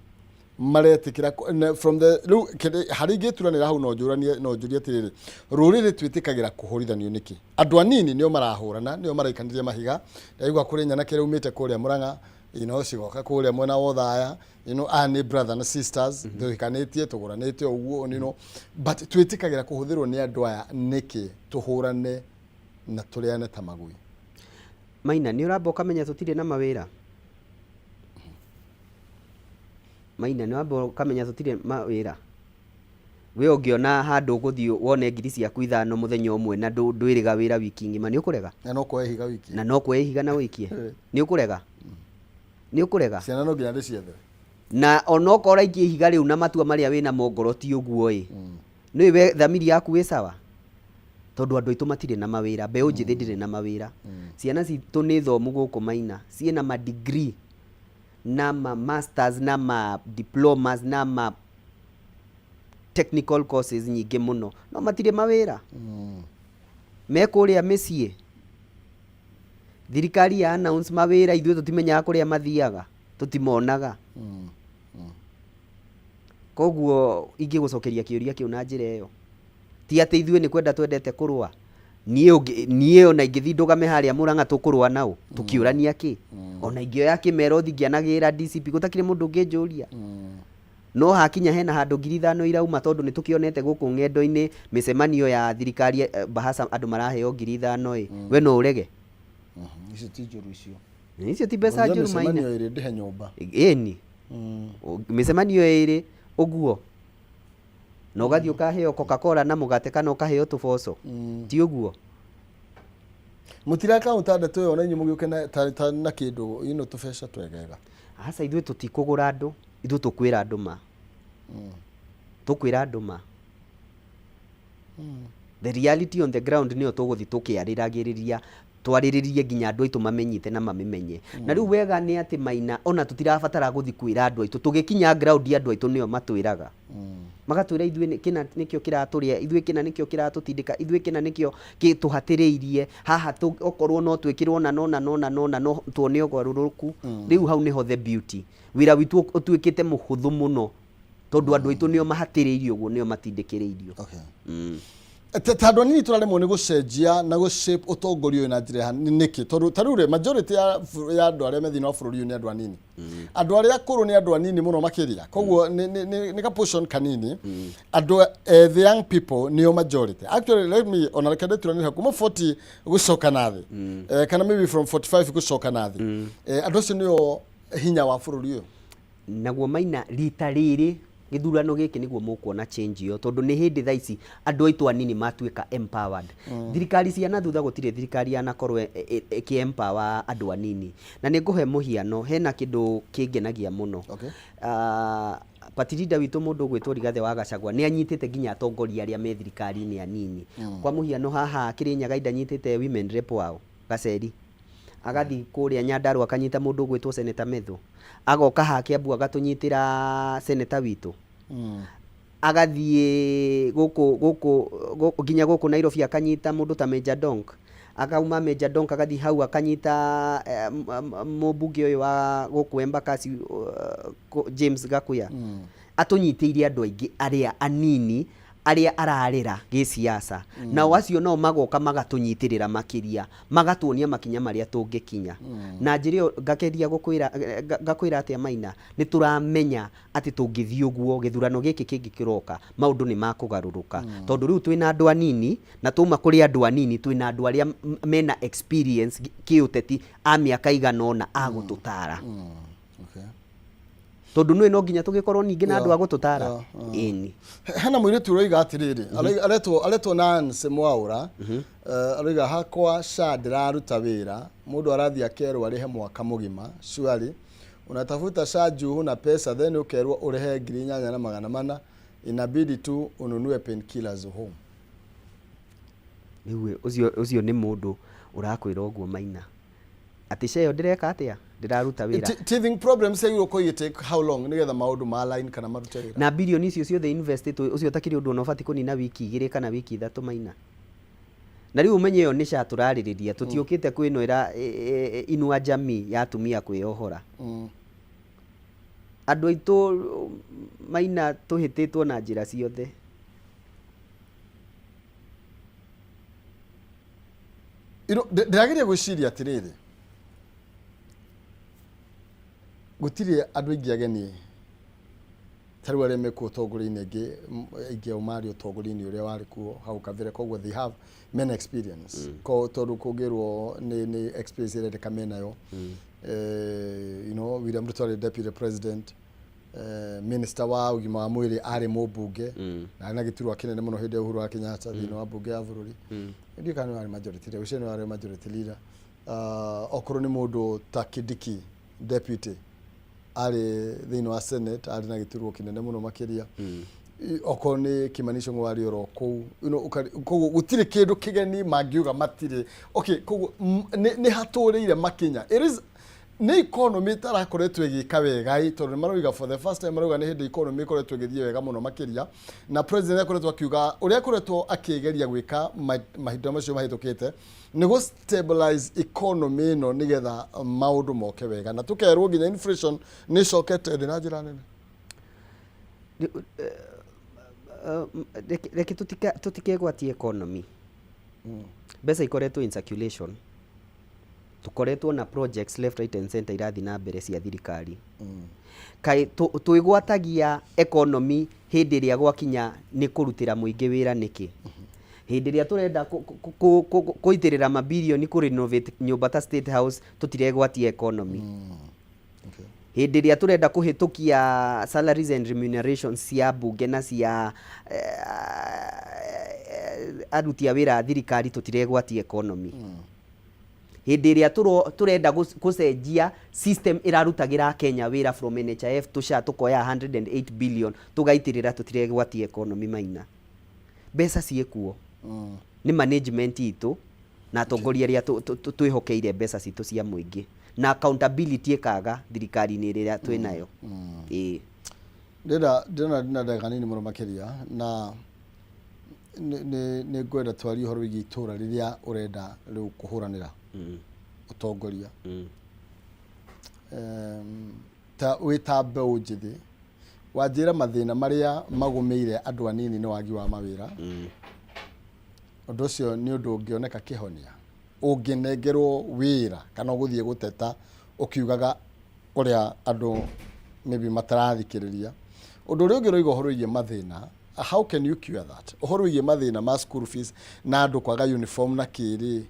maretĩkĩra from the rĩu harĩa ingĩturanĩra hau, no njũranie, no njũrie atĩrĩrĩ, rũrĩrĩ twĩtĩkagĩra kũhũrithanio nĩkĩ? Andũ anini nĩo marahũrana, nĩo maraikanĩria mahiga. Ndaigua kũrĩ nyanake raumĩte kũrĩa Mũrang'a, cigoka kũrĩa mwena wa Othaya, aya nĩ brother na sisters, tũhikanĩtie, tũgũranĩte ũguo, but twĩtĩkagĩra kũhũthĩrwo nĩ andũ aya nĩkĩ, tũhũrane na tũrĩane ta magui? Maina, nĩ ũramba ũkamenya tũtirĩ na mawĩra. Maina, nĩ wamba ũkamenya tũtirĩ mawĩra. We ũngĩona handũ ũgũthiĩ wone 5,000 mũthenya ũmwe na ndwĩrĩga wĩra wiki ng'ima, nĩ ũkũrega? Na no kuoya ihiga wiki. Na no kuoya ihiga na wĩikie. Nĩ ũkũrega? Nĩ ũkũrega? Ciana no nginya ndĩciethere. Na onokorwo ũraikia ihiga rĩu na matua marĩa wĩna mo ngoro ti ũguo ĩ, nĩ we thamiri yaku wĩ sawa, tondũ andũ aitũ matirĩ na mawĩra, mbeũ njĩthĩ ndĩrĩ na mawĩra. Ciana citũ nĩ thomu gũkũ, Maina, ciĩna ma degree na ma masters na ma diplomas na ma technical courses nyingĩ mũno, no matirĩ mawĩra, me kũrĩa mĩciĩ. Thirikari ya announce mawĩra, ithuĩ tũtimenyaga kũrĩa mathiaga, tũtimonaga. Koguo ingĩgũcokeria kĩũria kĩu na njĩra ĩyo, ti atĩ ithuĩ nĩ kwenda twendete kũrũa. Niĩ ona ingĩthiĩ ndũgame harĩa Mũrang'a, tũkũrũa nao tũkĩũrania kĩ. Ona ingĩoya kĩmero thiĩ ngĩanagĩrĩra DCP, gũtakĩrĩ mũndũ ũngĩnjũria. No hakinya hena handũ 5,000 irauma, tondũ nĩ tũkĩonete gũkũ ng'endo-inĩ mĩcemanio ya thirikari, bahasa andũ maraheo 5,000 ĩ, we no ũrege? Icio ti njũru icio. Icio ti mbeca njũru, Maina. Mĩcemanio ĩrĩ ndĩhe nyũmba. Ĩni, mĩcemanio ĩrĩ ũguo na ũgathiĩ ũkaheo Coca-Cola na mũgate kana ũkaheo tũboco, ti ũguo? Mũtirakaunta ndeto ĩyo na inyuĩ mũgĩũke na na kĩndũ tũbeca twegega. Aca, ithuĩ tũtikũgũra andũ, ithuĩ tũkwĩra andũ ma, tũkwĩra andũ ma the reality on the ground, nĩyo tũgũthiĩ tũkĩarĩragĩrĩria, twarĩrĩrie nginya andũ aitũ mamenyite na mamĩmenye. Na rĩu wega nĩ atĩ, Maina, ona tũtirabatara gũthiĩ kwĩra andũ aitũ. Tũgĩkinya ground, andũ aitũ nĩo matwĩraga, magatwĩra ithuĩ kĩna nĩkĩo kĩratũrĩa ithuĩ, kĩna nĩkĩo kĩratũtindĩka ithuĩ, kĩna nĩkĩo gĩtũhatĩrĩirie haha, okorwo no twĩkĩrwo na no na no na no na no tuone ũgarũrũku. Rĩu hau nĩho the beauty, wĩra witũ ũtuĩkĩte mũhũthũ mũno, tondũ andũ aitũ nĩo mahatĩrĩirio ũguo, nĩo matindĩkĩrĩirio. Ta andũ anini tũraremwo nĩ gũcenjia na gũ-shape ũtongoria ũyũ na njĩra ya nĩkĩ? Tondũ ta rĩu rĩ, majority ya andũ arĩa me thĩinĩ wa bũrũri ũyũ nĩ andũ anini, andũ arĩa akũrũ nĩ andũ anini mũno makĩria, koguo nĩ ka portion kanini. Andũ the young people nĩo majority. Actually, let me, ona reke ndĩturanĩre, kuma 40 gũcoka na thĩ, kana maybe from 45 gũcoka na thĩ, andũ acio nĩo hinya wa bũrũri ũyũ. Naguo, Maina, rita rĩrĩ Gĩthurano gĩkĩ nĩguo mũkuona change ĩyo, tondũ nĩ hĩndĩ thaa ici andũ aitũ anini matuĩka empowered. Thirikari cia na thutha, gũtirĩ thirikari yanakorwo ĩkĩ empower andũ anini. Na nĩ ngũhe mũhiano, hena kĩndũ kĩngenagia mũno. Party leader witũ, mũndũ ũgwĩtwo Rigathĩ wa Gachagua, nĩ anyitĩte nginya atongoria arĩa me thirikari-inĩ anini. Kwa mũhiano, haha Kĩrĩnyaga ndanyitĩte women rep wao Gaceri, agathiĩ kũrĩa Nyandarua akanyita mũndũ ũgwĩtwo Senator Methu, agoka haha Kiambu agatũnyitĩra senator witũ, agathiĩ gũkũ nginya gũkũ Nairobi akanyita mũndũ ta Major Donk, akauma Major Donk agathiĩ hau akanyita mũmbunge ũyũ wa gũkũ Embakasi, James Gakuya. Atũnyitĩire andũ aingĩ arĩa anini arĩa ararera gĩsiasa, nao acio nao magoka magatũnyitĩrĩra makĩria, magatuonia makinya marĩa tũngĩkinya. Na njĩra ĩyo ngageria gũkwĩra, ngakwĩra atĩa Maina, nĩ tũramenya atĩ tũngĩthiĩ ũguo, gĩthurano gĩkĩ kĩngĩ kĩroka, maũndũ nĩ makũgarũrũka, tondũ rĩu twĩna andũ anini, na twauma kũrĩ andũ anini, twĩna andũ arĩa mena experience kĩũteti a mĩaka igana ũna a gũtũtara. Tondũ nĩ no nginya tũgĩkorwo ningĩ na andũ a gũtũtara. Ĩni. Hena mũirĩtu ũroiga atĩrĩrĩ, aretwo Nancy Mwaũra, aroiga, "Hakwa SHA ndĩraruta wĩra, mũndũ arathiĩ akerwo arĩhe mwaka mũgima. Surely unatafuta SHA juu huna pesa, then ũkerwo ũrĩhe 8400. Inabidi tu ununue painkillers home." Rĩu ũcio nĩ mũndũ ũrakwĩra ũguo Maina, atĩ SHA ĩyo ndĩreka atĩa, ndĩraruta wĩra. Teething problems ciagĩrĩirwo gũkorwo igĩ take how long nĩgetha maũndũ ma line kana marute wĩra? Na bilioni icio ciothe investĩtwo, ũcio ũtakĩrĩ ũndũ ona ũbatiĩ kũnina wiki 2 kana wiki 3, Maina. Na rĩu ũmenye ĩyo nĩ SHA tũrarĩrĩria, tũtiũkĩte kwĩno ĩra Inua Jamii ya atumia kwĩyohora. Andũ aitũ Maina, tũhĩtĩtwo na njĩra ciothe. Ndĩrageria gwĩciria atĩrĩrĩ, gũtirĩ andũ aingĩ ageni ta rĩu arĩa mekuo ũtongoria-inĩ, aingĩ aingĩ ao marĩ ũtongoria-inĩ ũrĩa warĩ kuo hau kabere, koguo they have many experience. Ko tondũ kũngĩrwo nĩ experience ĩrendeka menayo. William Ruto arĩ deputy president, minister wa ũgima wa mwĩrĩ arĩ mũmbunge na arĩ na gĩturwa kĩnene mũno hĩndĩ ya Uhuru wa Kenyatta thĩinĩ wa mbunge ya bũrũri. Ndiũĩ kana nĩ warĩ majority leader, ũcio nĩ warĩ majority leader. Okorwo nĩ mũndũ ta Kindiki, deputy, arĩ thĩinĩ wa senate, arĩ na gĩturwa kĩnene mũno makĩria. Okorwo nĩ Kimani Ichung'wa arĩ oro kũu. Koguo gũtirĩ kĩndũ kĩgeni mangiuga matirĩ. Okay, koguo nĩ hatũrĩire makinya. It is nĩ economy ĩtarakoretwo ĩgĩka wega ĩ, tondũ nĩ maroiga for the first time, marauga nĩ hĩndĩ economy ĩkoretwo ĩgĩthiĩ wega mũno makĩria, na president akoretwo akiuga ũrĩa akoretwo akĩgeria gwĩka mahinda macio mahĩtũkĩte nĩ gũ stabilize economy ĩno nĩgetha maũndũ moke wega, na tũkerwo nginya inflation nĩ ĩcokete thĩ na njĩra nene. Reke tũtikegwatie economy. Mbeca ikoretwo in circulation, tũkoretwo na projects left, right and center irathiĩ na mbere cia thirikari. Kaĩ twĩgwatagia economy hĩndĩ ĩrĩa gwakinya nĩ kũrutĩra mũingĩ wĩra nĩkĩ? Hĩndĩ ĩrĩa tũrenda kũitĩrĩra mabirioni kũ renovate nyũmba ta State House, tũtiregwatia economy. Hĩndĩ ĩrĩa tũrenda kũhĩtũkia salaries and remunerations cia mbunge na cia aruti a wĩra a thirikari, tũtiregwatia economy. Hĩndĩ ĩrĩa tũrenda gũcenjia system ĩrarutagĩra Kenya wĩra from NHIF to SHA, tũkoya 108 billion tũgaitĩrĩra, tũtiregwatia economy. Maina, mbeca ciĩkuo, nĩ management itũ na atongoria arĩa twĩhokeire mbeca citũ cia mũingĩ, na accountability ĩkaga thirikari-inĩ ĩrĩa twĩ nayo, ĩĩ. Ndĩrona ndĩna ndagĩka nini mũno makĩria, na nĩ ngwenda twarie ũhoro wĩgiĩ itũra rĩrĩa ũrenda rĩu kũhũranĩra ũtongoria. Ta wĩ ta mbeũ njĩthĩ, wanjĩra mathĩna marĩa magũmĩire andũ anini nĩ wagi wa mawĩra. Ũndũ ũcio nĩ ũndũ ũngĩoneka kĩhonia ũngĩnengerwo wĩra, kana ũgũthiĩ gũteta ũkiugaga ũrĩa andũ maybe matarathikĩrĩria? Ũndũ ũrĩa ũngĩ ũroiga ũhoro wĩgiĩ mathĩna, how can you cure that? Ũhoro wĩgiĩ mathĩna ma school fees na andũ kwaga uniform na kĩrĩ,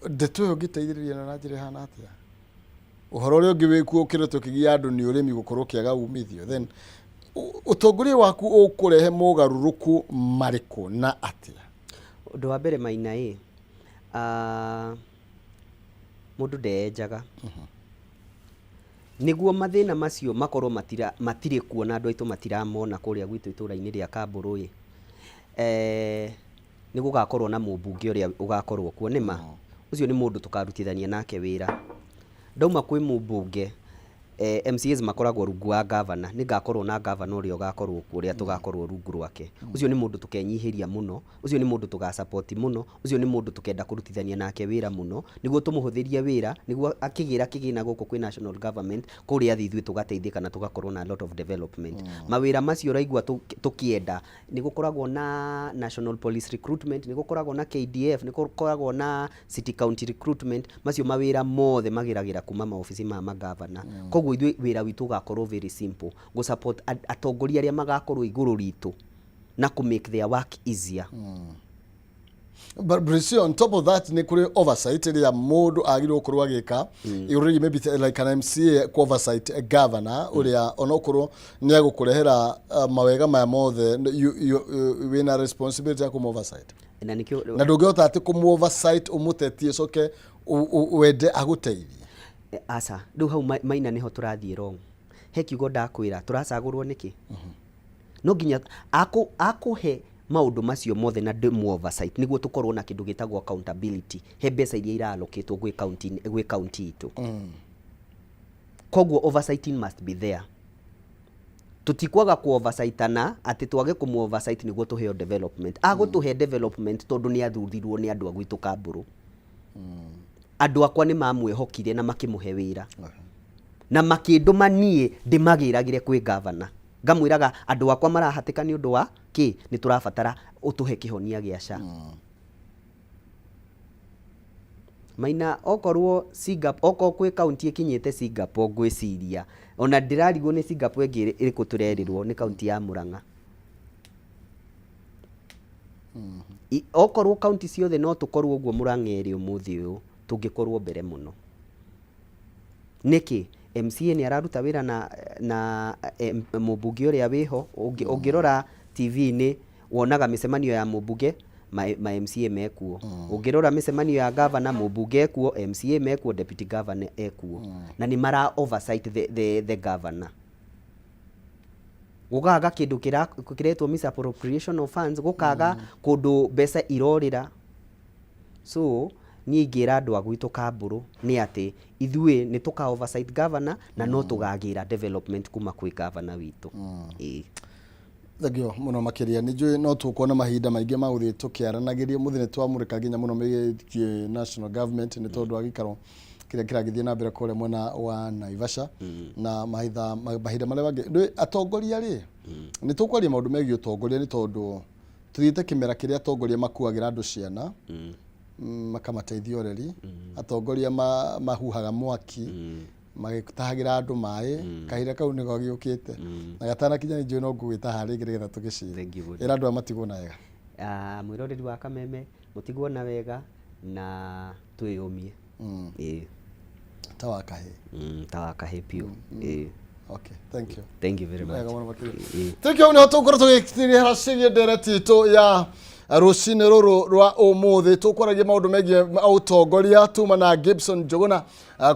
ndeto ĩyo ũngĩteithĩrĩria na njĩra ĩhana atĩa? Ũhoro ũrĩa ũngĩ wĩkuo ũkĩretwo kĩgia andũ nĩ ũrĩmi gũkorwo ũkĩaga umithio. Then Ũtongoria waku ũkũrehe mogarũrũku marĩkũ na atĩa? Ũndũ wa mbere, Maina, ĩ mũndũ ndeyenjaga. Nĩguo mathĩna macio makorwo matirĩ kuo na andũ aitũ matiramona kũrĩa gwitũ itũra-inĩ rĩa Kambũrũ ĩ, nĩ gũgakorwo na mũmbunge ũrĩa ũgakorwo kuo nĩma. Ũcio nĩ mũndũ tũkarutithania nake wĩra. Ndauma kwĩ mũmbunge, MCAs makoragwo rungu wa gavana. Nĩ ngakorwo na gavana ũrĩa ũgakorwo kuo, ũrĩa tũgakorwo rungu rwake. Ũcio nĩ mũndũ tũkenyihĩria mũno, ũcio nĩ mũndũ tũgasupport mũno, ũcio nĩ mũndũ tũkenda kũrutithania nake wĩra mũno, nĩguo tũmũhũthĩrie wĩra, nĩguo akĩgĩra kĩgĩna gũkũ kwĩ national government, kũrĩa thĩ ithuĩ tũgateithĩka na tũgakorwo na a lot of development. Mawĩra macio ũraigua tũkĩenda, nĩ gũkoragwo na national police recruitment, nĩ gũkoragwo na KDF, nĩ gũkoragwo na city county recruitment. Macio mawĩra mothe magĩragĩra kuma maobici ma magavana. Koguo ithuĩ wĩra witũ ũgakorwo very simple, gũ support atongoria arĩa magakorwo igũrũ ritũ na kũ make their work easier. But Bricio, on top of that, nĩ kũrĩ oversight ĩrĩa mũndũ agĩrĩirwo gũkorwo agĩka igũrũ rĩgiĩ maybe like an MCA ku oversight a governor ũrĩa onokorwo nĩ egũkũrehera mawega maya mothe, wĩna responsibility ya kũmũ oversight. Na nĩkĩo Na ndũngĩhota atĩ kũmũ oversight ũmũtetie ũcoke wende agũteithie. Aca, rĩu hau Maina nĩho tũrathiĩ wrong. He kiugo ndakwĩra, tũracagũrwo nĩkĩ? No nginya akũhe maũndũ macio mothe na ndĩmũ oversight nĩguo tũkorwo na kĩndũ gĩtagwo accountability he mbeca iria iraalokĩtwo gwĩ county itũ. Koguo oversighting must be there. Tutikwaga ku oversightana atĩ twage kũmũ oversight nĩguo tũheo development. Agũtũhe development tondũ nĩ athurirwo nĩ andũ a gwitũ Kambũrũ. Andũ akwa nĩ mamwĩhokire na makĩmũhe wĩra na makĩndũma niĩ ndĩmagĩragĩre kwĩ gavana, ngamwĩraga andũ akwa marahatĩka nĩ ũndũ wa kĩ, nĩ tũrabatara ũtũhe kĩhonia gĩa SHA. Maina, okorwo Singapore, okorwo kwĩ kaunti ĩkinyĩte Singapore, ngwĩciria ona ndĩrarigwo nĩ Singapore ĩngĩ ĩrĩkũ tũrerirwo nĩ kaunti ya Murang'a. Okorwo kaunti ciothe no tũkorwo ũguo Murang'a ĩrĩ ũmũthĩ ũyũ, tũngĩkorwo mbere mũno. Nĩkĩ? MCA nĩ araruta wĩra na mũmbunge ũrĩa wĩho. Ũngĩrora TV-inĩ wonaga mĩcemanio ya mũmbunge, ma MCA mekuo. Ũngĩrora mĩcemanio ya governor, mũmbunge ekuo, MCA mekuo, deputy governor ekuo, na nĩ mara oversight the governor. Gũkaga kĩndũ kĩretwo misappropriation of funds, gũkaga kũndũ mbeca irorĩra. So niĩ ingĩra andũ a gwitũ Kambũrũ nĩ atĩ ithuĩ nĩ tũka oversight governor na no tũgagĩra development kuma kwĩ governor witũ. Ĩĩ. Thengio mũno makĩria. Nĩ njũĩ no tũkuona mahinda maingĩ ma gũthiĩ tũkĩaranagĩria mũthĩ. Nĩ twamũrĩka nginya mũno megiĩ national government nĩ tondũ wa gĩikaro kĩrĩa kĩragĩthiĩ na mbere kũrĩa mwena wa Naivasha na mahinda marĩa mangĩ. Ndũĩ atongoria rĩ, nĩ tũkwaria maũndũ megiĩ ũtongoria nĩ tondũ tũthiĩte kĩmera kĩrĩa atongoria makuagĩra andũ ciana, makamateithia ũreri, atongoria mahuhaga mwaki magĩtahagĩra andũ maĩ. Kahinda kau nĩko gĩũkĩte na gatanakinya, nĩ njũĩ no ngũgwĩta harĩa ĩngĩ nĩgetha tũgĩcire. Thank you mũno. Ĩra andũ aya matigwo na wega. Ah, mwĩroreri wa Kameme, mũtigwo na wega na twĩyũmie. Ĩĩ. Ta wa kahĩ. Ta wa kahĩ biũ. Ĩĩ. Okay, thank you. Thank you very much. Wega mũno makĩria. Ĩĩ. Thank you. Nĩho tũgũkorwo tũgĩtirĩra ciĩgiĩ ndereti itũ ya rũcinĩ rũrũ rwa ũmũthĩ. Tũkwaragia maũndũ megiĩ ũtongoria tuma na Gibson Njũgũna,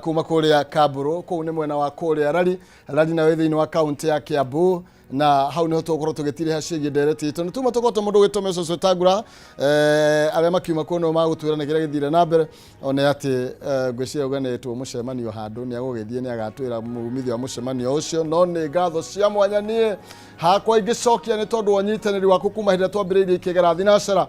kuma kũrĩa Kambũrũ, kũu nĩ mwena wa kũrĩa Rari Rari, nayo thĩinĩ wa kaunti ya Kiambu, na hau niho tũgũkorwo tũgĩtirĩha ciĩgiĩ ndereti itũ. Nĩ tuma tũkorwo mũndũ ũgĩtwo Moses Wetangula, arĩa makiuma kuo nĩo magũtwĩra nĩ kĩrĩa gĩthire na mbere. One atĩ ngwĩciria ũganĩtwo mũcemanio handũ nĩ agũgĩthiĩ, nĩ agatwĩra mumithio wa mũcemanio ũcio. No nĩ ngatho cia mwanya niĩ hakwa ingĩcokia nĩ tondũ wa ũnyitanĩri waku kuma hĩndĩ ĩrĩa twambĩrĩirie ikĩgera thinacara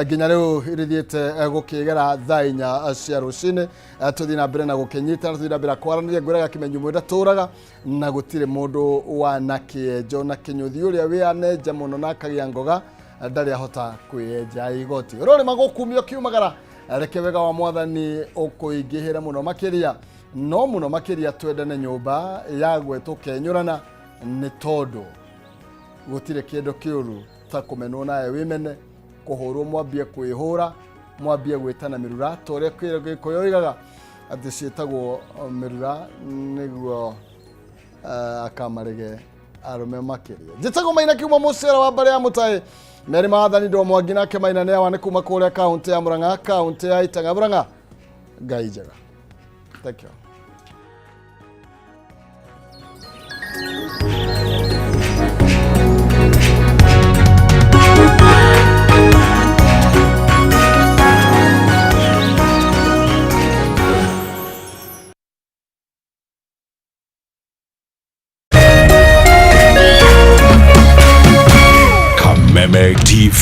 nginya rĩu rĩthiĩte gũkĩgera thaa 4 cia rũcinĩ. Tũthiĩ na mbere na gũkĩnyitana, tũthiĩ na mbere na kwaranĩria. Ngwĩraga kĩmenyi mwenda tũraga na gũtirĩ mũndũ wana kĩenjo na kĩnyũthi ũrĩa wĩanenja mũno na akagĩa ngoga ndarĩ ahota kwĩenja igoti ũrorĩma gũkumio kiumagara. Reke wega wa Mwathani ũkũingĩhĩre mũno makĩria, no mũno makĩria twendane nyũmba yagwe tũkenyũrana, nĩ tondũ gũtirĩ kĩndũ kĩũru ta kũmenwo nawe wĩmene, kũhũrwo mwambie kwĩhũra, mwambie gwĩtana mĩrura, ta ũrĩa Gĩkũyũ oigaga atĩ ciĩtagwo mĩrura nĩguo akamarĩge. Arũme makĩria. Njĩtagwo Maina kiuma mũcera wa mbere ya mũtaĩ Mary Maathani ndo Mwangi nake Maina nĩ awa nĩ kuma kũrĩa kaũntĩ ya Murang'a, kaũntĩ ya Itang'a. Murang'a, Ngai njega. Thank you. Kameme TV,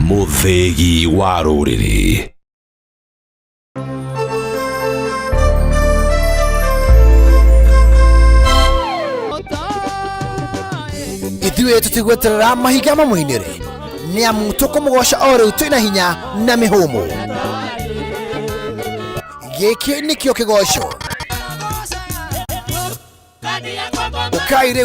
mũthĩgi wa rũrĩrĩ. Ithuĩ tũtigweterera mahinga mamũinĩre nĩ amu tũkũmũgoca o rĩu twĩna hinya na mĩhũmũ. Gĩkĩ nĩkĩo kĩgoco ũkai rĩu.